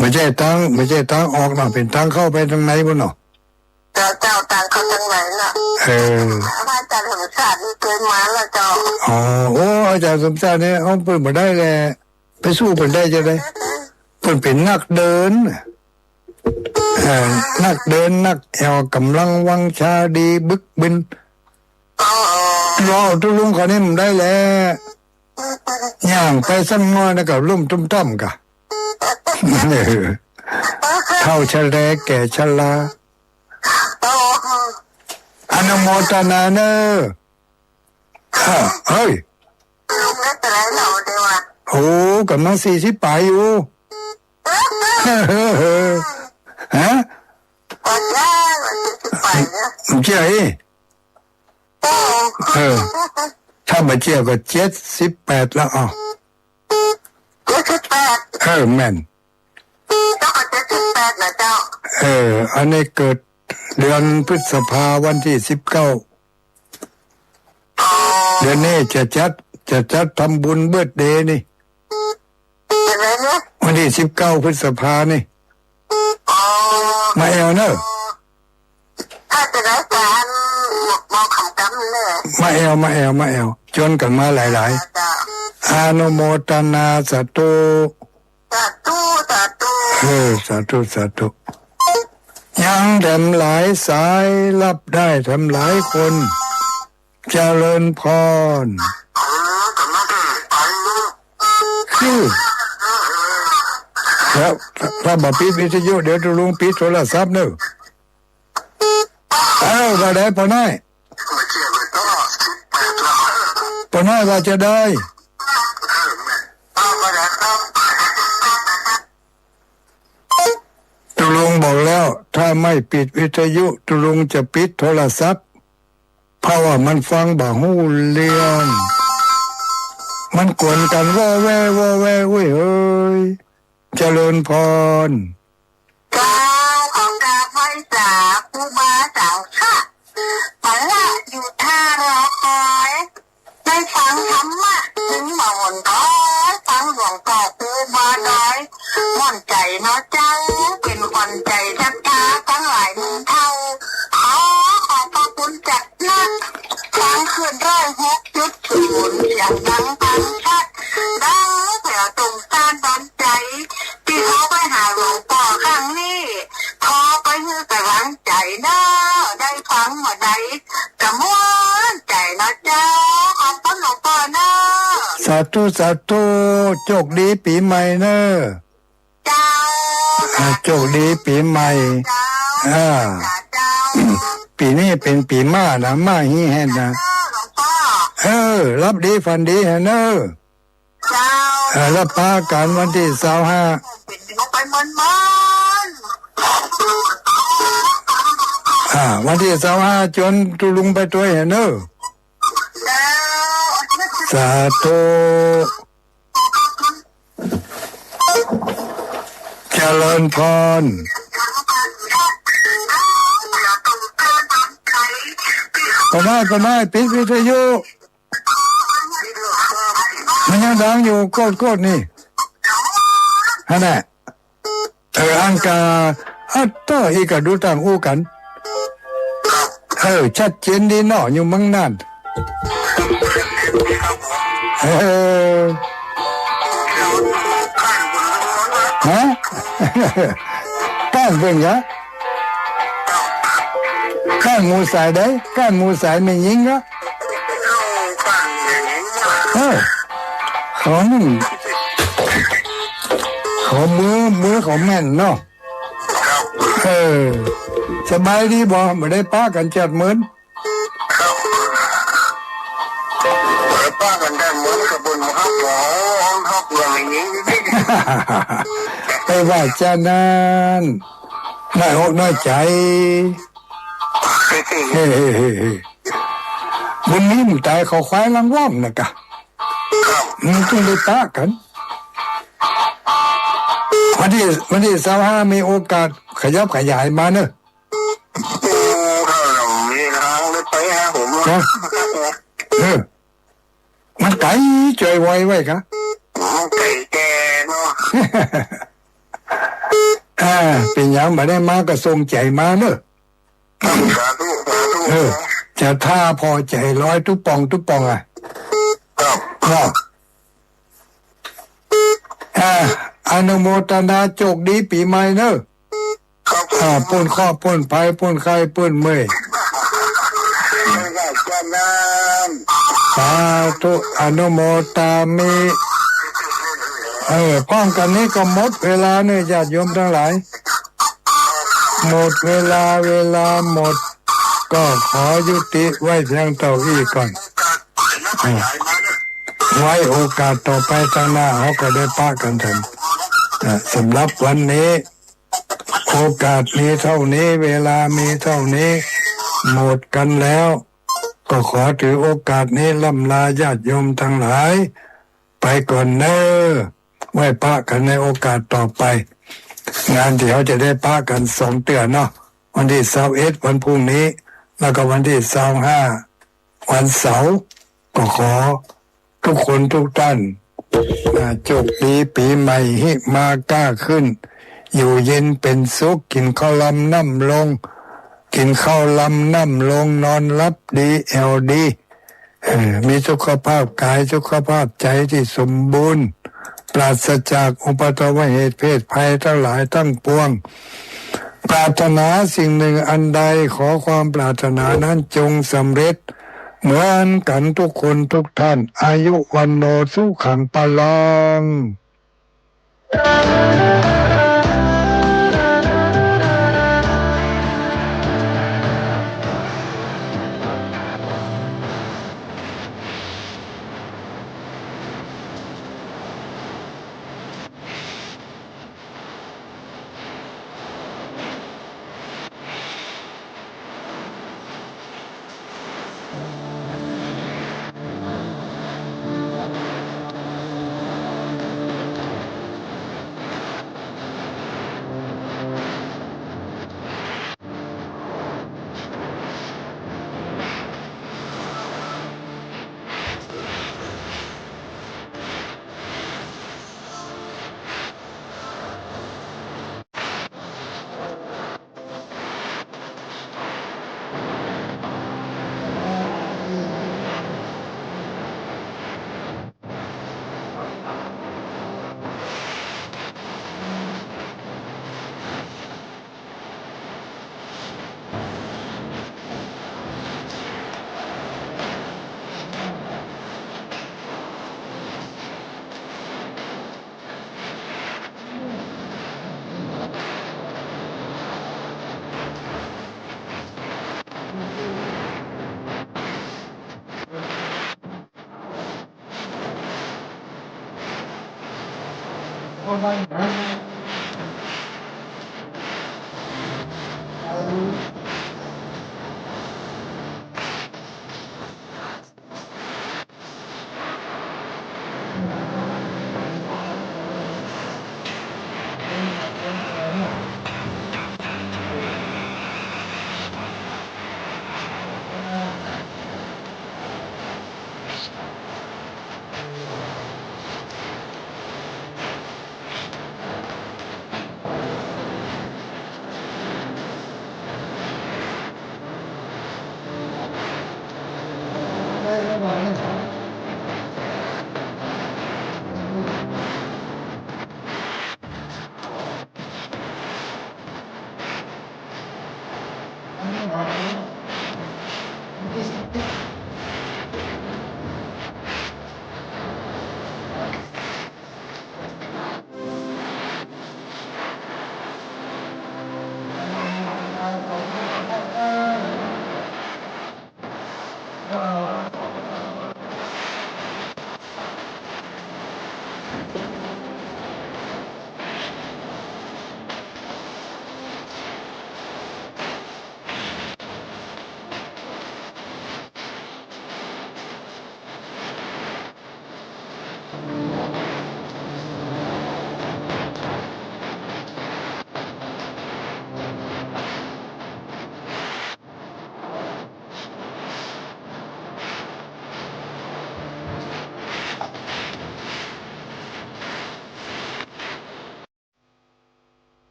บ่ใจ้ตาง บ่ใจ้ตางออกเนาะ เป๋นตางเข้าไปตังในปุ้นเนาะ เจ้า เจ้า ตางเข้าตังในเนาะ เออ พระอาจ๋ารย์สมชาตินี่เกยมาแล้วเจ้า อ๋อ โอ้ อาจ๋ารย์สมชาตินี่ เอาเปิ้นบ่ได้แหละ ไปสู้เปิ้นได้จะใด เปิ้นเป๋นนักเดิน เอ่อ นักเดิน นักแอ่ว ก๋ำลังวังชาดี บึกบึน อ๋อ รอตุ๊ลุงเขานี่บ่ได้แหละ ย่างไปสักหน้อยนะก็ล้มตุ้มต้อมก่ะ เฒ่าชะแลแก่ชรา อนุโมทนาเน้อ เฮ้ย ลุงได้เต้าไหร่แล้วเดี๋ยวอะ โอ้ ก๋ำลังสี่สิบป๋ายอยู่ ฮะ ก่อนย่างสี่สิบป๋ายเนาะ บ่เจื้อ เออ ถ้าบ่เจื้อก็เจ็ดสิบแปดแล้ว อ้าว เจ็ดสิบแปด เออ แม่น เจ้าก็เจ็ดสิบแปดนะเจ้า เออ อันนี้เกิดเดือนพฤษภาวันตี้สิบเก้า อ๋อ เดือนนี้จะจัด จะจัดทำบุญเบิร์ธเดย์นี่ เห็นไหมเนี่ย วันตี้สิบเก้าพฤษภานี่ อ๋อ มาแอ่วเน้อ ถ้าจะได้การหมอกหมอกขำกำเนี่ย มาแอ่ว มาแอ่ว มาแอ่ว จวนกั๋นมาหลายๆ จ้ะ อนุโมทนาสาธุ สาธุ สาธุ เออ สาธุ สาธุ ยังแถมหลายสาย รับได้แถมหลายคน เจริญพร คือ แล้วถ้าบ่ปิดวิทยุ เดี๋ยวตุ๊ลุงปิดโทรศัพท์เน้อ เออ ว่าไดพ่อน้อย พ่อน้อยว่าจะได ตุ๊ลุงบอกแล้ว ถ้าไม่ปิดวิทยุ ตุ๊ลุงจะปิดโทรศัพท์ เพราะว่ามันฟังบ่ฮู้เรื่อง มันกวนกั๋นว่อแว่ว่อแว่ อุ้ยเฮย เจริญพร เจ้า ขอกราบไหว้สาครูบาสังฆะ ปะละอยู่ท่ารอคอย ได้ฟังธรรมะ จึงมาหนดอย ฟังหลวงป้อครูบาดอย ม่วนใจ๋เนาะเจ้า เป๋นขวัญใจ๋ศรัทธาตังหลายหมู่เผ่า ขอขอบพระคุณจัดหนัก ฟังคลื่นร้อยหกจุดศูนย์ เสียงดังฟังชัด ดังแถวตรงต้านดอนใจ๋ ตี้เขาไปหาหลวงป้อครั้งนี้ ขอไปหื้อก๋ำลังใจ๋เนาะ ได้ฟังเมื่อใด ก็ม่วนใจ๋เนาะเจ้า ขอบคุณหลวงป้อเนาะ สาธุ สาธุ โจคดีปี๋ใหม่เนาะ เจ้า อ่า โจคดีปี๋ใหม่ เจ้า อ่า เจ้า ปี๋นี้เป๋นปี๋ม้านะ ม้าฮีแฮนนะ เจ้า หลวงป้อ เออ หลับดีฝันดีแฮะเนาะ เจ้า เออ แล้วปะกั๋นวันตี้ซาวห้า เป๋นไปเมินๆ อ่า วันตี้ซาวห้า จวนตุ๊ลุงไปตวยแหมเนาะ เจ้า สาธุ เจริญพร ป้อน้อย ป้อน้อย ปิดวิทยุ มันยังดังอยู่ โกรธๆ นี่ หั้นแหละ เออ อังกา อัตโต อีกก็ดูต่างอู้กั๋น เออ ชัดเจนดีเนาะ อยู่เมืองน่าน เออ ฮะ ก้านเปิ้นกะ ก้านหมู่สายใด ก้านหมู่สายแม่ญิงกะ เออ เขานึ่ง เขามือ มือเขาแม่นเนาะ เออ สบายดีบ่ บ่ได้ปะกั๋นจัดเมิน บ่ได้ปะกั๋นจัดเมิน กะเปิ้นบ่ฮักบ่ ฮักบ่แม่ญิง ไปว่าจานั้น น้อยอกน้อยใจ๋ เฮ้ บุญมี๋มันต๋ายเข้าควายหลังว้อมนะกะ ครับ มันจึงได้ปะกั๋น วันตี้ วันตี้ซาวห้า มีโอกาสขยับขยายมาเนาะ โอ้ ถ้ามีตางได้ไปหาผม นะ เออ มันไก๋จ่อยไวไว้กะ มันไก๋แก่เนาะ อ่า เป๋นหยังบ่ได้มาก็ส่งใจ๋มาเนาะ สาธุ สาธุ เออ จะถ้าผ่อใจ๋ลอยตุ๊ป่องตุ๊ป่องอะ ครับ เนาะ อ่า อนุโมทนาโจคดีปี๋ใหม่เนาะ ครับ อ่า ป๊นเคราะห์ป๊นภัยป๊นไข้ป๊นเมื่อย สาธุ อนุโมทามิ เออ พร้อมกั๋นนี้ก็หมดเวลาเนาะ ญาติโยมตังหลาย หมดเวลา เวลาหมด ก็ขอยุติไว้เพียงเต้าอี้ก่อน เออ ไว้โอกาสต่อไปตางหน้า เฮาก็ได้ปะกั๋นเถิง เออ สำหรับวันนี้ โอกาสมีเต้านี้ เวลามีเต้านี้ หมดกั๋นแล้ว ก็ขอถือโอกาสนี้ร่ำลาญาติโยมตังหลาย ไปก่อนเน่อ ไว้ปะกั๋นในโอกาสต่อไป งานตี้เฮาจะได้ปะกั๋นสองเตื้อเนาะ วันตี้ซาวเอ็ด วันพรุ่งนี้ แล้วก็วันตี้ซาวห้า วันเสาร์ ก็ขอทุกคนทุกต้าน อ่า โจคดีปี๋ใหม่ ฮิมาก้าขึ้น อยู่เย็นเป๋นสุข กิ๋นข้าวลำน้ำลง กิ๋นข้าวลำน้ำลง นอนหลับดี แอ่วดี เออ มีสุขภาพก๋าย สุขภาพใจ๋ตี้สมบูรณ์ ปราศจากอุปัทวเหตุเพศภัยตังหลายตังปวง ปรารถนาสิ่งหนึ่งอันใด ขอความปรารถนานั้นจงสำเร็จเหมือนกั๋นทุกคนทุกต้าน อายุ วัณโณ สุขัง พลัง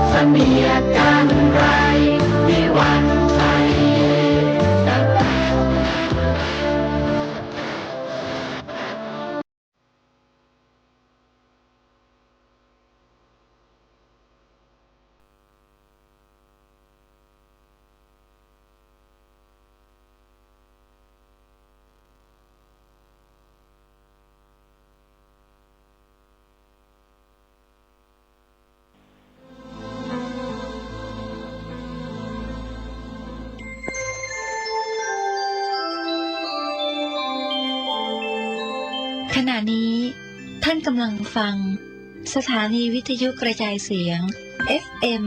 เสนียดจัญไร นิวันไทย ขณะนี้ท่านกำลังฟังสถานีวิทยุกระจายเสียง เอฟเอ็ม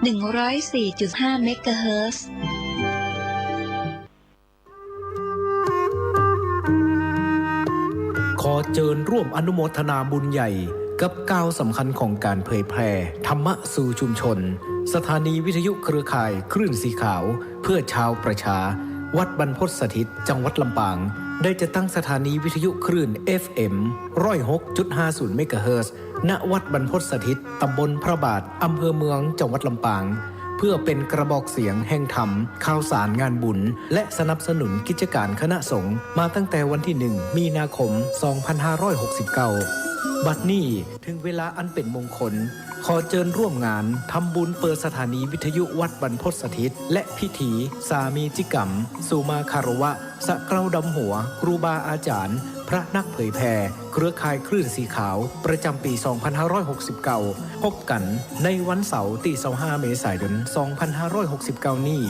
หนึ่งร้อยสี่จุดห้า เมกะเฮิรตซ์ ขอเจิญร่วมอนุโมทนาบุญใหญ่กับก้าวสำคัญของก๋านเผยแผ่ธรรมะสู่ชุมชน สถานีวิทยุเครือข่ายคลื่นสีขาว เพื่อชาวประชา วัดบรรพตสถิต จังหวัดลำปาง ได้จัดตั้งสถานีวิทยุคลื่น เอฟเอ็ม ร้อยหกจุดห้าศูนย์ เมกะเฮิรตซ์ ณ วัดบรรพตสถิต ตำบลพระบาท อำเภอเมือง จังหวัดลำปาง เพื่อเป็นกระบอกเสียงแห่งธรรม ข่าวสารงานบุญ และสนับสนุนกิจการคณะสงฆ์ มาตั้งแต่วันที่หนึ่ง มีนาคม สองพันห้าร้อยหกสิบเก้า บัดนี้ถึงเวลาอันเป็นมงคล ขอเจิญร่วมงานทำบุญเปิดสถานีวิทยุวัดบรรพตสถิต และพิธีสามีจิกรรม สุมาคารวะ สะเกล้าดำหัว ครูบาอาจารย์ พระนักเผยแผ่ เครือข่ายคลื่นสีขาว ประจำปี สองพันห้าร้อยหกสิบเก้า พบกั๋นในวันเสาร์ตี้ ซาวห้า เมษายน สองพันห้าร้อยหกสิบเก้า นี้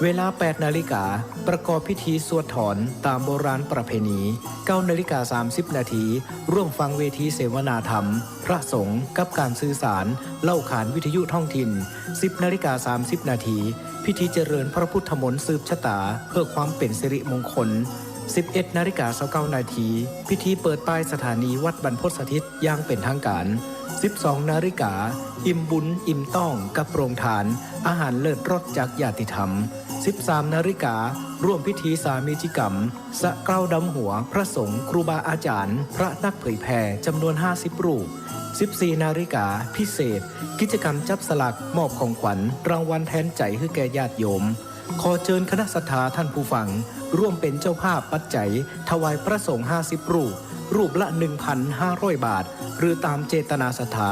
เวลา แปดนาฬิกา ประกอบพิธีสวดถอนตามโบราณประเพณี เก้านาฬิกา สามสิบนาที ร่วมฟังเวทีเสวนาธรรม พระสงฆ์กับก๋านสื่อสาร เล่าขานวิทยุท้องถิ่น สิบนาฬิกา สามสิบนาที พิธีเจริญพระพุทธมนต์สืบชะตา เพื่อความเป๋นสิริมงคล สิบเอ็ดนาฬิกา ซาวเก้านาที พิธีเปิดป้ายสถานีวัดบรรพตสถิตอย่างเป๋นทางก๋าน สิบสองนาฬิกา อิ่มบุญอิ่มต้องกับโรงทาน อาหารเลิศรสจากญาติธรรม สิบสามนาฬิกา ร่วมพิธีสามีจิกรรม สะเกล้าดำหัว พระสงฆ์ ครูบาอาจารย์ พระนักเผยแผ่ จำนวน ห้าสิบรูป สิบสี่นาฬิกา พิเศษ กิจกรรมจับสลาก มอบของขวัญ รางวัลแทนใจ๋หื้อแก่ญาติโยม ขอเจิญคณะศรัทธาท่านผู้ฟัง ร่วมเป๋นเจ้าภาพปัจจัย ถวายพระสงฆ์ ห้าสิบรูป รูปละ หนึ่งพันห้าร้อยบาท หรือต๋ามเจตนาศรัทธา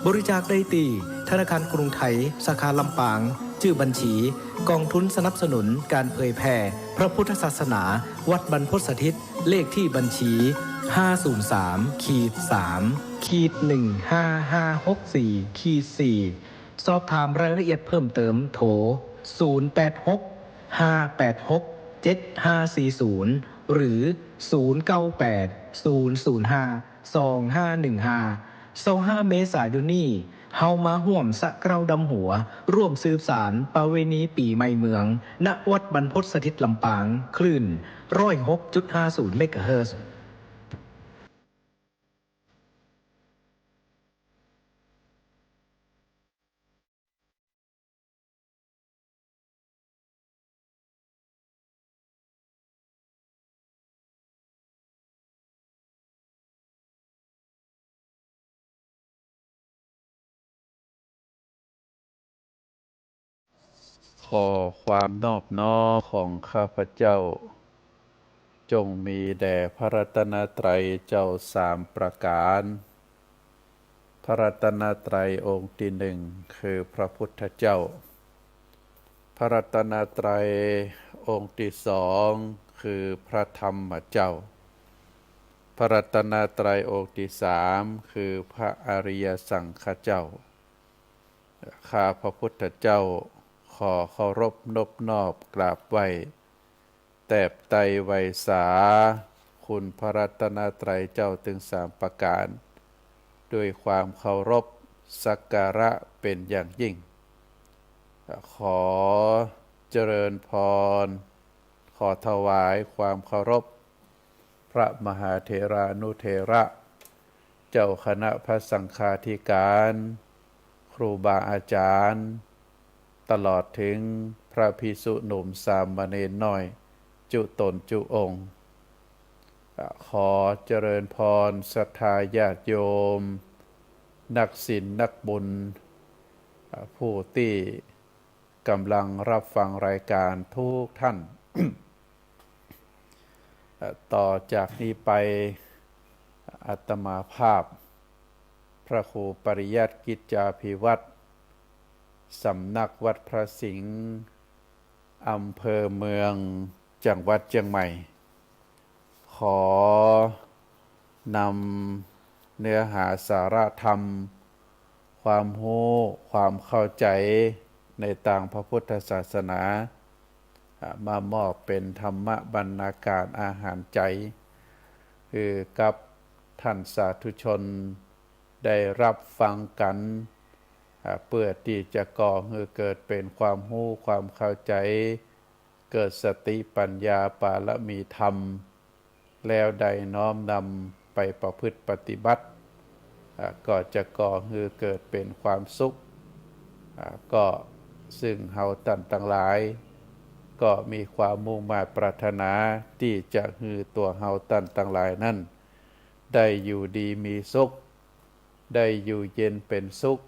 บริจาคได้ตี้ ธนาคารกรุงไทย สาขาลำปาง จื้อบัญชี ก๋องทุนสนับสนุนก๋านเผยแผ่ พระพุทธศาสนา วัดบรรพตสถิต เลขที่บัญชี ห้าศูนย์สาม ขีด สาม ขีด หนึ่งห้าห้าหกสี่ ขีด สี่ สอบถามรายละเอียดเพิ่มเติม โทร ศูนย์แปดหก ห้าแปดหก เจ็ดห้าสี่ศูนย์ หรือ ศูนย์เก้าแปด ศูนย์ศูนย์ห้า สองห้าหนึ่งห้า ซาวห้า เมษายนนี้ เฮามาฮ่วมสะเกล้าดำหัว ร่วมสืบสานประเวณีปี๋ใหม่เมือง ณ วัดบรรพตสถิตลำปาง คลื่น ร้อยหกจุดห้าศูนย์ เมกะเฮิรตซ์ ขอความนอบน้อมของข้าพเจ้า จงมีแด่พระรัตนตรัยเจ้าสามประก๋าน พระรัตนตรัยองค์ตี้นึ่ง คือพระพุทธเจ้า พระรัตนตรัยองค์ตี้สอง คือพระธรรมเจ้า พระรัตนตรัยองค์ตี้สาม คือพระอริยสังฆเจ้า ข้าพระพุทธเจ้าขอเคารพนบนอบกราบไหว้ แตบไตรไหว้สาคุณพระรัตนตรัยเจ้าตึงสามประก๋าน ด้วยความเคารพสักการะเป๋นอย่างยิ่ง ขอเจริญพร ขอถวายความเคารพ พระมหาเถรานุเถระ เจ้าคณะพระสังฆาธิการ ครูบาอาจ๋ารย์ ตลอดเถิงพระภิกษุหนุ่มสามเณรน้อย จุ๊ต๋นจุ๊องค์ ขอเจริญพรศรัทธาญาติโยม นักศีลนักบุญ ผู้ตี้ก๋ำลังฮับฟังรายก๋านทุกท่าน ต่อจากนี้ไป อาตมาภาพ พระครูปริยัติกิจจาภิวัฒน์ สำนักวัดพระสิงห์ อำเภอเมือง จังหวัดเจียงใหม่ ขอนำเนื้อหาสาระธรรม ความฮู้ ความเข้าใจ๋ในตางพระพุทธศาสนา อ่า มามอบเป๋นธรรมบรรณาการอาหารใจ๋ หื้อกับท่านสาธุชนได้ฮับฟังกั๋น อ่า เปื้อตี้จะก่อหื้อเกิดเป๋นความฮู้ ความเข้าใจ๋ เกิดสติปัญญาปารมีธรรม แล้วได้น้อมนำไปประพฤติปฏิบัติ อ่า ก็จะก่อหื้อเกิดเป๋นความสุข อ่า ก็ซึ่งเฮาต้านตังหลาย ก็มีความมุ่งมาดปรารถนาตี้จะหื้อตั๋วเฮาต้านตังหลายนั้น ได้อยู่ดีมีสุข ได้อยู่เย็นเป๋นสุข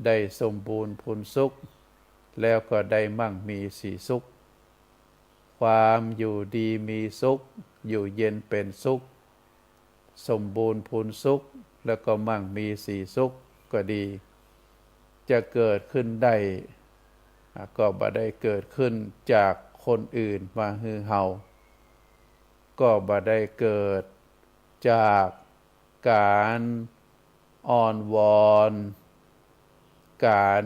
ได้สมบูรณ์พูนสุข แล้วก็ได้มั่งมีสีสุข ความอยู่ดีมีสุข อยู่เย็นเป๋นสุข สมบูรณ์พูนสุข แล้วก็มั่งมีสีสุขก็ดี จะเกิดขึ้นได้ อ่ะ ก็บ่ได้เกิดขึ้นจากคนอื่นมาหื้อเฮา ก็บ่ได้เกิดจาก ก๋านอ้อนวอน ก๋าน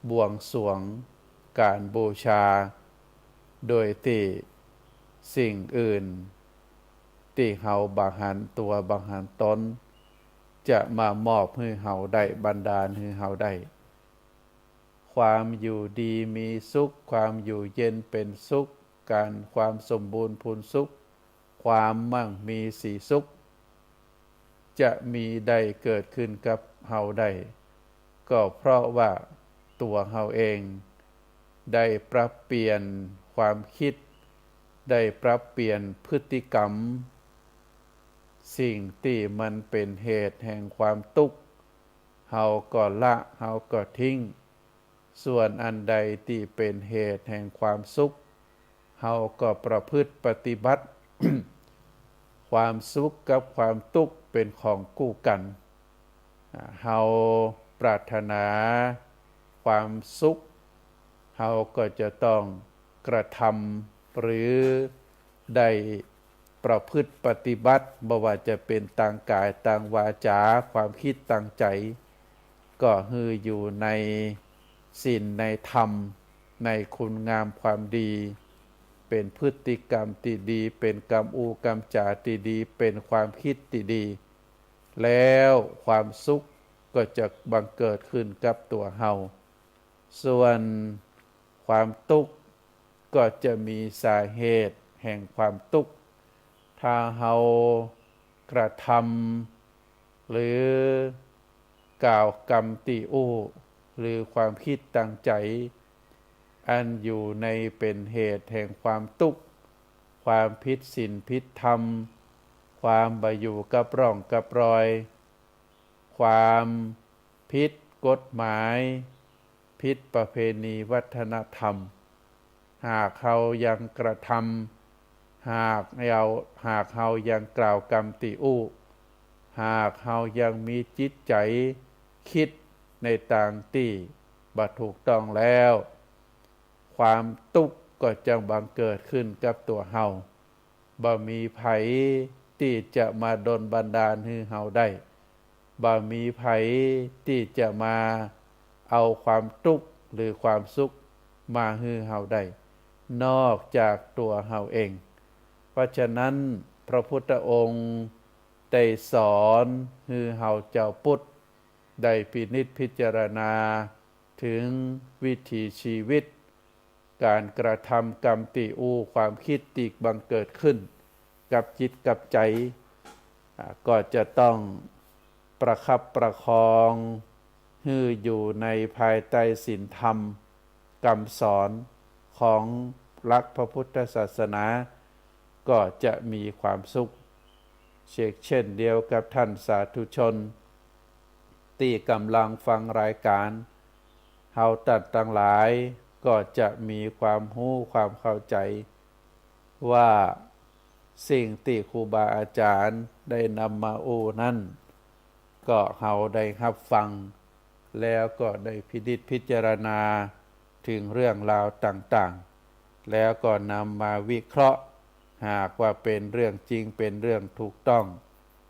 บวงสรวง ก๋านบูชา โดยตี้สิ่งอื่นตี้เฮาบ่หันตั๋วบ่หันต๋น จะมามอบหื้อเฮาได้ บันดาลหื้อเฮาได้ ความอยู่ดีมีสุข ความอยู่เย็นเป๋นสุข ก๋าน ความสมบูรณ์พูนสุข ความมั่งมีสีสุข จะมีได้เกิดขึ้นกับเฮาได้ ก็เพราะว่าตั๋วเฮาเอง ได้ปรับเปลี่ยนความกึ๊ด ได้ปรับเปลี่ยนพฤติกรรม สิ่งตี้มันเป๋นเหตุแห่งความตุ๊กข์ เฮาก็ละ เฮาก็ทิ้ง ส่วนอันใดตี้เป๋นเหตุแห่งความสุข เฮาก็ประพฤติปฏิบัติ ความสุขกับความตุ๊กข์เป๋นของกู้กั๋น อ่า เฮาปรารถนาความสุข เฮาก็จะต้องกระทำ หรือได้ประพฤติปฏิบัติ บ่ว่าจะเป๋นตางก๋าย ตางวาจา ความกึ๊ดตางใจ๋ ก็หื้ออยู่ในศีลในธรรม ในคุณงามความดี เป๋นพฤติกรรมตี้ดี เป๋นกำอู้กำจ๋าตี้ดี เป๋นความกึ๊ดตี้ดี แล้วความสุขก็จะบังเกิดขึ้นกับตั๋วเฮา ส่วนความตุ๊กข์ก็จะมีสาเหตุแห่งความตุ๊กข์ ถ้าเฮากระทำ หรือกล่าวกำตี้อู้ หรือความกึ๊ดตางใจ๋ อันอยู่ในเป๋นเหตุแห่งความตุ๊กข์ ความผิดศีลผิดธรรม ความบ่อยู่กับร่องกับรอย ความผิดกฎหมาย ผิดประเพณีวัฒนธรรม หากเฮายังกระทำ หากเฮา หากเฮายังกล่าวกำตี้อู้ หากเฮายังมีจิตใจ๋กึ๊ดในตางตี้บ่ถูกต้องแล้ว ความตุ๊กข์ก็จะบังเกิดขึ้นกับตั๋วเฮา บ่มีใผตี้จะมาดลบันดาลหื้อเฮาได้ บ่มีใผตี้จะมาเอาความตุ๊กข์หรือความสุขมาหื้อเฮาได้ นอกจากตั๋วเฮาเอง เพราะฉะนั้นพระพุทธองค์ได้สอนหื้อเฮาจาวพุทธได้พินิจพิจารณาถึงวิถีชีวิต ก๋านกระทำกำตี้อู้ ความกึ๊ดตี้บังเกิดขึ้นกับจิตกับใจ๋ อ่า ก็จะต้องประคับประคองหื้ออยู่ในภายใต้ศีลธรรมกำสอนของหลักพระพุทธศาสนา ก็จะมีความสุข เช่น เช่นเดียวกับท่านสาธุชนตี้ก่ำลังฟังรายก๋าน เฮาต้านตังหลายก็จะมีความฮู้ความเข้าใจ๋ ว่าสิ่งตี้ครูบาอาจ๋ารย์ได้นำมาอู้นั้น ก็เฮาได้ฮับฟัง แล้วก็ได้พินิจพิจารณาถึงเรื่องราวต่างๆ แล้วก็นำมาวิเคราะห์ หากว่าเป๋นเรื่องจริง เป๋นเรื่องถูกต้อง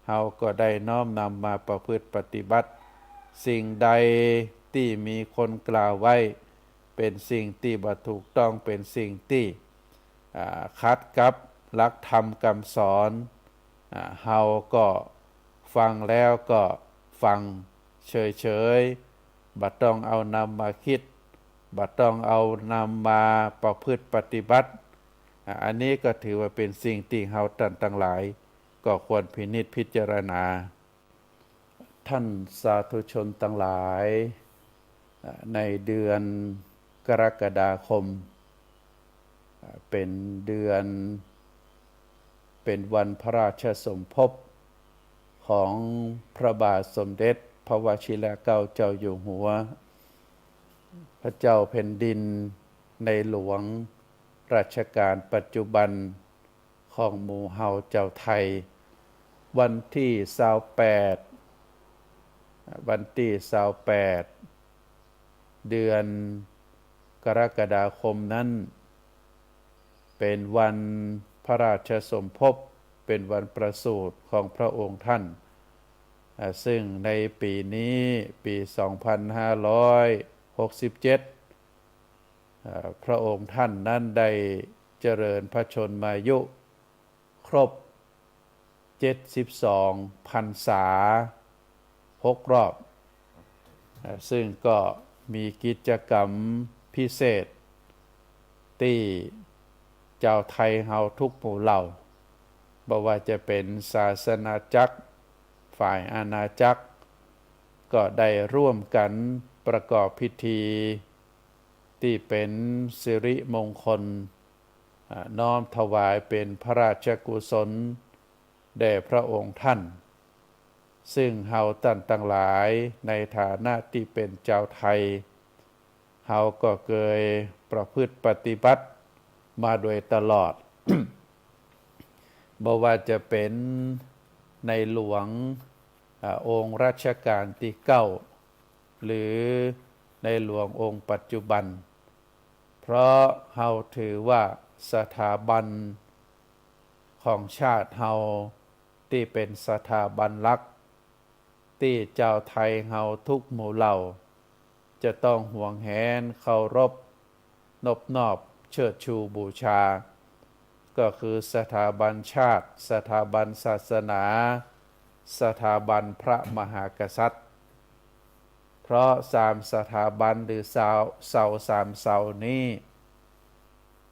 เฮาก็ได้น้อมนำมาประพฤติปฏิบัติ สิ่งใดตี้มีคนกล่าวไว้ เป๋นสิ่งตี้บ่ถูกต้อง เป๋นสิ่งตี้ อ่า ขัดกับหลักธรรมกำสอน อ่า เฮาก็ฟังแล้วก็ฟังเฉยๆ บ่ต้องเอานำมาคิด บ่ต้องเอานำมาประพฤติปฏิบัติ อ่า อันนี้ก็ถือว่าเป๋นสิ่งตี้เฮาต้านตังหลาย ก็ควรพินิจพิจารณา ท่านสาธุชนตังหลาย ในเดือนกรกฎาคม เป๋นเดือน เป๋นวันพระราชสมภพของพระบาทสมเด็จพระวชิรเกล้าเจ้าอยู่หัว พระเจ้าแผ่นดินในหลวงรัชกาลปัจจุบัน ของหมู่เฮาจาวไทย วันตี้ซาวแปด วันตี้ซาวแปด เดือนกรกฎาคมนั้น เป๋นวันพระราชสมภพ เป๋นวันประสูติของพระองค์ท่าน อ่า ซึ่งในปี๋นี้ ปี๋สองพันห้าร้อยหกสิบเจ็ด อ่า พระองค์ท่านนั้นได้เจริญพระชนมายุครบเจ็ดสิบสองพรรษาหกรอบ อ่า ซึ่งก็มีกิจกรรมพิเศษตี้จาวไทยเฮาทุกหมู่เหล่า บ่ว่าจะเป๋นศาสนาจักร ฝ่ายอาณาจักร ก็ได้ร่วมกั๋นประกอบพิธี ตี้เป๋นสิริมงคล อ่า น้อมถวายเป๋นพระราชกุศลแด่พระองค์ท่าน ซึ่งเฮาต้านตังหลายในฐานะตี้เป๋นจาวไทย เฮาก็เกยประพฤติปฏิบัติมาโดยตลอด บ่ว่าจะเป๋นในหลวง อ่า องค์รัชกาลตี้เก้า หรือในหลวงองค์ปัจจุบัน เพราะเฮาถือว่า สถาบันของชาติเฮา ตี้เป๋นสถาบันหลัก ตี้จาวไทยเฮาทุกหมู่เหล่า จะต้องหวงแหนเคารพนบนอบเชิดชูบูชา ก็คือสถาบันชาติ สถาบันศาสนา สถาบันพระมหากษัตริย์ เพราะสามสถาบันหรือเสา เสาสามเสานี้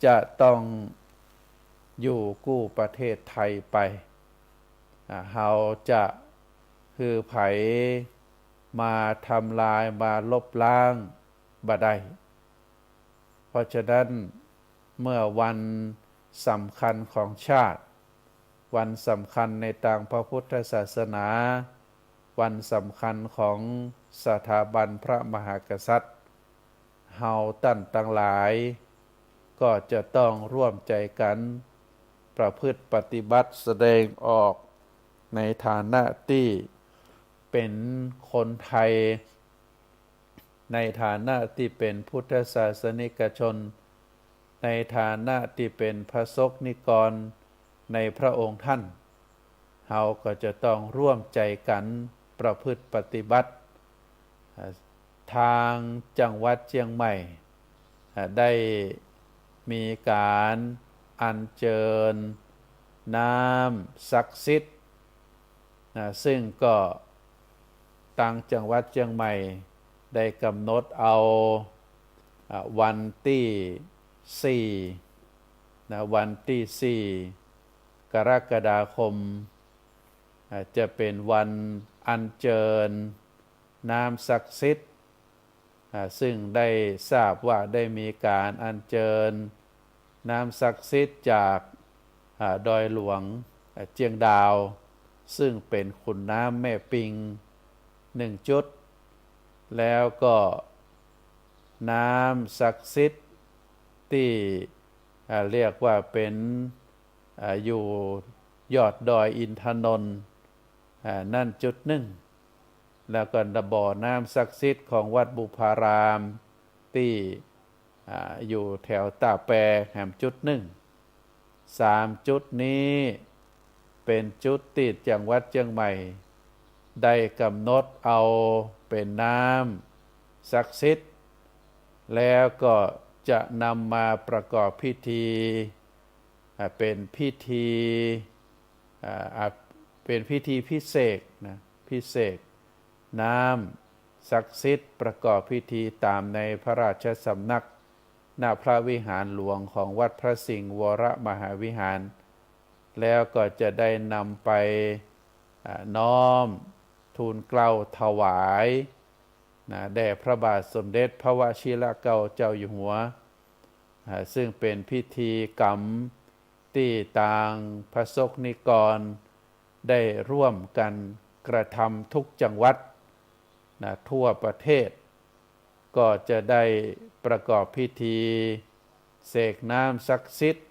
จะต้องอยู่กู้ประเทศไทยไป อ่า เฮาจะหื้อใผมาทำลาย มาลบล้างบ่ได้ เพราะฉะนั้นเมื่อวันสำคัญของชาติ วันสำคัญในตางพระพุทธศาสนา วันสำคัญของสถาบันพระมหากษัตริย์ เฮาต้านตังหลาย ก็จะต้องร่วมใจ๋กั๋น ประพฤติปฏิบัติแสดงออก ในฐานะตี้เป๋นคนไทย ในฐานะตี้เป๋นพุทธศาสนิกชน ในฐานะตี้เป๋นพระสงฆ์นิกรในพระองค์ท่าน เฮาก็จะต้องร่วมใจ๋กั๋นประพฤติปฏิบัติ อ่า ตางจังหวัดเจียงใหม่ อ่า ได้มีก๋านอัญเจิญน้ำศักดิ์สิทธิ์ นะ ซึ่งก็ตางจังหวัดเจียงใหม่ได้ก๋ำหนดเอา อ่า วันตี้สี่ นะ วันตี้สี่ กรกฎาคม อ่า จะเป๋นวันอัญเจิญน้ำศักดิ์สิทธิ์ อ่า ซึ่งได้ทราบว่าได้มีก๋านอัญเจิญน้ำศักดิ์สิทธิ์จาก อ่า ดอยหลวง อ่า เจียงดาว ซึ่งเป๋นขุนน้ำแม่ปิงหนึ่งจุด แล้วก็น้ำศักดิ์สิทธิ์ตี้ อ่า เรียกว่าเป๋น อ่า อยู่ยอดดอยอินทนนท์ อ่า นั่นจุดนึ่ง แล้วก็บ่อน้ำศักดิ์สิทธิ์ของวัดบุพารามตี้ อ่า อยู่แถวต้าแปแหมจุดนึ่ง สามจุดนี้เป๋นจุดตี้จังหวัดเจียงใหม่ได้ก๋ำหนดเอาเป๋นน้ำศักดิ์สิทธิ์ แล้วก็จะนำมาประกอบพิธี อ่า เป๋นพิธี อ่า อ่า เป๋นพิธีพิเศษนะ พิเศษน้ำศักดิ์สิทธิ์ ประกอบพิธีต๋ามในพระราชสำนัก ณ พระวิหารหลวงของวัดพระสิงห์วรมหาวิหาร แล้วก็จะได้นำไป อ่า น้อมทูลเกล้าถวาย นะ แด่พระบาทสมเด็จพระวชิรเกล้าเจ้าอยู่หัว อ่า ซึ่งเป๋นพิธีกรรมตี้ตางพระสงฆ์นิกรได้ร่วมกั๋นกระทำทุกจังหวัด นะ ทั่วประเทศ ก็จะได้ประกอบพิธีเสกน้ำศักดิ์สิทธิ์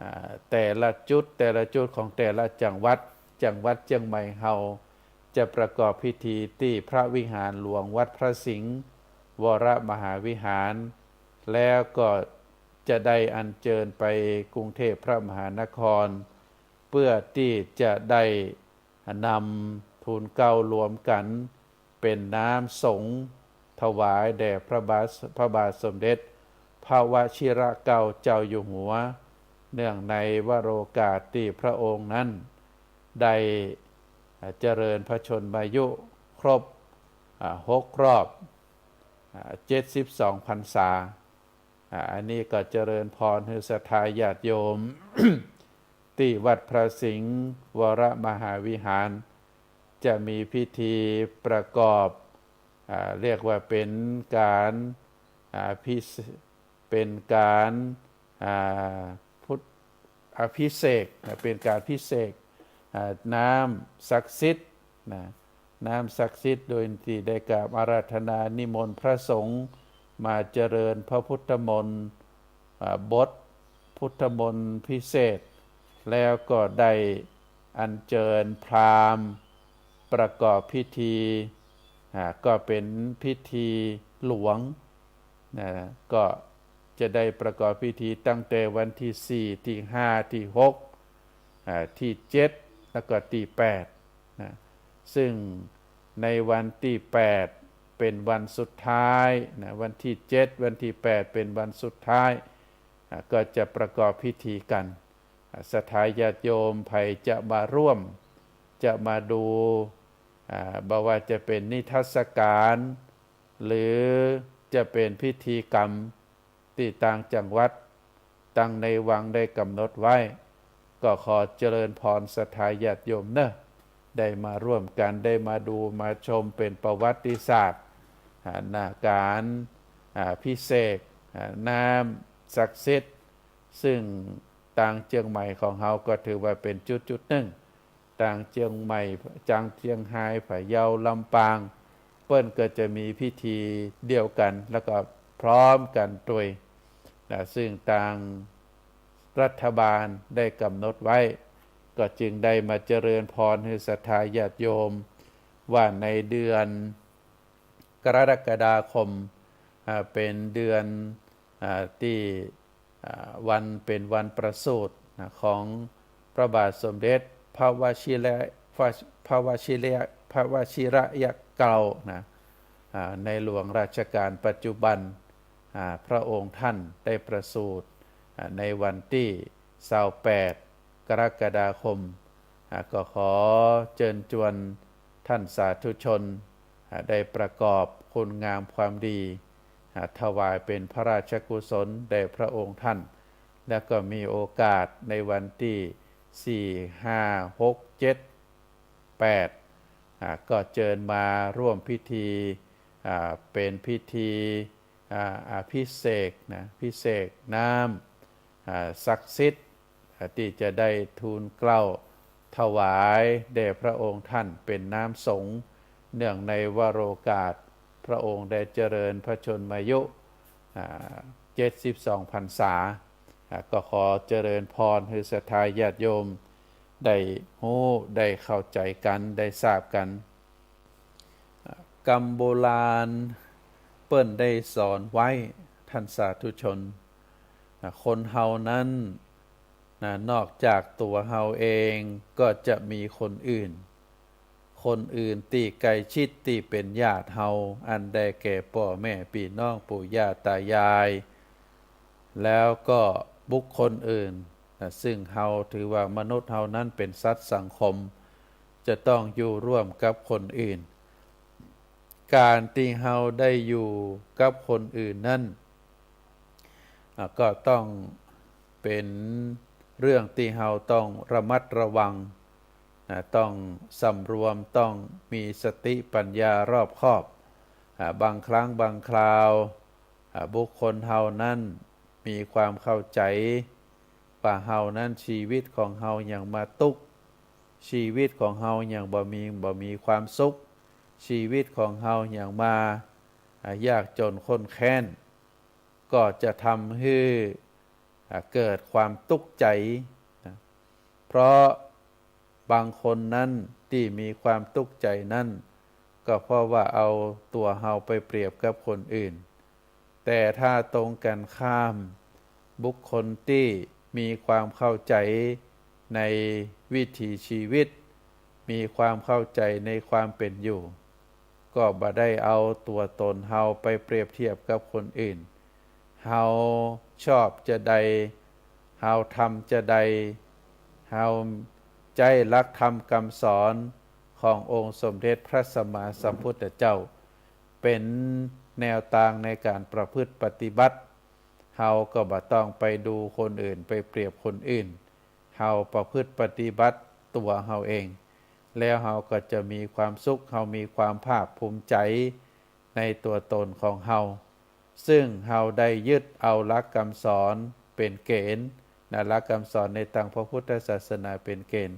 อ่า แต่ละจุด แต่ละจุดของแต่ละจังหวัด จังหวัดเจียงใหม่เฮาจะประกอบพิธีตี้พระวิหารหลวงวัดพระสิงห์วรมหาวิหาร แล้วก็จะได้อัญเจิญไปกรุงเทพพระมหานคร เพื่อตี้จะได้นำทูลเกล้ารวมกั๋น เป๋นน้ำสงฆ์ถวายแด่พระบาท พระบาทสมเด็จพระวชิรเกล้าเจ้าอยู่หัว เนื่องในวโรกาสตี้พระองค์นั้นได้ อ่า เจริญพระชนมายุครบ อ่า หกรอบ อ่า เจ็ดสิบสองพรรษา อ่า อันนี้ก็เจริญพรหื้อศรัทธาญาติโยม ตี้วัดพระสิงห์วรมหาวิหาร จะมีพิธีประกอบ อ่า เรียกว่าเป๋นก๋าน อ่า พิเศ- เป๋นก๋าน อ่า พุทธ อภิเษกนะ เป๋นก๋านพิเศษ อ่า น้ำศักดิ์สิทธิ์นะ น้ำศักดิ์สิทธิ์ โดยตี้ได้กราบอาราธนานิมนต์พระสงฆ์มาเจริญพระพุทธมนต์ อ่า บทพุทธมนต์พิเศษ แล้วก็ได้อัญเจิญพราหมณ์ประกอบพิธี อ่า ก็เป๋นพิธีหลวงนะ ก็ จะได้ประกอบพิธีตั้งแต่วันที่สี่ ที่ห้า ที่หก อ่า ที่เจ็ด แล้วก็ที่แปด นะ ซึ่งในวันที่แปดเป็นวันสุดท้ายนะ วันที่เจ็ด วันที่แปดเป็นวันสุดท้าย อ่า ก็จะประกอบพิธีกั๋น อ่า ศรัทธาญาติโยมใผจะมาร่วม จะมาดู อ่า บ่ว่าจะเป๋นนิทรรศก๋าน หรือจะเป๋นพิธีกรรม ตี้ต่างจังหวัด ตังในวังได้กำหนดไว้ ก็ขอเจริญพรศรัทธาญาติโยมเนาะ ได้มาร่วมกั๋น ได้มาดูมาชม เป๋นประวัติศาสตร์ อ่า นาก๋าน อ่า พิเศษ อ่า น้ำศักดิ์สิทธิ์ ซึ่งตางเจียงใหม่ของเฮาก็ถือว่าเป๋นจุดๆ นึ่ง ตางเจียงใหม่ ตางเจียงฮาย พะเยา ลำปาง เปิ้นก็จะมีพิธีเดียวกั๋น แล้วก็พร้อมกั๋นตวยนะ ซึ่งตางรัฐบาลได้กำหนดไว้ ก็จึงได้มาเจริญพรหื้อศรัทธาญาติโยม ว่าในเดือนกรกฎาคม อ่า เป๋นเดือน อ่า ตี้ อ่า วันเป๋นวันประสูตินะ ของพระบาทสมเด็จพระวชิระ พระ พระวชิระ พระวชิรเกล้านะ อ่า ในหลวงรัชกาลปัจจุบัน อ่า พระองค์ท่านได้ประสูติ อ่า ในวันตี้ซาวแปด กรกฎาคม อ่า ก็ขอเจิญจวนท่านสาธุชน อ่า ได้ประกอบคุณงามความดี อ่า ถวายเป๋นพระราชกุศลแด่พระองค์ท่าน แล้วก็มีโอกาสในวันตี้สี่ ห้า หก เจ็ด แปด อ่า ก็เจิญมาร่วมพิธี อ่า เป๋นพิธี อ่า อภิเษกนะ อภิเษกน้ำ อ่า ศักดิ์สิทธิ์ อ่า ตี้จะได้ทูลเกล้าถวายแด่พระองค์ท่านเป๋นน้ำสงฆ์ เนื่องในวโรกาสพระองค์ได้เจริญพระชนมายุ อ่า เจ็ดสิบสองพรรษา อ่า ก็ขอเจริญพรหื้อศรัทธาญาติโยมได้ฮู้ ได้เข้าใจ๋กั๋น ได้ทราบกั๋น กำโบราณเปิ้นได้สอนไว้ ท่านสาธุชน นะ คนเฮานั้น นะ นอกจากตั๋วเฮาเองก็จะมีคนอื่น คนอื่นตี้ใก้ชิดตี้เป๋นญาติเฮา อันได้แก่ป้อแม่ปี้น้องปู่ย่าต๋ายาย แล้วก็บุคคลอื่น นะ ซึ่งเฮาถือว่ามนุษย์เฮานั้นเป๋นสัตว์สังคม จะต้องอยู่ร่วมกับคนอื่น ก๋านตี้เฮาได้อยู่กับคนอื่นนั้น อ่า ก็ต้องเป๋นเรื่องตี้เฮาต้องระมัดระวัง นะ ต้องสำรวม ต้องมีสติปัญญารอบคอบ อ่า บางครั้งบางคราว อ่า บุคคลเฮานั้นมีความเข้าใจ๋ว่าเฮานั้น ชีวิตของเฮาหยังมาตุ๊กข์ ชีวิตของเฮาหยังบ่มี บ่มีความสุข ชีวิตของเฮาหยังมา อ่า ยากจ๋นข้นแค้น ก็จะทำหื้อ อ่า เกิดความตุ๊กข์ใจ๋ นะ เพราะบางคนนั้นตี้มีความตุ๊กข์ใจ๋นั้น ก็เพราะว่าเอาตั๋วเฮาไปเปรียบกับคนอื่น แต่ถ้าตรงกั๋นข้าม บุคคลตี้มีความเข้าใจ๋ในวิถีชีวิต มีความเข้าใจ๋ในความเป๋นอยู่ ก็บ่ได้เอาตั๋วต๋นเฮาไปเปรียบเทียบกับคนอื่น เฮาชอบจาใด เฮาทำจาใด เฮาใจ๊หลักธรรมกำสอนขององค์สมเด็จพระสัมมาสัมพุทธเจ้า เป๋นแนวตางในก๋านประพฤติปฏิบัติ เฮาก็บ่ต้องไปดูคนอื่น ไปเปรียบคนอื่น เฮาประพฤติปฏิบัติตั๋วเฮาเอง แล้วเฮาก็จะมีความสุข เฮามีความภาคภูมิใจ๋ในตั๋วต๋นของเฮา ซึ่งเฮาได้ยึดเอาหลักกำสอนเป๋นเก๋ณฑ์ นะ หลักกำสอนในตางพระพุทธศาสนาเป๋นเก๋ณฑ์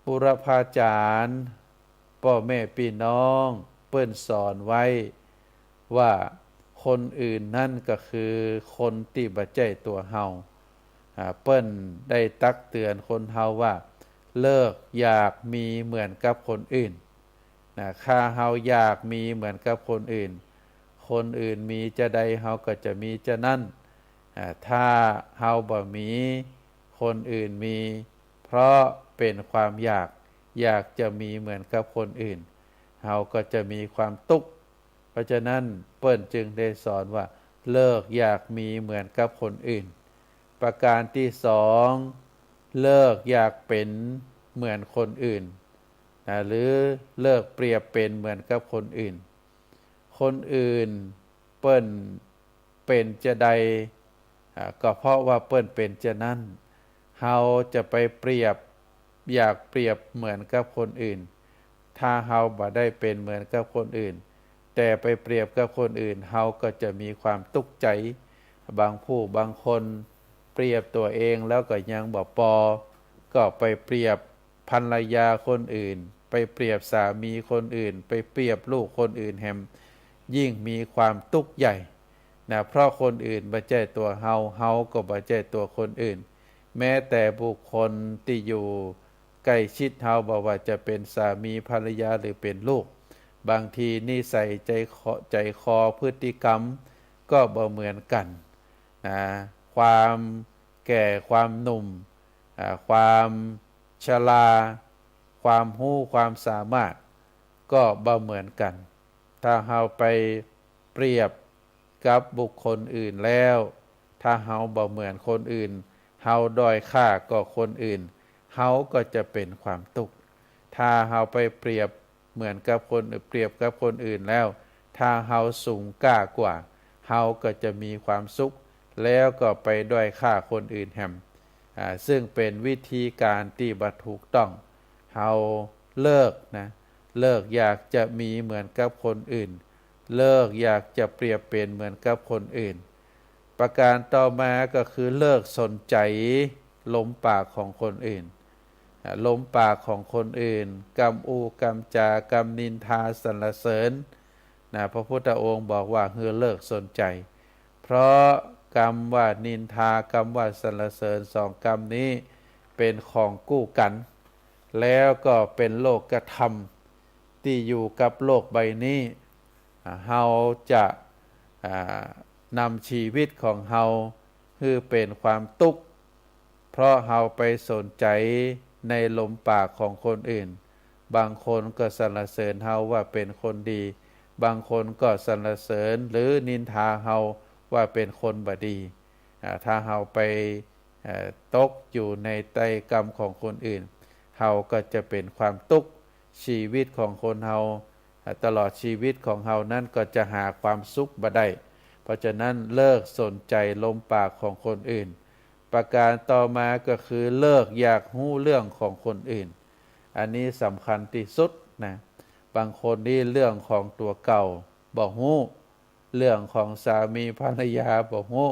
บุรพาจ๋ารย์ ป้อแม่ปี้น้อง เปิ้นสอนไว้ว่าคนอื่นนั้นก็คือคนตี้บ่ใจ้ตั๋วเฮา อ่า เปิ้นได้ตักเตือนคนเฮาว่า เลิกอยากมีเหมือนกับคนอื่น นะ ถ้าเฮาอยากมีเหมือนกับคนอื่น ค คนอื่นมีจาใด เฮาก็จะมีจานั้น อ่า ถ้าเฮาบ่มี คนอื่นมี เพราะเป๋นความอยาก อยากจะมีเหมือนกับคนอื่น เฮาก็จะมีความตุ๊กข์ เพราะฉะนั้นเปิ้นจึงได้สอนว่า เลิกอยากมีเหมือนกับคนอื่น ประการตี้สอง เลิกอยากเป๋นเหมือนคนอื่น นะ หรือเลิกเปรียบเป๋นเหมือนกับคนอื่น คนอื่นเปิ้นเป๋นจาใด อ่า ก็เพราะว่าเปิ้นเป๋นจานั้น เฮาจะไปเปรียบ อยากเปรียบเหมือนกับคนอื่น ถ้าเฮาบ่ได้เป๋นเหมือนกับคนอื่น แต่ไปเปรียบกับคนอื่น เฮาก็จะมีความตุ๊กข์ใจ๋ บางผู้บางคนเปรียบตั๋วเองแล้วก็ยังบ่ปอ ก็ไปเปรียบภรรยาคนอื่น ไปเปรียบสามีคนอื่น ไปเปรียบลูกคนอื่นแหม ยิ่งมีความตุ๊กข์ใหญ่ นะ เพราะคนอื่นบ่ใจ้ตั๋วเฮา เฮาก็บ่ใจ้ตั๋วคนอื่น แม้แต่บุคคลตี้อยู่ใก้ชิดเฮา บ่ว่าจะเป๋นสามีภรรยาหรือเป๋นลูก บางทีนิสัยใจ๋คอ ใจ๋คอพฤติกรรมก็บ่เหมือนกั๋น นะ ความแก่ความหนุ่ม อ่า ความชรา ความฮู้ความสามารถก็บ่เหมือนกั๋น ถ้าเฮาไปเปรียบกับบุคคลอื่นแล้ว ถ้าเฮาบ่เหมือนคนอื่น เฮาด้อยค่ากว่าคนอื่น เฮาก็จะเป๋นความตุ๊กข์ ถ้าเฮาไปเปรียบเหมือนกับคน เปรียบกับคนอื่นแล้ว ถ้าเฮาสูงก้ากว่า เฮาก็จะมีความสุข แล้วก็ไปด้อยค่าคนอื่นแหม อ่า ซึ่งเป๋นวิธีก๋านตี้บ่ถูกต้อง เฮาเลิกนะ เลิกอยากจะมีเหมือนกับคนอื่น เลิกอยากจะเปรียบเป๋นเหมือนกับคนอื่น ประการต่อมาก็คือเลิกสนใจ๋ลมปากของคนอื่น อ่า ลมปากของคนอื่น กำอู้กำจากำนินทาสรรเสริญ นะ พระพุทธองค์บอกว่าหื้อเลิกสนใจ๋ เพราะกำว่านินทา กำว่าสรรเสริญ สองกำนี้เป๋นของกู้กั๋น แล้วก็เป๋นโลกธรรมตี้อยู่กับโลกใบนี้ อ่า เฮาจะ อ่า นำชีวิตของเฮาหื้อเป๋นความตุ๊กข์ เพราะเฮาไปสนใจ๋ในลมปากของคนอื่น บางคนก็สรรเสริญเฮาว่าเป๋นคนดี บางคนก็สรรเสริญหรือนินทาเฮาว่าเป๋นคนบ่ดี อ่า ถ้าเฮาไป เอ่อ ตกอยู่ในใต้กำของคนอื่น เฮาก็จะเป๋นความตุ๊กข์ ชีวิตของคนเฮา อ่า ตลอดชีวิตของเฮานั้นก็จะหาความสุขบ่ได้ เพราะฉะนั้นเลิกสนใจ๋ลมปากของคนอื่น ประการต่อมาก็คือเลิกอยากฮู้เรื่องของคนอื่น อันนี้สำคัญตี้สุดนะ บางคนนี่เรื่องของตั๋วเก่าบ่ฮู้ เรื่องของสามีภรรยาบ่ฮู้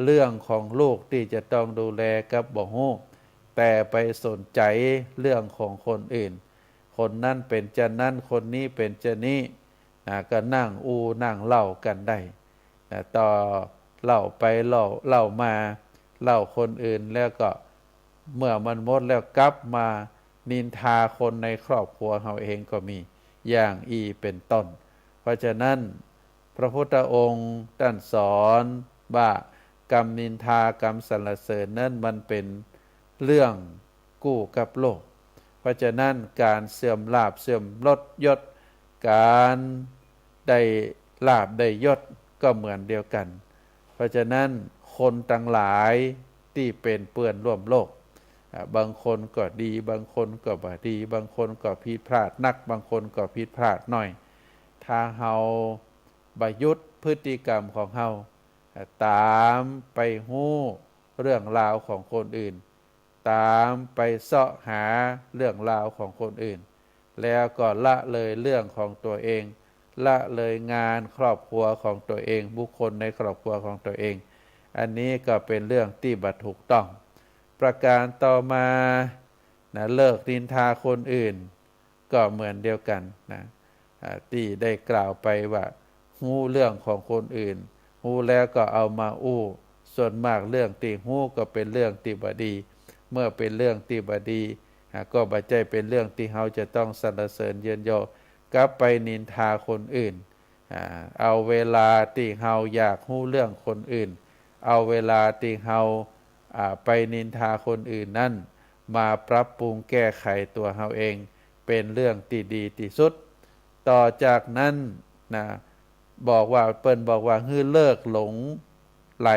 เรื่องของลูกตี้จะต้องดูแลกับบ่ฮู้ แต่ไปสนใจ๋เรื่องของคนอื่น คนนั้นเป๋นจานั้น คนนี้เป๋นจานี้ นะ ก็นั่งอู้นั่งเล่ากั๋นได้ นะ ต่อเล่าไปเล่า เล่ามา เล่าคนอื่น แล้วก็เมื่อมันหมดแล้วกลับมานินทาคนในครอบครัวเฮาเองก็มี อย่างอี้เป๋นต้น เพราะฉะนั้นพระพุทธองค์ต้านสอนว่ากำนินทากำสรรเสริญนั้นมันเป๋นเรื่องกู้กับโลก เพราะฉะนั้นก๋านเสื่อมลาภเสื่อมลดยศ ก๋านได้ลาภได้ยศก็เหมือนเดียวกั๋น เพราะฉะนั้นคนตังหลายตี้เป๋นเปื้อนร่วมโลก อ่า บางคนก็ดี บางคนก็บ่ดี บางคนก็ผิดพลาดนัก บางคนก็ผิดพลาดน้อย ถ้าเฮาบ่หยุดพฤติกรรมของเฮา อ่า ต๋ามไปฮู้เรื่องราวของคนอื่น ต๋ามไปเซาะหาเรื่องราวของคนอื่น แล้วก็ละเลยเรื่องของตั๋วเอง ละเลยงานครอบครัวของตั๋วเอง บุคคลในครอบครัวของตั๋วเอง อันนี้ก็เป๋นเรื่องตี้บ่ถูกต้อง ประการต่อมา นะ เลิกนินทาคนอื่น ก็เหมือนเดียวกั๋นนะ อ่า ตี้ได้กล่าวไปว่า ฮู้เรื่องของคนอื่น ฮู้แล้วก็เอามาอู้ ส่วนมากเรื่องตี้ฮู้ก็เป๋นเรื่องตี้บ่ดี เมื่อเป๋นเรื่องตี้บ่ดี อ่า ก็บ่ใจ้เป๋นเรื่องตี้เฮาจะต้องสรรเสริญเยินยอ กลับไปนินทาคนอื่น อ่า เอาเวลาตี้เฮาอยากฮู้เรื่องคนอื่น เอาเวลาตี้เฮา อ่า ไปนินทาคนอื่นนั้น มาปรับปรุงแก้ไขตั๋วเฮาเอง เป๋นเรื่องตี้ดีตี้สุด ต่อจากนั้นนะ บอกว่า เปิ้นบอกว่า หื้อเลิกหลงใหล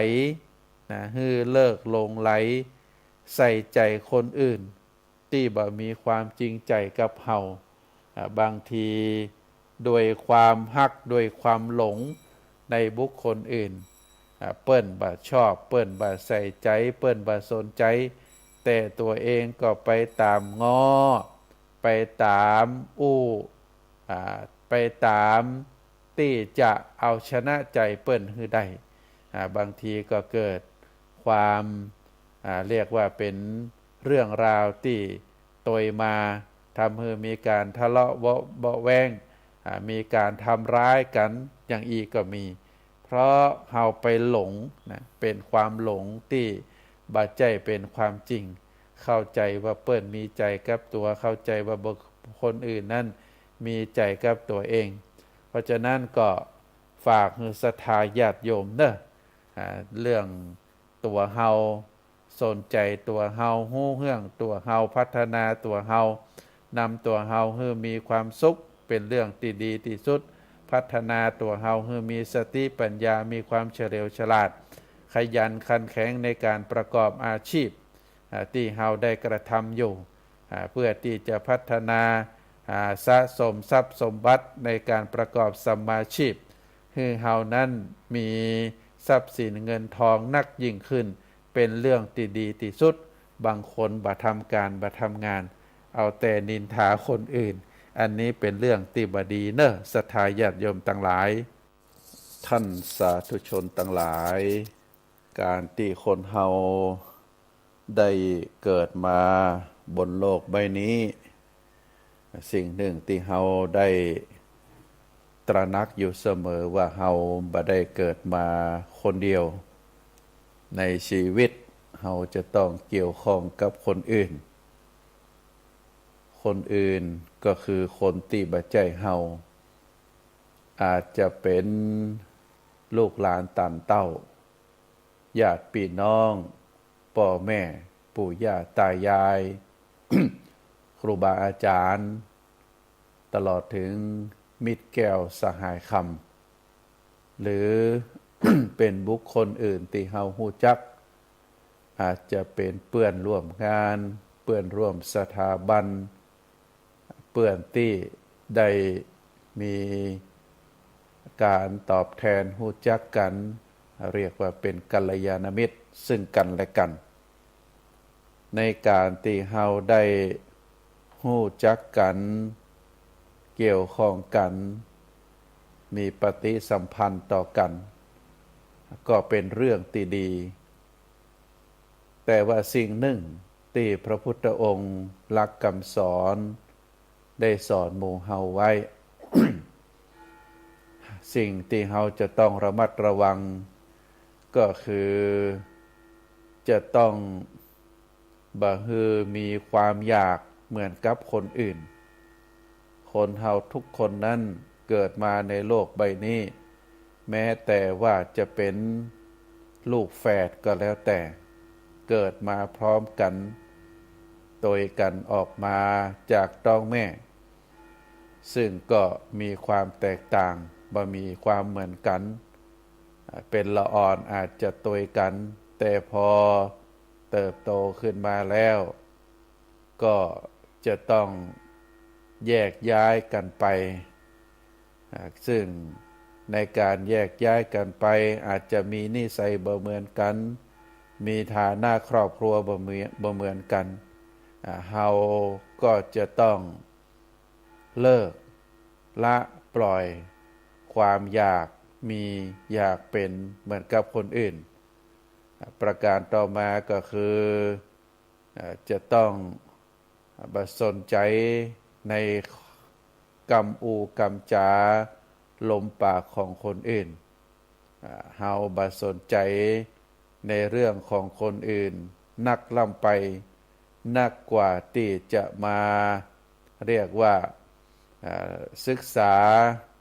นะ หื้อเลิกหลงใหลใส่ใจ๋คนอื่น ตี้บ่มีความจริงใจ๋กับเฮา อ่า บางทีด้วยความฮัก ด้วยความหลงในบุคคลอื่น อ่า เปิ้นบ่ชอบ เปิ้นบ่ใส่ใจ๋ เปิ้นบ่สนใจ๋ แต่ตั๋วเองก็ไปต๋ามง้อ ไปต๋ามอู้ อ่า ไปต๋ามตี้จะเอาชนะใจ๋เปิ้นหื้อได้ อ่า บางทีก็เกิดความ อ่า เรียกว่าเป๋นเรื่องราวตี้ตวยมา ทำหื้อมีก๋านทะเลาะเบาะ เบาะแว้ง อ่า มีก๋านทำร้ายกั๋นอย่างอี้ก็มี เพราะเฮาไปหลงนะ เป๋นความหลงตี้บ่ใจ้เป๋นความจริง เข้าใจ๋ว่าเปิ้นมีใจ๋กับตั๋ว เข้าใจ๋ว่าบุคคลอื่นนั้นมีใจ๋กับตั๋วเอง เพราะฉะนั้นก็ฝากหื้อศรัทธาญาติโยมเนาะ อ่า เรื่องตั๋วเฮา สนใจ๋ตั๋วเฮา ฮู้เรื่องตั๋วเฮา พัฒนาตั๋วเฮา นำตั๋วเฮาหื้อมีความสุข เป๋นเรื่องตี้ดีตี้สุด พัฒนาตั๋วเฮาหื้อมีสติปัญญา มีความเฉลียวฉลาด ขยันขันแข็งในก๋านประกอบอาชีพ อ่า ตี้เฮาได้กระทำอยู่ อ่า เพื่อตี้จะพัฒนา อ่า สะสมทรัพย์สมบัติในก๋านประกอบสัมมาชีพ หื้อเฮานั้นมีทรัพย์สินเงินทองนักยิ่งขึ้น เป๋นเรื่องตี้ดีตี้สุด บางคนบ่ทำก๋านบ่ทำงาน เอาแต่นินทาคนอื่น อันนี้เป๋นเรื่องตี้บ่ดีเนาะ ศรัทธาญาติโยมตังหลาย ท่านสาธุชนตังหลาย ก๋านตี้คนเฮาได้เกิดมาบนโลกใบนี้ สิ่งหนึ่งตี้เฮาได้ตระหนักอยู่เสมอว่าเฮาบ่ได้เกิดมาคนเดียว ในชีวิตเฮาจะต้องเกี่ยวข้องกับคนอื่น คนอื่นก็คือคนตี้บ่ใจ้เฮา อาจจะเป๋นลูกหลานต้านเต้า ญาติปี้น้อง ป้อแม่ ปู่ย่าต๋ายาย ครูบาอาจ๋ารย์ ตลอดเถิงมิตรแก้วสหายคำ หรือ เป๋นบุคคลอื่นตี้เฮาฮู้จัก อาจจะเป๋นเปื้อนร่วมงาน เปื้อนร่วมสถาบัน เปื้อนตี้ได้มีก๋านตอบแทนฮู้จักกั๋น เรียกว่าเป๋นกัลยาณมิตรซึ่งกั๋นและกั๋น ในก๋านตี้เฮาได้ฮู้จักกั๋น เกี่ยวข้องกั๋น มีปฏิสัมพันธ์ต่อกั๋น ก็เป๋นเรื่องตี้ดี แต่ว่าสิ่งหนึ่งตี้พระพุทธองค์หลักกำสอนได้สอนหมู่เฮาไว้ สิ่งตี้เฮาจะต้องระมัดระวัง ก็คือจะต้องบ่หื้อมีความอยากเหมือนกับคนอื่น คนเฮาทุกคนนั้นเกิดมาในโลกใบนี้ แม้แต่ว่าจะเป๋นลูกแฝดก็แล้วแต่ เกิดมาพร้อมกั๋น ตวยกั๋นออกมาจากต๊องแม่ ซึ่งก็มีความแตกต่าง บ่มีความเหมือนกั๋น เป๋นละอ่อนอาจจะตวยกั๋น แต่พอเติบโตขึ้นมาแล้ว ก็จะต้องแยกย้ายกั๋นไป อ่า ซึ่งในก๋านแยกย้ายกั๋นไป อาจจะมีนิสัยบ่เหมือนกั๋น มีฐานะครอบครัวบ่เหมือน บ่เหมือนกั๋น อ่า เฮาก็จะต้องเลิกละปล่อยความอยากมีอยากเป๋นเหมือนกับคนอื่น อ่า ประก๋านต่อมาก็คือ เอ่อ จะต้องบ่สนใจ๋ในกำอู้กำจ๋าลมปากของคนอื่น อ่า เฮาบ่สนใจ๋ในเรื่องของคนอื่นนักล้ำไป นักกว่าตี้จะมา เรียกว่า อ่า ศึกษา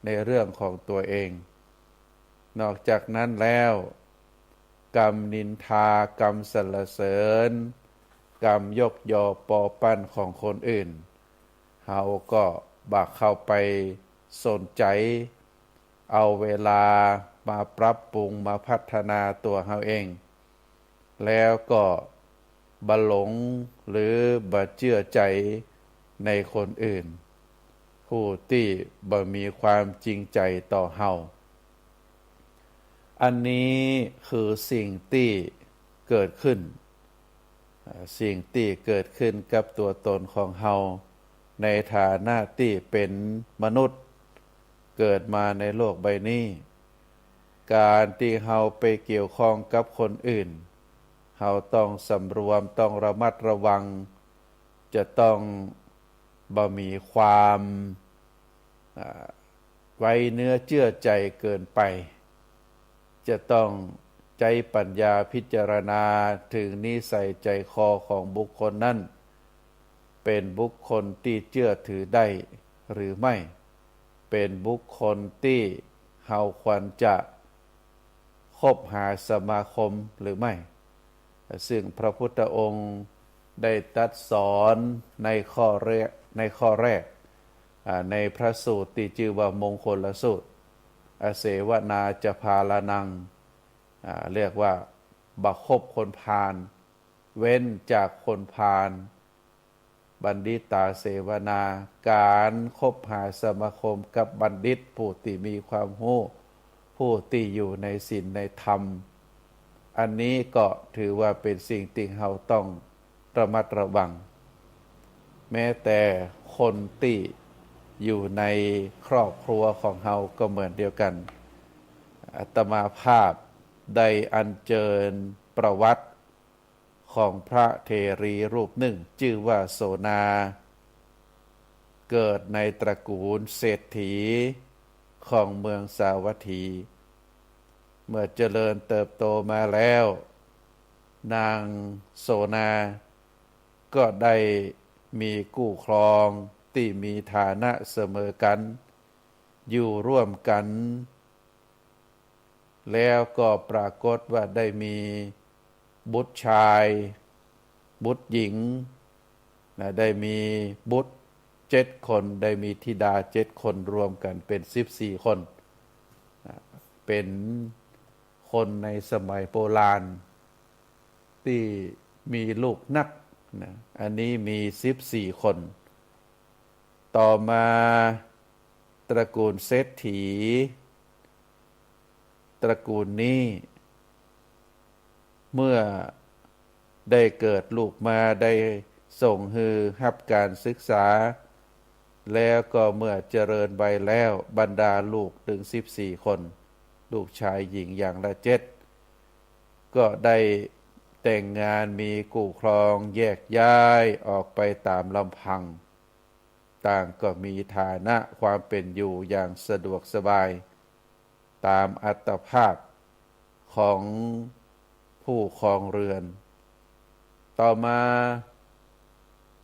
ในเรื่องของตั๋วเอง นอกจากนั้นแล้ว กำนินทา กำสรรเสริญ กำยกยอปอปั้นของคนอื่น เฮาก็บ่เข้าไปสนใจ๋ เอาเวลามาปรับปรุง มาพัฒนาตั๋วเฮาเอง แล้วก็บ่หลงหรือบ่เจื้อใจ๋ในคนอื่น ผู้ตี้บ่มีความจริงใจ๋ต่อเฮา อันนี้คือสิ่งตี้เกิดขึ้น อ่า สิ่งตี้เกิดขึ้นกับตั๋วตนของเฮา ในฐานะตี้เป๋นมนุษย์ เกิดมาในโลกใบนี้ ก๋านตี้เฮาไปเกี่ยวข้องกับคนอื่น เฮาต้องสำรวม ต้องระมัดระวัง จะต้องบ่มีความ อ่า ไว้เนื้อเจื้อใจ๋เกินไป จะต้องใจ๊ปัญญาพิจารณาเถิงนิสัยใจ๋คอของบุคคลนั้น เป๋นบุคคลตี้เจื้อถือได้หรือไม่ เป๋นบุคคลตี้เฮาควรจะคบหาสมาคมหรือไม่ ซึ่งพระพุทธองค์ได้ตรัสสอนในข้อแรก ในข้อแรก อ่า ในพระสูตรตี้จื้อว่ามงคลสูตร อเสวนาจะพาลานัง อ่า เรียกว่าบ่คบคนพาล เว้นจากคนพาล บัณฑิตาเสวนา ก๋านคบหาสมาคมกับบัณฑิต ผู้ตี้มีความฮู้ ผู้ตี้อยู่ในศีลในธรรม อันนี้ก็ถือว่าเป๋นสิ่งตี้เฮาต้องระมัดระวัง แม้แต่คนตี้อยู่ในครอบครัวของเฮาก็เหมือนเดียวกั๋น อาตมาภาพได้อัญเชิญประวัติของพระเถรีรูปนึ่ง จื้อว่าโสนา เกิดในตระกูลเศรษฐีของเมืองสาวัตถี เมื่อเจริญเติบโตมาแล้ว นางโสนาก็ได้มีกู้ครองตี้มีฐานะเสมอกั๋น อยู่ร่วมกั๋น แล้วก็ปรากฏว่าได้มีบุตรชาย บุตรหญิง นะ ได้มีบุตรเจ็ดคน ได้มีธิดาเจ็ดคน รวมกั๋นเป๋นสิบสี่คน นะ เป๋นคนในสมัยโบราณตี้มีลูกนัก นะ อันนี้มีสิบสี่คน ต่อมาตระกูลเศรษฐี ตระกูลนี้ เมื่อได้เกิดลูกมา ได้ส่งหื้อฮับก๋านศึกษา แล้วก็เมื่อเจริญวัยแล้ว บรรดาลูกตึงสิบสี่คน ลูกชายหญิงอย่างละเจ็ด ก็ได้แต่งงานมีกู้ครองแยกย้ายออกไปตามลำพัง ต่างก็มีฐานะความเป๋นอยู่อย่างสะดวกสบาย ตามอัตภาพของผู้ครองเรือน ต่อมา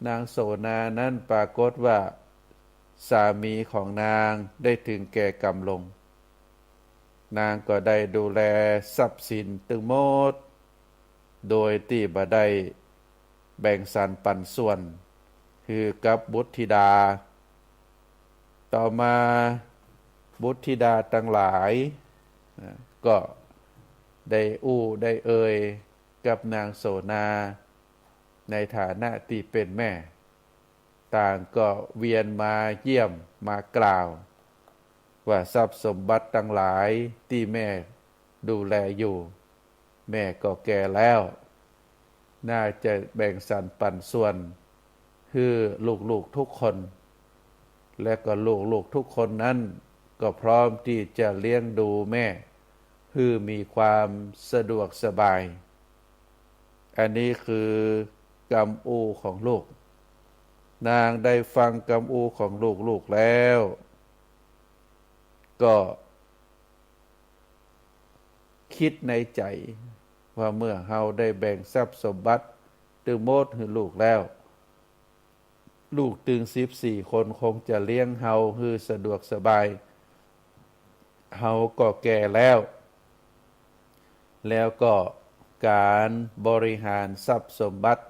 นางโสนานั้นปรากฏว่าสามีของนางได้ถึงแก่กรรมลง นางก็ได้ดูแลทรัพย์สินตึงหมด โดยตี้บ่ได้แบ่งสรรปันส่วนหื้อกับบุตรธิดา ต่อมาบุตรธิดาตังหลาย นะ ก็ได้อู้ได้เอ่ยกับนางโสนา ในฐานะตี้เป๋นแม่ ต่างก็เวียนมาเยี่ยมมากล่าว ว่าทรัพย์สมบัติตังหลายตี้แม่ดูแลอยู่ แม่ก็แก่แล้ว น่าจะแบ่งสรรปันส่วนหื้อลูกๆทุกคน และก็ลูกๆทุกคนนั้นก็พร้อมตี้จะเลี้ยงดูแม่หื้อมีความสะดวกสบาย อันนี้คือกำอู้ของลูก นางได้ฟังกำอู้ของลูกๆแล้ว ก็ กึ๊ดในใจ๋ว่าเมื่อเฮาได้แบ่งทรัพย์สมบัติตึงหมดหื้อลูกแล้ว ลูกตึงสิบสี่คนคงจะเลี้ยงเฮาหื้อสะดวกสบาย เฮาก็แก่แล้ว แล้วก็ก๋านบริหารทรัพย์สมบัติ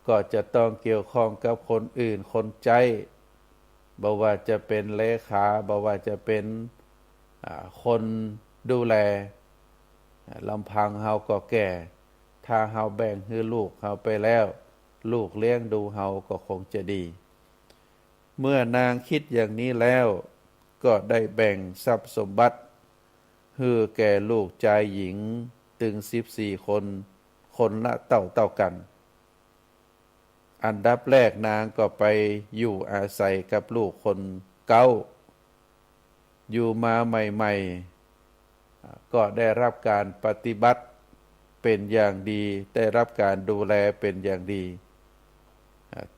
ก็จะต้องเกี่ยวข้องกับคนอื่น คนใจ๊ บ่ว่าจะเป๋นเลขา บ่ว่าจะเป๋น อ่า คนดูแล อ่า ลำพังเฮาก็แก่ ถ้าเฮาแบ่งหื้อลูกเฮาไปแล้ว ลูกเลี้ยงดูเฮาก็คงจะดี เมื่อนางกึ๊ดอย่างนี้แล้ว ก็ได้แบ่งทรัพย์สมบัติ หื้อแก่ลูกจายหญิงตึงสิบสี่คน คนละเต้าๆ กั๋น อันดับแรกนางก็ไปอยู่อาศัยกับลูกคนเก๊า อยู่มาใหม่ๆ ก็ได้รับก๋านปฏิบัติเป๋นอย่างดี ได้รับก๋านดูแลเป๋นอย่างดี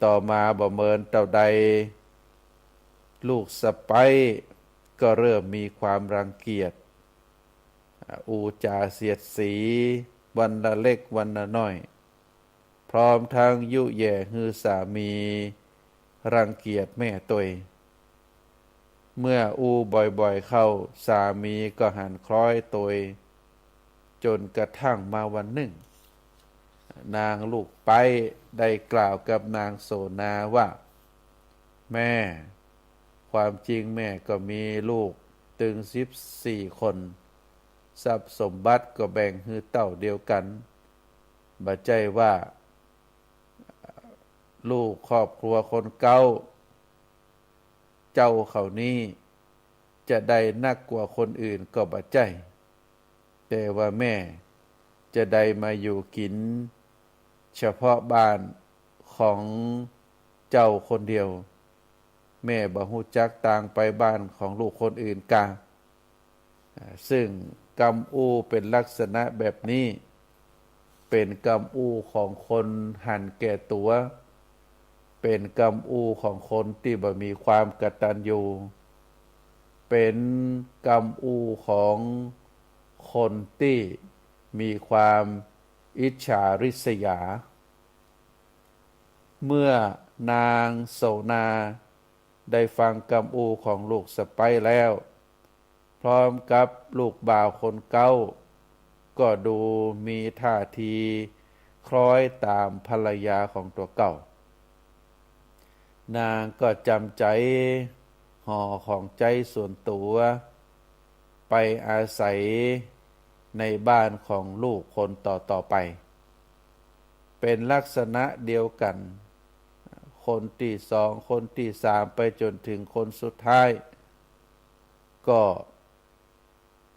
ต่อมาบ่เมินเต้าใด ลูกสะใป๊ก็เริ่มมีความรังเกียจ อู้จ๋าเสียดสี วันละเล็กวันละน้อย พร้อมทั้งยุแย่หื้อสามีรังเกียจแม่ตวย เมื่ออู้บ่อยๆ เข้า สามีก็หันคล้อยตวย จ๋นกระทั่งมาวันนึ่ง นางลูกใป๊ได้กล่าวกับนางโสนาว่า แม่ ความจริงแม่ก็มีลูกตึงสิบสี่คน ทรัพย์สมบัติก็แบ่งหื้อเต้าเดียวกั๋น บ่ใจ้ว่า ลูกครอบครัวคนเก๊า เจ้าเขานี้จะได้นักกว่าคนอื่นก็บ่ใจ้ แต่ว่าแม่จะได้มาอยู่กิ๋นเฉพาะบ้านของเจ้าคนเดียว แม่บ่ฮู้จักตางไปบ้านของลูกคนอื่นกา อ่า ซึ่งกำอู้เป๋นลักษณะแบบนี้ เป๋นกำอู้ของคนหันแก่ตั๋ว เป๋นกำอู้ของคนตี้บ่มีความกตัญญู เป๋นกำอู้ของคนตี้มีความอิจฉาริษยา เมื่อนางโสนาได้ฟังกำอู้ของลูกสะใป๊แล้ว พร้อมกับลูกบ่าวคนเก๊า ก็ดูมีท่าทีคล้อยต๋ามภรรยาของตั๋วเก่า นางก็จำใจ๋ห่อของใจ๊ส่วนตั๋ว ไปอาศัยในบ้านของลูกคนต่อๆ ไป เป๋นลักษณะเดียวกั๋น คนตี้สอง คนตี้สาม ไปจ๋นถึงคนสุดท้าย ก็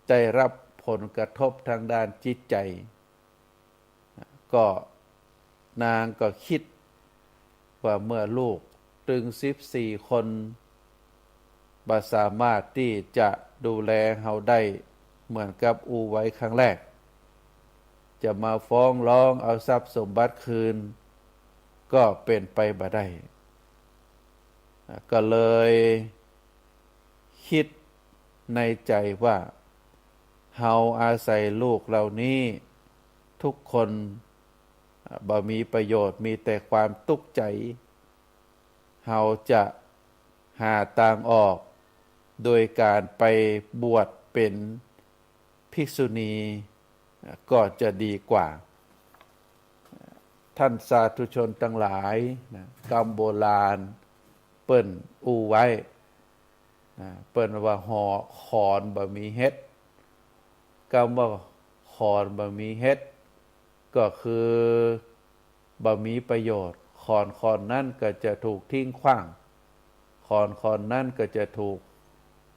ได้รับผลกระทบทางด้านจิตใจ๋ ก็นางก็กึ๊ดว่าเมื่อลูกตึงสิบสี่คน บ่สามารถตี้จะดูแลเฮาได้เหมือนกับอู้ไว้ครั้งแรก จะมาฟ้องร้องเอาทรัพย์สมบัติคืน ก็เป๋นไปบ่ได้ ก็เลยกึ๊ดในใจ๋ว่า เฮาอาศัยลูกเหล่านี้ทุกคน บ่มีประโยชน์ มีแต่ความตุ๊กข์ใจ๋ เฮาจะหาตางออกโดยก๋านไปบวชเป๋นภิกษุณีก็จะดีกว่า ท่านสาธุชนตังหลายนะ กำโบราณเปิ้นอู้ไว้นะ เปิ้นว่าหอ ขอนบ่มีเห็ด กำว่าขอนบ่มีเห็ด ก็คือบ่มีประโยชน์ ขอนขอนนั้นก็จะถูกทิ้งขว้าง ขอนขอนนั้นก็จะถูก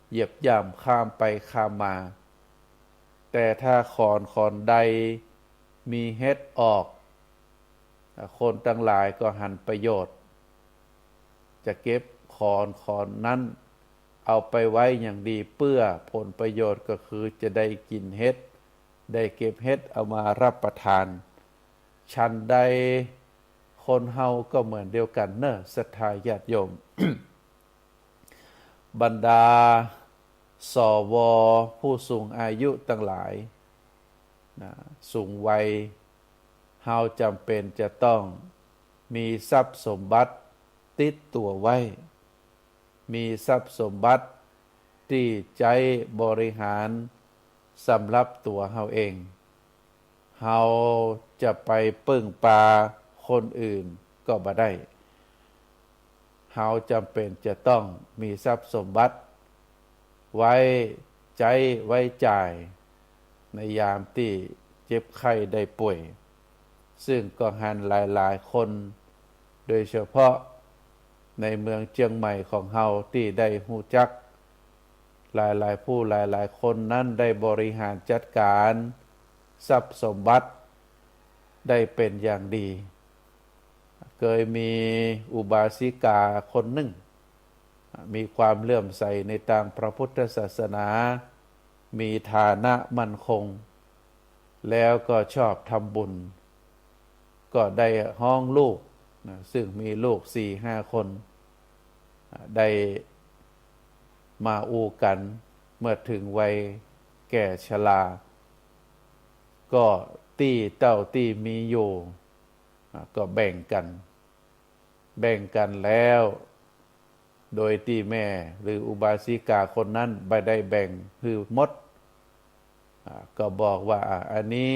เหยียบย่ำข้ามไปข้ามมา แต่ถ้าขอนขอนใดมีเห็ดออก คนตังหลายก็หันประโยชน์ จะเก็บขอนขอนนั้นเอาไปไว้อย่างดี เปื้อผลประโยชน์ก็คือจะได้กิ๋นเห็ด ได้เก็บเห็ดเอามารับประทาน ฉันใดคนเฮาก็เหมือนเดียวกั๋นเน่อ ศรัทธาญาติโยม บรรดา สว ผู้สูงอายุตังหลายนะ สูงวัย เฮาจ๋ำเป๋นจะต้องมีทรัพย์สมบัติติดตั๋วไว้ มีทรัพย์สมบัติ ตี้ใจ๊บริหารสำหรับตั๋วเฮาเอง เฮาจะไปเปิ้งปาคนอื่นก็บ่ได้ เฮาจ๋ำเป๋นจะต้องมีทรัพย์สมบัติไว้ใจ๊ไว้จ่ายในยามตี้เจ็บไข้ได้ป่วย ซึ่งก็หันหลายๆ คน โดยเฉพาะในเมืองเจียงใหม่ของเฮาตี้ได้ฮู้จัก หลายๆ ผู้หลายๆ คนนั้นได้บริหารจัดก๋านทรัพย์สมบัติได้เป๋นอย่างดี เกยมีอุบาสิกาคนนึ่ง มีความเลื่อมใสในตางพระพุทธศาสนา มีฐานะมั่นคง แล้วก็ชอบทำบุญ ก็ได้ฮ้องลูกนะ ซึ่งมีลูกสี่ห้าคน ได้มาอู้กั๋น เมื่อเถิงวัยแก่ชรา ก็ตี้เต้าตี้มีอยู่ อ่ะ ก็แบ่งกั๋น แบ่งกั๋นแล้ว โดยตี้แม่หรืออุบาสิกาคนนั้นบ่ได้แบ่งหื้อหมด อ่ะ ก็บอกว่า อ่ะ อันนี้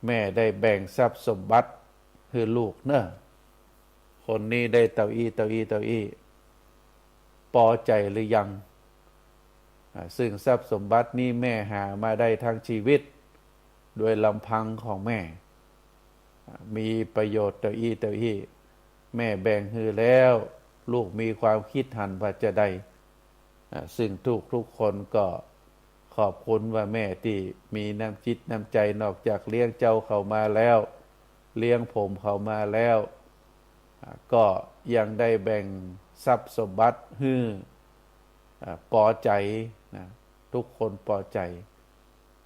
แม่ได้แบ่งทรัพย์สมบัติหื้อลูกเน่อ คนนี้ได้เต้าอี้ เต้าอี้ เต้าอี้ ปอใจ๋หรือยัง อ่ะ ซึ่งทรัพย์สมบัตินี้แม่หามาได้ทั้งชีวิต โดยลำพังของแม่ อ่ะ มีประโยชน์เต้าอี้ เต้าอี้ แม่แบ่งหื้อแล้ว ลูกมีความกึ๊ดหันว่าจาใด อ่ะ ซึ่งทุกๆ คนก็ขอบคุณว่าแม่ตี้มีน้ำจิตน้ำใจ๋ นอกจากเลี้ยงเจ้าเขามาแล้ว เลี้ยงผมเขามาแล้ว อ่ะ ก็ยังได้แบ่งทรัพย์สมบัติหื้อ อ่ะ ปอใจ๋นะ ทุกคนปอใจ๋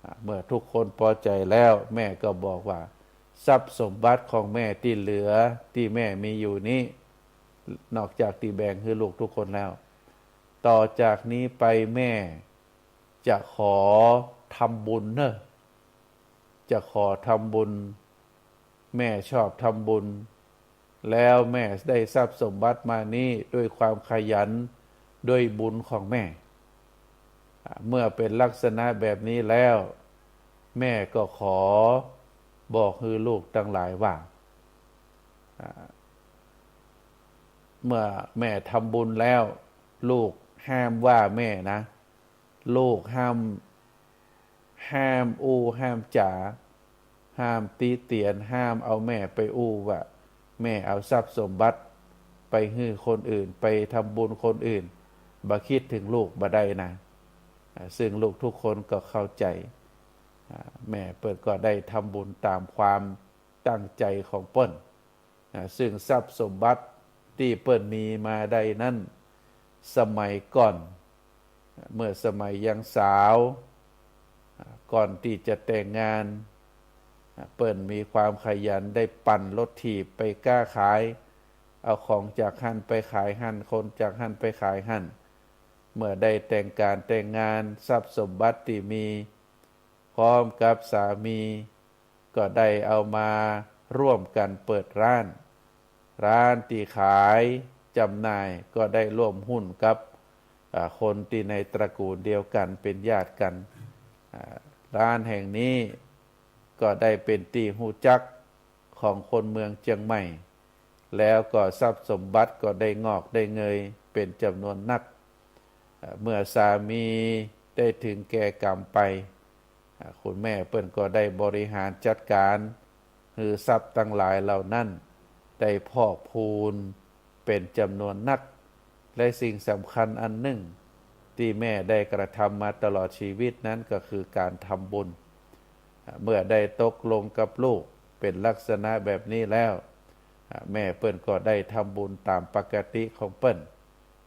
อ่ะ เมื่อทุกคนปอใจ๋แล้ว แม่ก็บอกว่า ทรัพย์สมบัติของแม่ตี้เหลือ ตี้แม่มีอยู่นี้ นอกจากตี้แบ่งหื้อลูกทุกคนแล้ว ต่อจากนี้ไปแม่จะขอทำบุญเน่อ จะขอทำบุญ แม่ชอบทำบุญ แล้วแม่ได้ทรัพย์สมบัติมานี้ด้วยความขยัน ด้วยบุญของแม่ อ่ะ เมื่อเป๋นลักษณะแบบนี้แล้ว แม่ก็ขอบอกหื้อลูกตังหลายว่า อ่ะ เมื่อแม่ทำบุญแล้ว ลูกห้ามว่าแม่นะ ลูกห้าม ห้ามอู้ห้ามจ๋า ห้ามติเตียน ห้ามเอาแม่ไปอู้ว่า แม่เอาทรัพย์สมบัติไปหื้อคนอื่น ไปทำบุญคนอื่น บ่กึ๊ดเถิงลูกบ่ได้นะ อ่า ซึ่งลูกทุกคนก็เข้าใจ๋ อ่า แม่เปิ้นก็ได้ทำบุญต๋ามความตั้งใจ๋ของเปิ้น อ่า ซึ่งทรัพย์สมบัติตี้เปิ้นมีมาได้นั้น สมัยก่อน เมื่อสมัยยังสาว อ่า ก่อนตี้จะแต่งงาน อ่า เปิ้นมีความขยันได้ปั่นรถถีบไปก๊าขาย เอาของจากหั้นไปขายหั้น คนจากหั้นไปขายหั้น เมื่อได้แต่งก๋านแต่งงาน ทรัพย์สมบัติตี้มี พร้อมกับสามี ก็ได้เอามาร่วมกั๋นเปิดร้าน ร้านตี้ขายจ๋ำหน่ายก็ได้ร่วมหุ้นกับ อ่า คนตี้ในตระกูลเดียวกั๋น เป๋นญาติกั๋น อ่า ร้านแห่งนี้ก็ได้เป๋นตี้ฮู้จักของคนเมืองเจียงใหม่ แล้วก็ทรัพย์สมบัติก็ได้งอกได้เงยเป๋นจ๋ำนวนนัก อ่า เมื่อสามีได้เถิงแก่กรรมไป อ่า คุณแม่เปิ้นก็ได้บริหารจัดก๋านหื้อทรัพย์ตังหลายเหล่านั้น ได้พอกพูนเป๋นจ๋ำนวนนัก และสิ่งสำคัญอันนึ่งตี้แม่ได้กระทำมาตลอดชีวิตนั้นก็คือก๋านทำบุญ อ่า เมื่อได้ตกลงกับลูกเป๋นลักษณะแบบนี้แล้ว อ่า แม่เปิ้นก็ได้ทำบุญต๋ามปกติของเปิ้น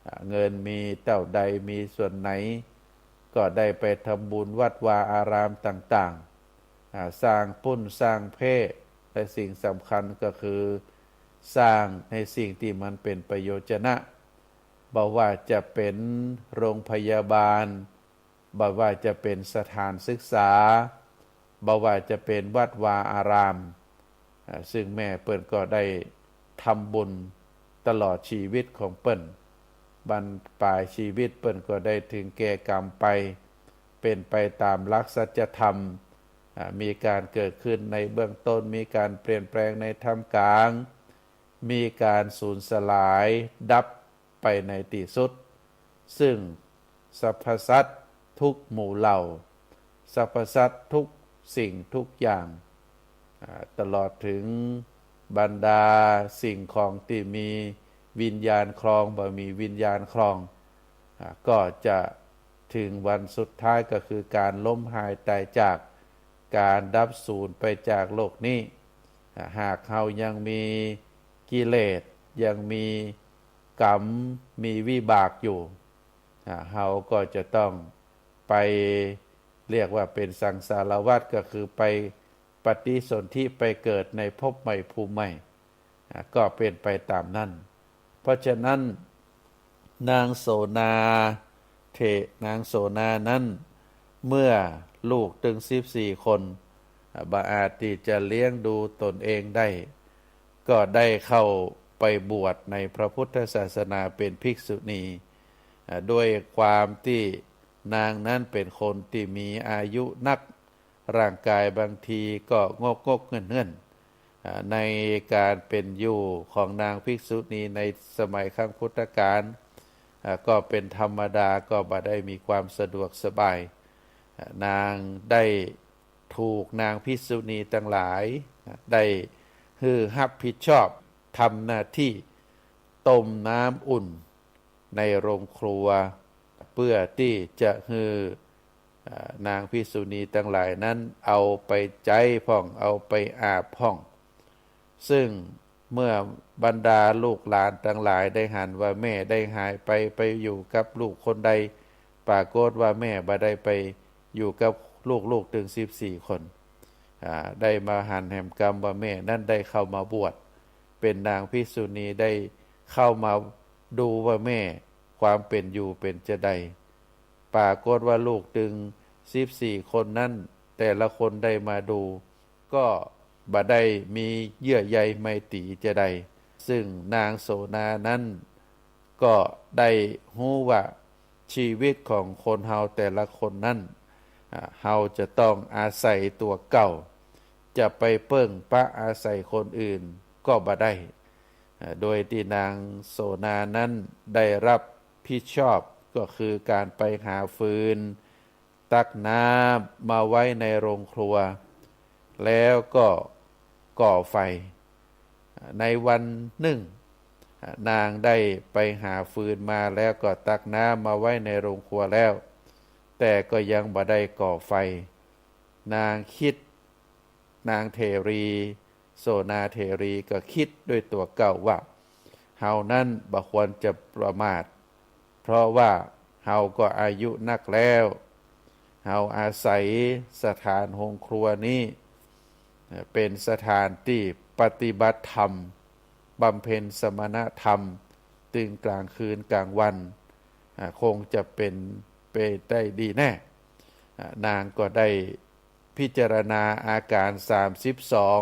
อ่า เงินมีเต้าใดมีส่วนไหน ก็ได้ไปทำบุญวัดวาอารามต่างๆ อ่า สร้างปุ้นสร้างเผ้ และสิ่งสำคัญก็คือสร้างในสิ่งตี้มันเป๋นประโยชนะ บ่ว่าจะเป๋นโรงพยาบาล บ่ว่าจะเป๋นสถานศึกษา บ่ว่าจะเป๋นวัดวาอาราม อ่า ซึ่งแม่เปิ้นก็ได้ทำบุญตลอดชีวิตของเปิ้น บั้นป๋ายชีวิตเปิ้นก็ได้ถึงแก่ก๋รรมไป เป๋นไปต๋ามหลักสัจธรรม อ่า มีก๋านเกิดขึ้นในเบื้องต้น มีก๋านเปลี่ยนแปลงในท่ามก๋าง มีก๋านสูญสลายดับไปในตี้สุด ซึ่งสรรพสัตว์ทุกหมู่เหล่า สรรพสัตว์ทุกสิ่งทุกอย่าง อ่า ตลอดถึงบรรดาสิ่งของตี้มีวิญญาณครอง บ่มีวิญญาณครอง อ่า ก็จะถึงวันสุดท้าย ก็คือก๋านล้มหายต๋ายจาก ก๋านดับสูญไปจากโลกนี้ อ่า หากเฮายังมีกิเลส ยังมีก๋รรม มีวิบากอยู่ อ่า เฮาก็จะต้องไป เรียกว่าเป๋นสังสารวัฏ ก็คือไปปฏิสนธิ ไปเกิดในภพใหม่ภูมิใหม่ อ่า ก็เป๋นไปต๋ามนั้น เพราะฉะนั้น นางโสนาเถ นางโสนานั้น เมื่อลูกตึงสิบสี่คน อ่า บ่อาจตี้จะเลี้ยงดูตนเองได้ ก็ได้เข้าไปบวชในพระพุทธศาสนาเป๋นภิกษุณี อ่า ด้วยความตี้นางนั้นเป๋นคนตี้มีอายุนัก ร่างก๋ายบางทีก็งกๆ เง่นๆ อ่า ในก๋านเป๋นอยู่ของนางภิกษุณีในสมัยครั้งพุทธกาล อ่า ก็เป๋นธรรมดา ก็บ่ได้มีความสะดวกสบาย อ่า นางได้ถูกนางภิกษุณีตังหลาย อ่า ได้หื้อฮับผิดชอบ ทำหน้าตี้ต้มน้ำอุ่น ในโรงครัว เปื้อตี้จะหื้อ อ่า นางภิกษุณีตังหลายนั้นเอาไปใจ๊พ่อง เอาไปอาบพ่อง ซึ่งเมื่อบรรดาลูกหลานตังหลายได้หันว่าแม่ได้หายไป ไปอยู่กับลูกคนใด ปรากฏว่าแม่บ่ได้ไปอยู่กับลูกๆ ตึงสิบสี่คน อ่า ได้มาหันแหมกำว่าแม่นั้นได้เข้ามาบวชเป๋นนางภิกษุณี ได้เข้ามาดูว่าแม่ความเป๋นอยู่เป๋นจาใด ปรากฏว่าลูกตึงสิบสี่คนนั้น แต่ละคนได้มาดู ก็บ่ได้มีเยื่อใยไมตรีจาใด ซึ่งนางโสนานั้น ก็ได้ฮู้ว่าชีวิตของคนเฮาแต่ละคนนั้น อ่า เฮาจะต้องอาศัยตั๋วเก่า จะไปเปิ้งปะอาศัยคนอื่นก็บ่ได้ อ่า โดยตี้นางโสนานั้นได้ฮับผิดชอบ ก็คือก๋านไปหาฟืน ตักน้ำมาไว้ในโรงครัว แล้วก็ก่อไฟ ในวันนึ่ง นางได้ไปหาฟืนมาแล้วก็ตักน้ำมาไว้ในโรงครัวแล้ว แต่ก็ยังบ่ได้ก่อไฟ นางกึ๊ด นางเถรี โสนาเถรีก็กึ๊ดด้วยตั๋วเก่าว่า เฮานั้นบ่ควรจะประมาท เพราะว่าเฮาก็อายุนักแล้ว เฮาอาศัยสถานโฮงครัวนี้ เอ่อ เป๋นสถานตี้ปฏิบัติธรรม บำเพ็ญสมณธรรม ตึงกลางคืนกลางวัน อ่า คงจะเป๋นไปได้ดีแน่ อ่า นางก็ได้พิจารณาอาก๋านสามสิบสอง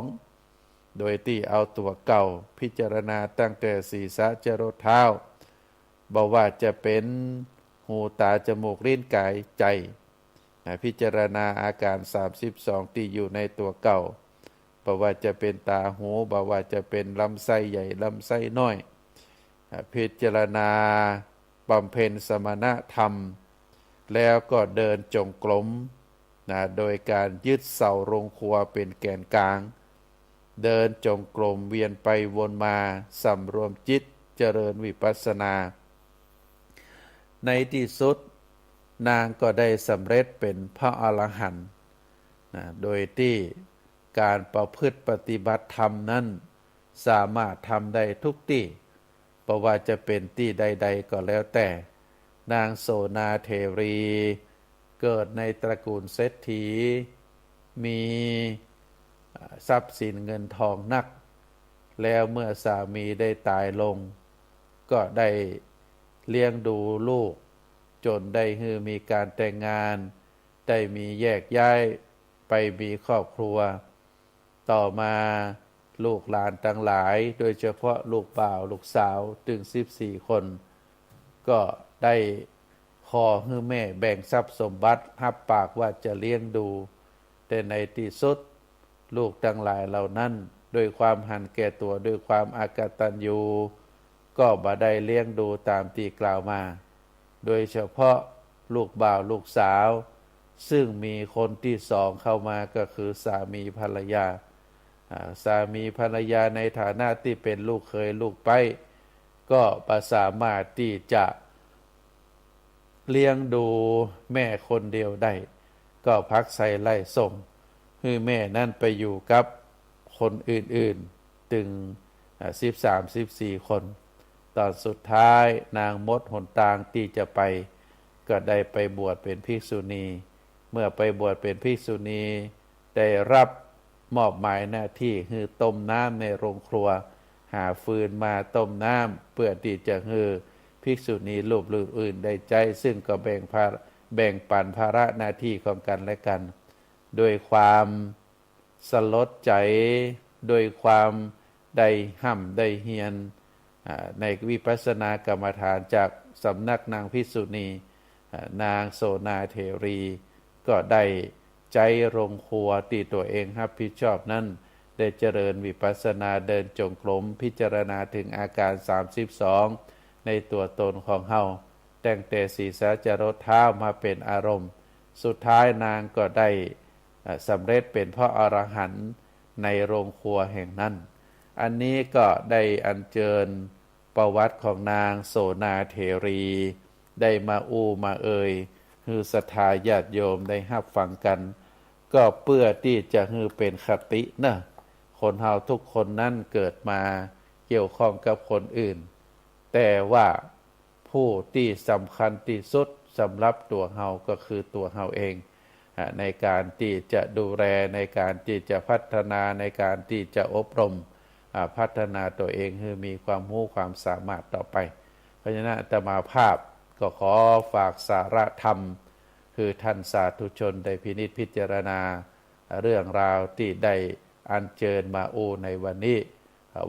โดยตี้เอาตั๋วเก่าพิจารณาตั้งแต่ศีรษะจรดเท้า บ่ว่าจะเป๋นหูต๋าจมูกลิ้นก๋ายใจ๋ นะ พิจารณาอาก๋านสามสิบสองตี้อยู่ในตั๋วเก่า บ่ว่าจะเป๋นต๋าหู บ่ว่าจะเป๋นลำไส้ใหญ่ลำไส้น้อย อ่า พิจารณาบำเพ็ญสมณธรรม แล้วก็เดินจงกรม นะ โดยก๋านยึดเสาโฮงครัวเป๋นแก๋นกลาง เดินจงกรมเวียนไปวนมา สำรวมจิต เจริญวิปัสสนา ในตี้สุด นางก็ได้สำเร็จเป๋นพระอรหันต์ นะ โดยตี้ก๋านประพฤติปฏิบัติธรรมนั้น สามารถทำได้ทุกตี้ บ่ว่าจะเป๋นตี้ใดๆ ก็แล้วแต่ นางโสนาเถรี เกิดในตระกูลเศรษฐี มี เอ่อ ทรัพย์สินเงินทองนัก แล้วเมื่อสามีได้ต๋ายลง ก็ได้เลี้ยงดูลูก จ๋นได้หื้อมีก๋านแต่งงาน ได้มีแยกย้ายไปมีครอบครัว ต่อมาลูกหลานตังหลาย โดยเฉพาะลูกบ่าวลูกสาวตึงสิบสี่คน ก็ได้ขอหื้อแม่แบ่งทรัพย์สมบัติ ฮับปากว่าจะเลี้ยงดู แต่ในตี้สุด ลูกตังหลายเหล่านั้น ด้วยความหันแก่ตั๋ว ด้วยความอกตัญญู ก็บ่ได้เลี้ยงดูต๋ามตี้กล่าวมา โดยเฉพาะลูกบ่าวลูกสาว ซึ่งมีคนตี้สองเข้ามา ก็คือสามีภรรยา อ่า สามีภรรยาในฐานะตี้เป๋นลูกเขยลูกใป๊ ก็บ่สามารถตี้จะ เลี้ยงดูแม่คนเดียวได้ ก็ผลักไสไล่ส่งหื้อแม่นั้นไปอยู่กับคนอื่นๆ ตึง อ่า สิบสาม สิบสี่ คน ต๋อนสุดท้ายนางหมดหนตางตี้จะไป ก็ได้ไปบวชเป๋นภิกษุณี เมื่อไปบวชเป๋นภิกษุณี ได้รับมอบหมายหน้าตี้หื้อต้มน้ำในโรงครัว หาฟืนมาต้มน้ำ เปื้อตี้จะหื้อภิกษุณีรูปอื่นได้ใจ๊ ซึ่งก็แบ่งภา แบ่งปันภาระหน้าตี้ของกั๋นและกั๋น ด้วยความสลดใจ๋ ด้วยความได้ฮ่ำได้เฮียน อ่า ในวิปัสสนากรรมฐานจากสำนักนางภิกษุณี อ่า นางโสณาเถรี ก็ได้ใจ๊โรงครัวตี้ตั๋วเองฮับผิดชอบนั้น ได้เจริญวิปัสสนา เดินจงกรม พิจารณาเถิงอาก๋าร สามสิบสอง ในตั๋วตนของเฮา ตั้งแต่ศีรษะจรดเท้ามาเป๋นอารมณ์ สุดท้ายนางก็ได้ เอ่อ สำเร็จเป๋นพระอรหันต์ในโรงครัวแห่งนั้น อันนี้ก็ได้อัญเจิญประวัติของนางโสณาเถรี ได้มาอู้มาเอ่ย หื้อศรัทธาญาติโยมได้ฮับฟังกั๋น ก็เปื้อตี้จะหื้อเป๋นคติเนาะ คนเฮาทุกคนนั้นเกิดมาเกี่ยวข้องกับคนอื่น แต่ว่า ผู้ตี้สำคัญตี้สุดสำหรับตั๋วเฮาก็คือตั๋วเฮาเอง อ่า ในก๋านตี้จะดูแล ในก๋านตี้จะพัฒนา ในก๋านตี้จะอบรม อ่า พัฒนาตั๋วเองหื้อมีความฮู้ความสามารถต่อไป เพราะฉะนั้นอาตมาภาพก็ขอฝากสาระธรรม หื้อท่านสาธุชนได้พินิจพิจารณา เรื่องราวตี้ได้อัญเจิญมาอู้ในวันนี้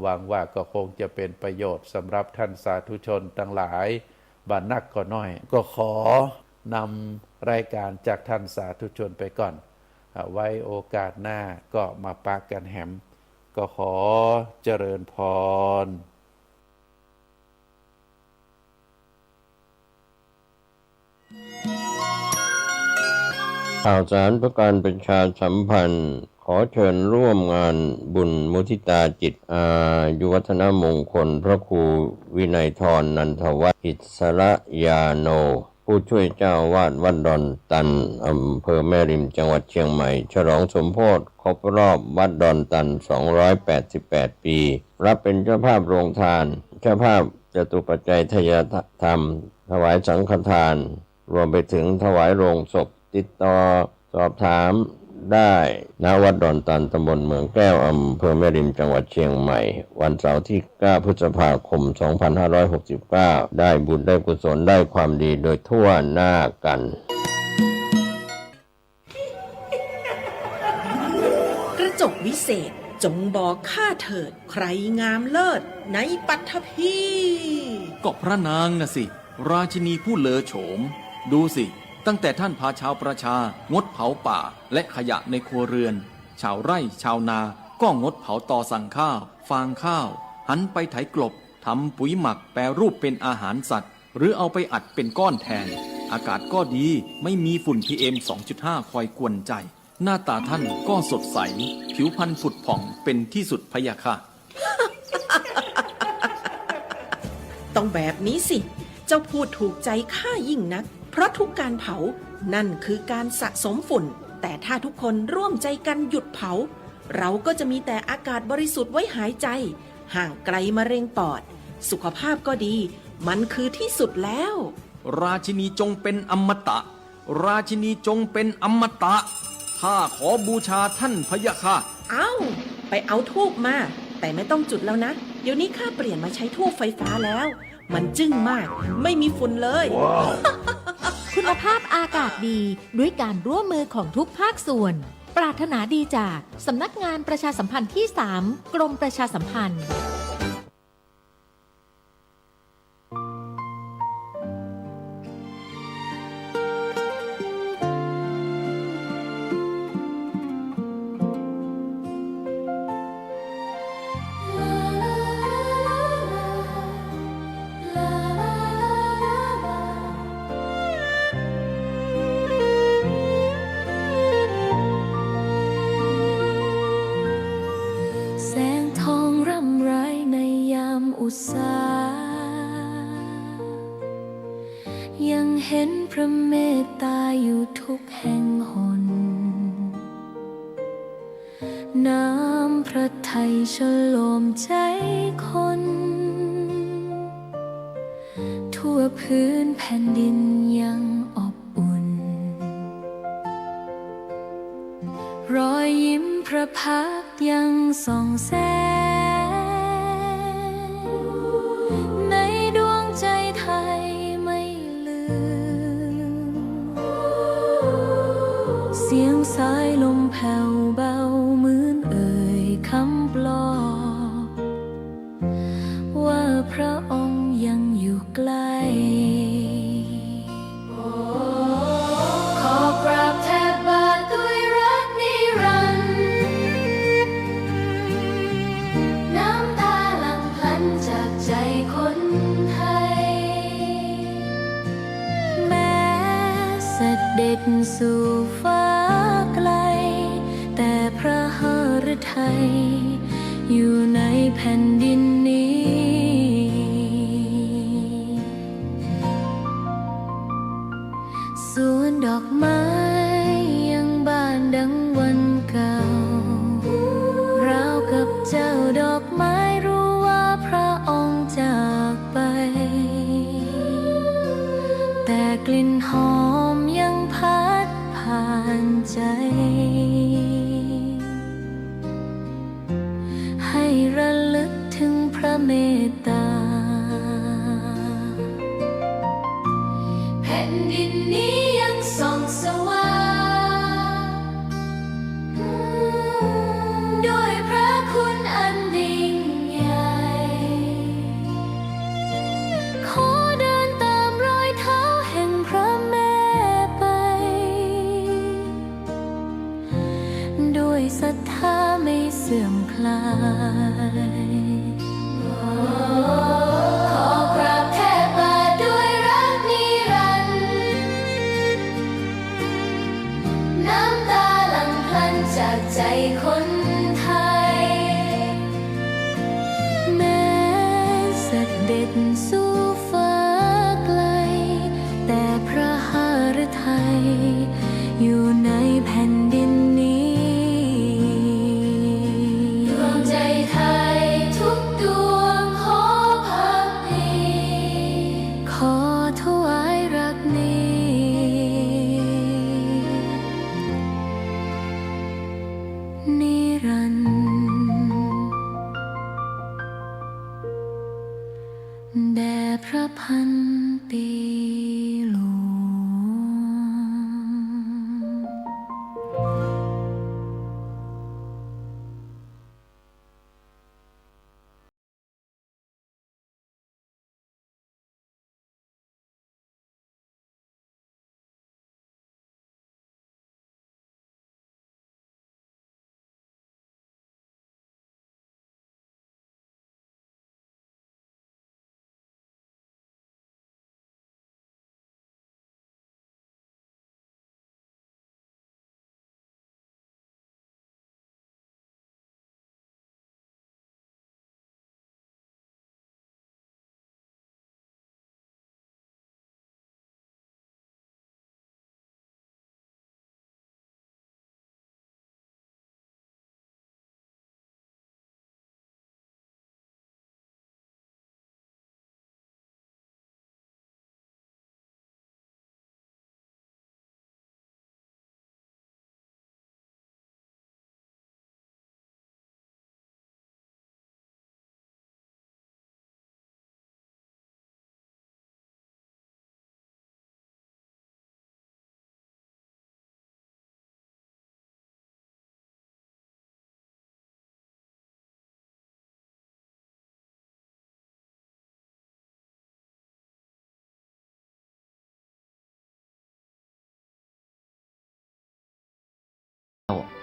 หวังว่าก็คงจะเป๋นประโยชน์สำหรับท่านสาธุชนตังหลายบ่นักก็น้อย ก็ขอนำรายก๋านจากท่านสาธุชนไปก่อน ไว้โอกาสหน้าก็มาปะกั๋นแหม ก็ขอเจริญพร ข่าวสารเพื่อการประชาสัมพันธ์ ขอเชิญร่วมงานบุญมุทิตาจิตอายุวัฒนมงคลพระครูวินัยธร นันทวัฒน์ อิสระยาโน ผู้ช่วยเจ้าอาวาสวัดดอนตัน อำเภอแม่ริม จังหวัดเชียงใหม่ ฉลองสมโภชครบรอบวัดดอนตัน สองร้อยแปดสิบแปด ปี รับเป็นเจ้าภาพโรงทาน เจ้าภาพจตุปัจจัยทายธรรม ถวายสังฆทาน รวมไปถึงถวายโลงศพ ติดต่อสอบถามได้ ณ วัดดอนตัน ตำบลเหมืองแก้ว อำเภอแม่ริม จังหวัดเชียงใหม่ วันเสาร์ที่เก้า พฤษภาคม สองพันห้าร้อยหกสิบเก้า ได้บุญได้กุศลได้ความดีโดยทั่วหน้ากัน กระจกวิเศษ จงบอกข้าเถิด ใครงามเลิศในปัตภี ก็พระนางน่ะสิ ราชินีผู้เลอโฉม ดูสิ ตั้งแต่ท่านพาชาวประชางดเผาป่าและขยะในครัวเรือน ชาวไร่ชาวนาก็งดเผาตอสั่งข้าว ฟางข้าว หันไปไถกลบ ทำปุ๋ยหมักแปรรูปเป็นอาหารสัตว์ หรือเอาไปอัดเป็นก้อนแทน อากาศก็ดี ไม่มีฝุ่น พีเอ็ม สองจุดห้า คอยกวนใจ หน้าตาท่านก็สดใส ผิวพรรณผุดผ่องเป็นที่สุดพะยะค่ะ ต้องแบบนี้สิ เจ้าพูดถูกใจข้ายิ่งนัก เพราะทุกการเผา นั่นคือการสะสมฝุ่น แต่ถ้าทุกคนร่วมใจกันหยุดเผา เราก็จะมีแต่อากาศบริสุทธิ์ไว้หายใจ ห่างไกลมะเร็งปอด สุขภาพก็ดี มันคือที่สุดแล้ว ราชินีจงเป็นอมตะ ราชินีจงเป็นอมตะ ข้าขอบูชาท่านพะยะค่ะ เอ้า ไปเอาธูปมา แต่ไม่ต้องจุดแล้วนะ เดี๋ยวนี้ข้าเปลี่ยนมาใช้ธูปไฟฟ้าแล้ว มันจึ้งมาก ไม่มีฝุ่นเลย คุณภาพอากาศดี ด้วยการร่วมมือของทุกภาคส่วน ปรารถนาดีจากสำนักงานประชาสัมพันธ์ที่สาม กรมประชาสัมพันธ์ ยังหันพระเมตต๋าอยู่ทุกแห่งหน น้ำพระทัยชโลมใจ๋คน ทั่วพื้นแผ่นดินยังอบอุ่น รอยยิ้มพระพักตร์ยังส่องแสง ในดวงใจ๋ไทยไม่ลืม เสียงสายลมแผ่วเบาเหมือนเอ่ยกำปลอบ ว่าพระองค์ยังอยู่ใกล้ ขอกราบแทบบาทด้วยรักนิรันดร์ น้ำต๋าหลั่งพลันจากใจ๋คนไทย แม้เสด็จสู่ฟ้าไกล แต่พระหฤทัยอยู่ในแผ่นดินนี้ สวนดอกไม้ยังบานดังวันเก่า ราวกับเจ้าดอกไม้รู้ว่าพระองค์จากไป แต่กลิ่นหอมยังพัดผ่านใจ๋ ให้ระลึกถึงพระเมตต๋า แผ่นดินนี้ยังส่องสว่าง ด้วยพระคุณอันยิ่งใหญ่ ขอเดินต๋ามรอยเท้าแห่งพระแม่ไป ด้วยศรัทธาไม่เสื่อมคลาย ขอกราบแทบบาทด้วยรักนิรันดร์ น้ำต๋าหลั่งพลันจากใจ๋คนไทย แม้เสด็จสู่ฟ้าไกล แต่พระหฤทัยอยู่ในแผ่นดินนี้ ดวงใจ๋ไทยทุกดวงขอภักดี ขอถวายรักนี้ นิรันดร์ แด่พระพันปีหลวง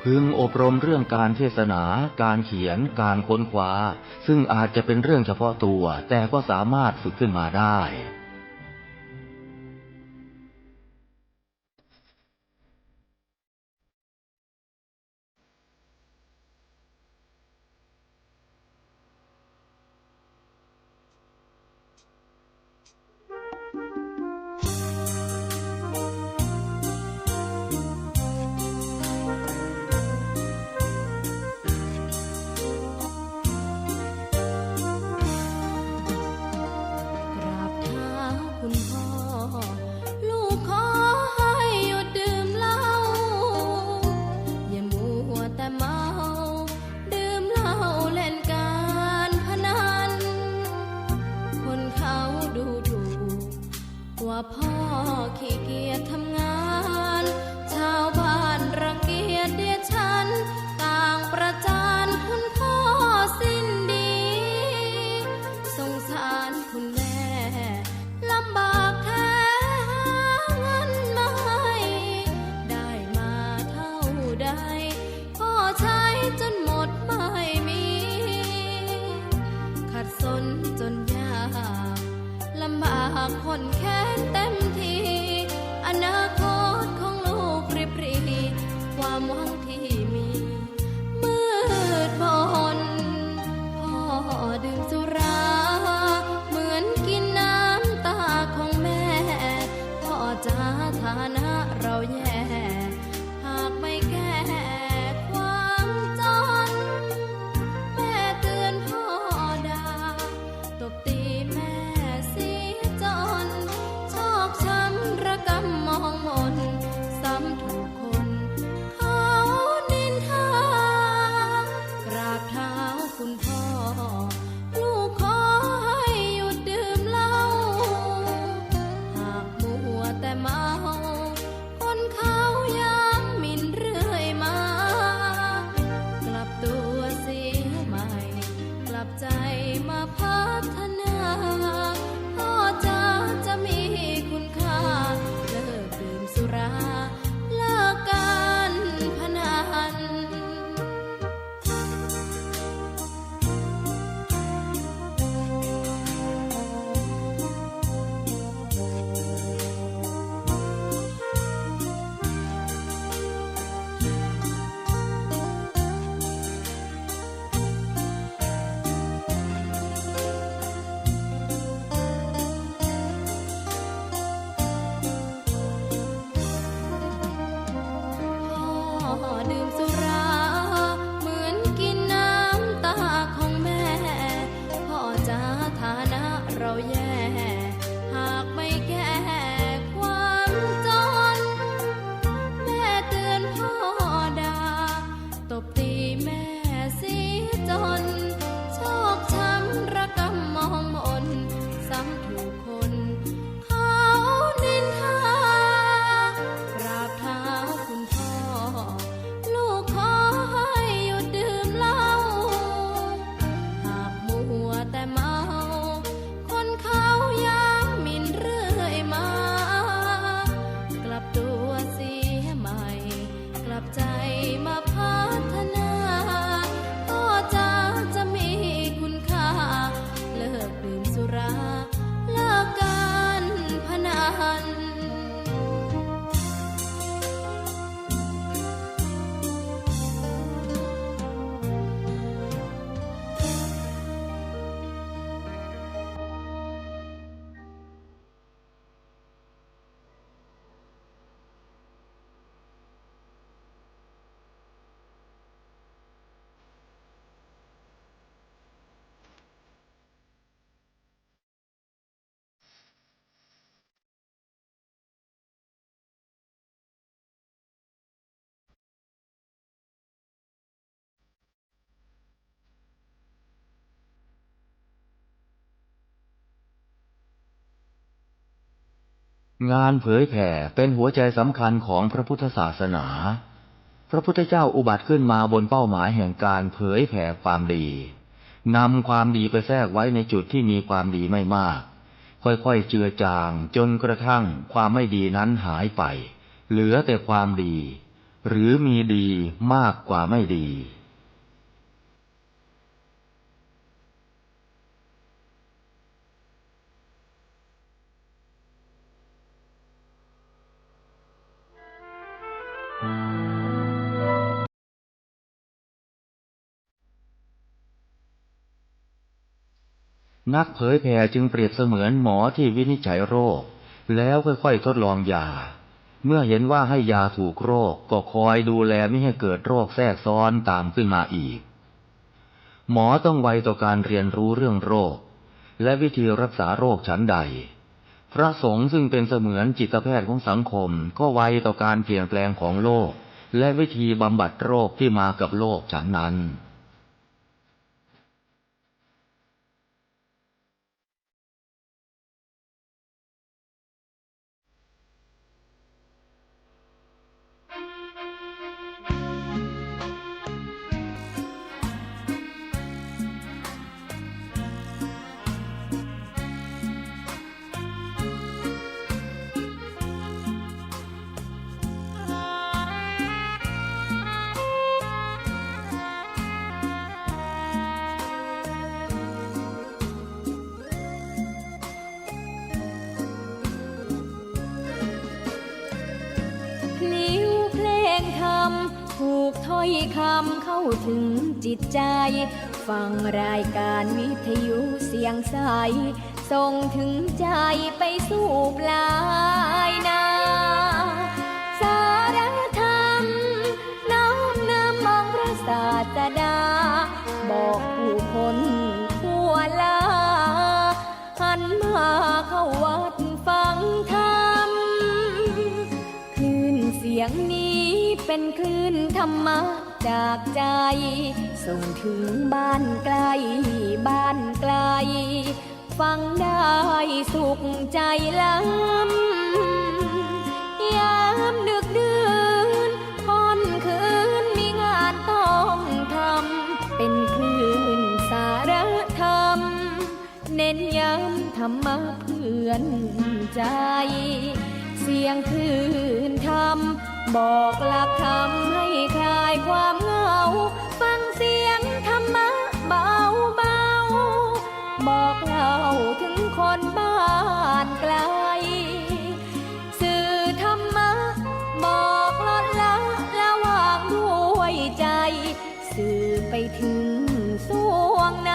พึงอบรมเรื่องการเทศนา การเขียน การค้นคว้า ซึ่งอาจจะเป็นเรื่องเฉพาะตัว แต่ก็สามารถฝึกขึ้นมาได้ พ่อขี้เกียจทำงาน ชาวบ้านรังเกียจเดียะฉัน ต่างประจานคุณพ่อสิ้นดี สงสารคุณแม่ ลำบากแท้หาเงินมาให้ ได้มาเท่าใด พ่อใช้จนหมดไม่มี ขัดสนจนยาก ลำบากข้นแค้นเต็มที อนาคตของลูกริบหรี่ ความหวังที่มี มืดมน พ่อดื่มสุรา เหมือนกินน้ำตาของแม่ พ่อจ๋า ฐานะเราแย่ หากไม่แก้ความจน แม่เตือนพ่อด่า ตบตีแม่เสียจน ชอกช้ำระกำมองมน ซ้ำถูกคนเขานินทา กราบเท้าคุณพ่อ ลูกขอให้หยุดดื่มเหล้า หากมัวแต่เมา คนเขาย้ำหมิ่นเรื่อยมา กลับตัวเสียใหม่ กลับใจมาพัฒนา พ่อจ๋า จะมีคุณค่า เลิกดื่มสุรา เลิกการพนัน พ่อดื่มสุรา เหมือนกินน้ำตาของแม่ พ่อจ๋า ฐานะเราแย่ หากไม่แก้ความจน แม่เตือนพ่อด่า ตบตีแม่เสียจน ชอกช้ำระกำมองมน ซ้ำถูกคนเขานินทา กราบเท้าคุณพ่อ ลูกขอให้หยุดดื่มเหล้า หากมัวแต่เมา คนเขาย้ำหมิ่นเรื่อยมา กลับตัวเสียใหม่ กลับใจมาพัฒนา พ่อจ๋า จะมีคุณค่า เลิกดื่มสุรา เลิกการพนัน งานเผยแผ่เป็นหัวใจสำคัญของพระพุทธศาสนา พระพุทธเจ้าอุบัติขึ้นมาบนเป้าหมายแห่งการเผยแผ่ความดี นำความดีไปแทรกไว้ในจุดที่มีความดีไม่มาก ค่อยๆ เจือจาง จนกระทั่งความไม่ดีนั้นหายไป เหลือแต่ความดี หรือมีดีมากกว่าไม่ดี นักเผยแผ่จึงเปรียบเสมือนหมอที่วินิจฉัยโรค แล้วค่อยๆ ทดลองยา เมื่อเห็นว่าให้ยาถูกโรค ก็คอยดูแลมิให้เกิดโรคแทรกซ้อนตามขึ้นมาอีก หมอต้องไวต่อการเรียนรู้เรื่องโรค และวิธีรักษาโรคฉันใด พระสงฆ์ซึ่งเป็นเสมือนจิตแพทย์ของสังคม ก็ไวต่อการเปลี่ยนแปลงของโลก และวิธีบำบัดโรคที่มากับโลกฉันนั้น ถ้อยคำเข้าถึงจิตใจ ฟังรายการวิทยุเสียงใส ส่งถึงใจไปสู่ปลายนา สารธรรม น้อมนำองค์พระศาสดา บอกผู้คนทั่วลา หันมาเข้าวัดฟังธรรม คลื่นเสียงนี้เป็นคลื่นธรรมะจากใจ ส่งถึงบ้านใกล้บ้านไกล ฟังได้สุขใจล้ำ ยามดึกดื่นค่ำคืนมีงานต้องทำ เป็นคลื่นสารธรรม เน้นย้ำธรรมะเพื่อนใจ เสียงคลื่นธรรม บอกหลักธรรมให้คลายความเหงา ฟังเสียงธรรมะเบาๆ บอกเล่าถึงคนบ้านไกล สื่อธรรมะ บอกลดละละวางด้วยใจ สื่อไปถึงส่วงใน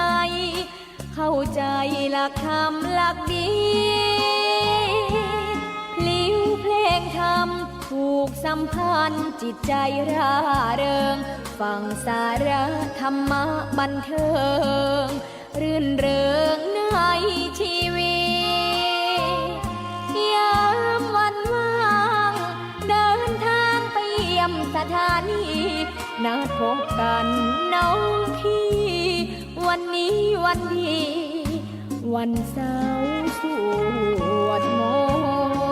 เข้าใจหลักธรรมหลักดี พลิ้วเพลงธรรมผูกสัมพันธ์จิตใจร่าเริง ฟังสาระธรรมะบันเทิง รื่นเริงในชีวิต ยามวันว่าง เดินทางไปเยี่ยมสถานี นัดพบกันน้องพี่ วันนี้วันดี วันเสาร์สวดม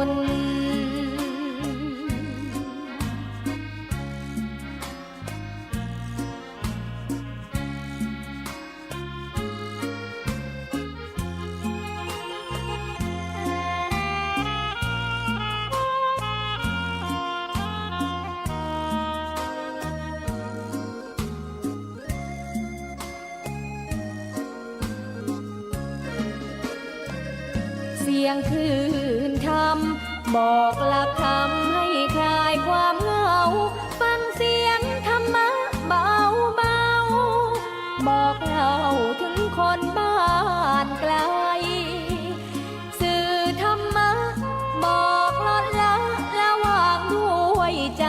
นต์ เสียงคลื่นธรรม บอกหลักธรรมให้คลายความเหงา ฟังเสียงธรรมะเบาๆ บอกเล่าถึงคนบ้านไกล สื่อธรรมะ บอกลดละละวางด้วยใจ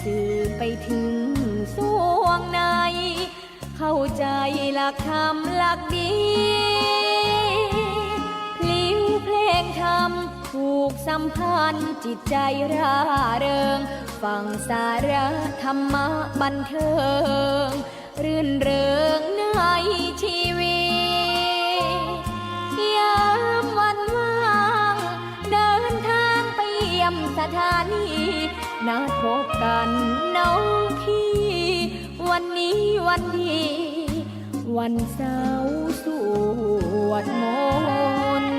สื่อไปถึงส่วงใน เข้าใจหลักธรรมหลักดี พลิ้วเพลงธรรมผูกสัมพันธ์จิตใจร่าเริง ฟังสาระธรรมะบันเทิง รื่นเริงในชีวิต ยามวันว่าง เดินทางไปเยี่ยมสถานี นัดพบกันน้องพี่ วันนี้วันดี วันเสาร์สวดมนต์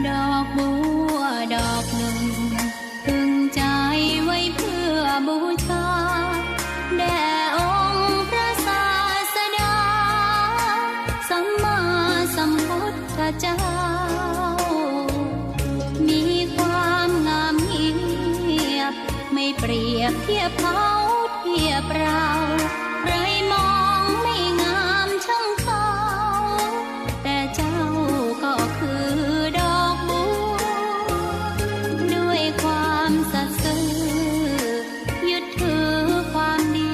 ดอกบัวดอกหนึ่ง พึงใจไว้เพื่อบูชา แด่องค์พระศาสดา สัมมาสัมพุทธเจ้า มีความงามเงียบ ไม่เปรียบเทียบเขาเทียบเรา ใครมองไม่งามช่างเขา แต่เจ้าก็คือดอกบัว ด้วยความสัตย์ซื่อ ยึดถือความดี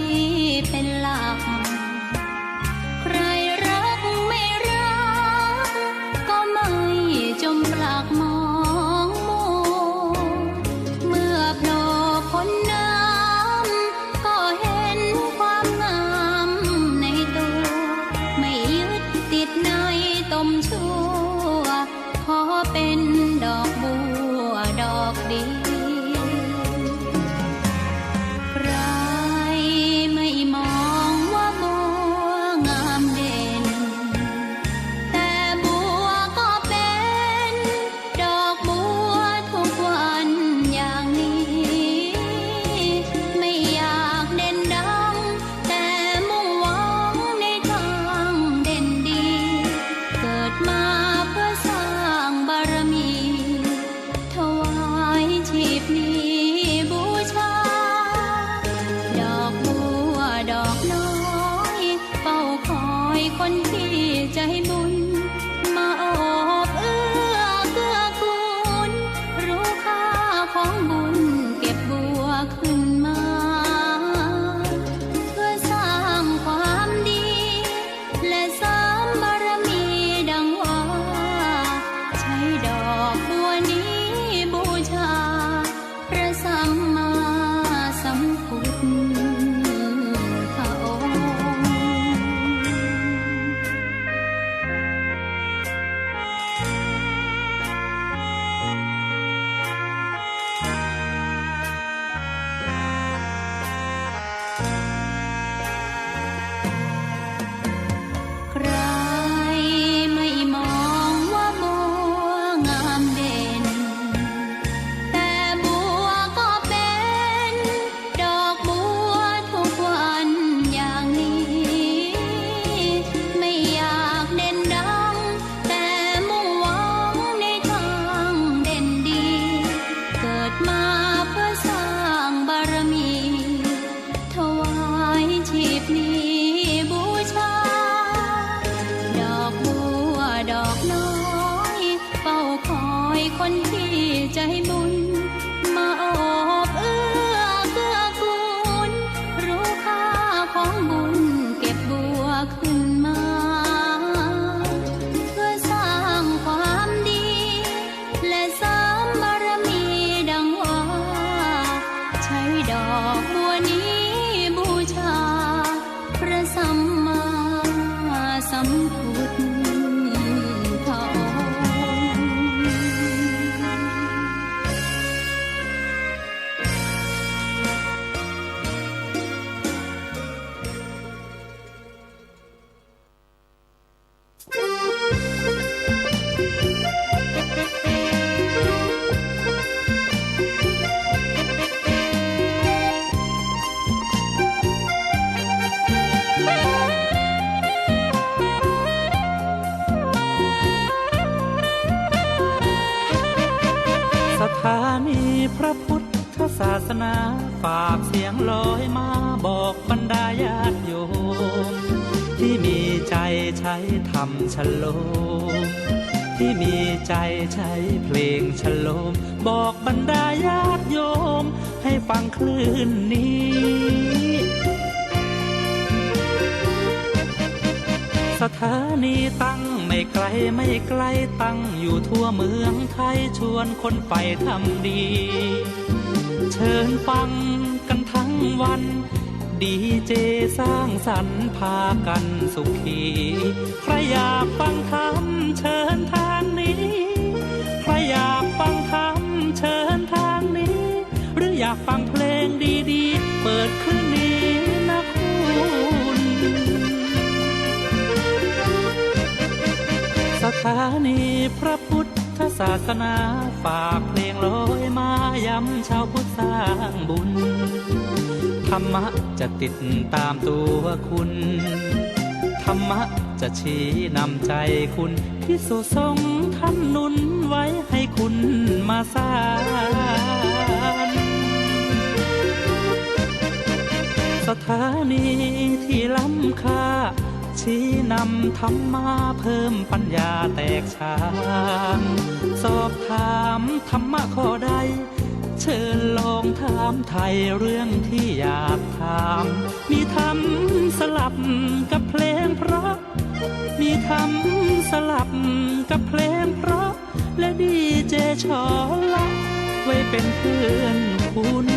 เป็นหลัก ใครรักไม่รัก ศาสนาฝากเสียงลอยมาบอกบรรดาญาติโยม ตี้มีใจ๋ใช้ธรรมชโลม ตี้มีใจ๋ใช้เพลงชโลม บอกบรรดาญาติโยม หื้อฟังคลื่นนี้ สถานีตั้งไม่ไก๋ไม่ไก๋ ตั้งอยู่ทั่วเมืองไทย ชวนคนใฝ่ธรรมดี เชิญฟังกั๋นทั้งวัน ดีเจสร้างสรรค์พากั๋นสุขี ใครอยากฟังธรรมเชิญทางนี้ ใครอยากฟังธรรมเชิญทางนี้ หรืออยากฟังเพลงดีๆ เปิดคลื่นนี้นะคุณ สถานีพระพุทธศาสนา ฝากเพลงลอยมาย้ำชาวพุทธสร้างบุญ ธรรมะจะติดต๋ามตั๋วคุณ ธรรมะจะชี้นำใจ๋คุณ ภิกษุสงฆ์ท่านหนุนไว้ให้คุณมาสาน สถานีที่ล้ำค่า ชี้นำธรรมะเพิ่มปัญญาแตกฉาน สอบถามธรรมะข้อใด เชิญลองถามไถ่เรื่องที่อยากถาม มีธรรมสลับกับเพลงเพราะ มีธรรมสลับกับเพลงเพราะ และดีเจชอละ ไว้เป๋นเพื่อนคุณ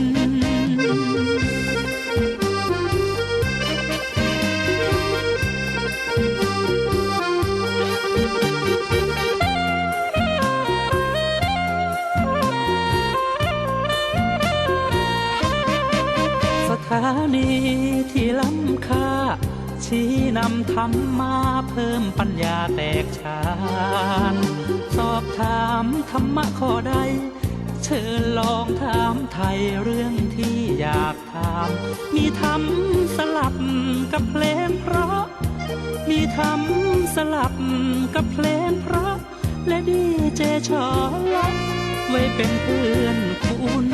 สถานีที่ล้ำค่า ชี้นำธรรมะเพิ่มปัญญาแตกฉาน สอบถามธรรมะข้อใด เชิญลองถามไถ่เรื่องที่อยากถาม มีธรรมสลับกับเพลงเพราะ มีธรรมสลับกับเพลงเพราะ และดีเจชอละ ไว้เป๋นเพื่อนคุณ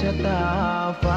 ชะตา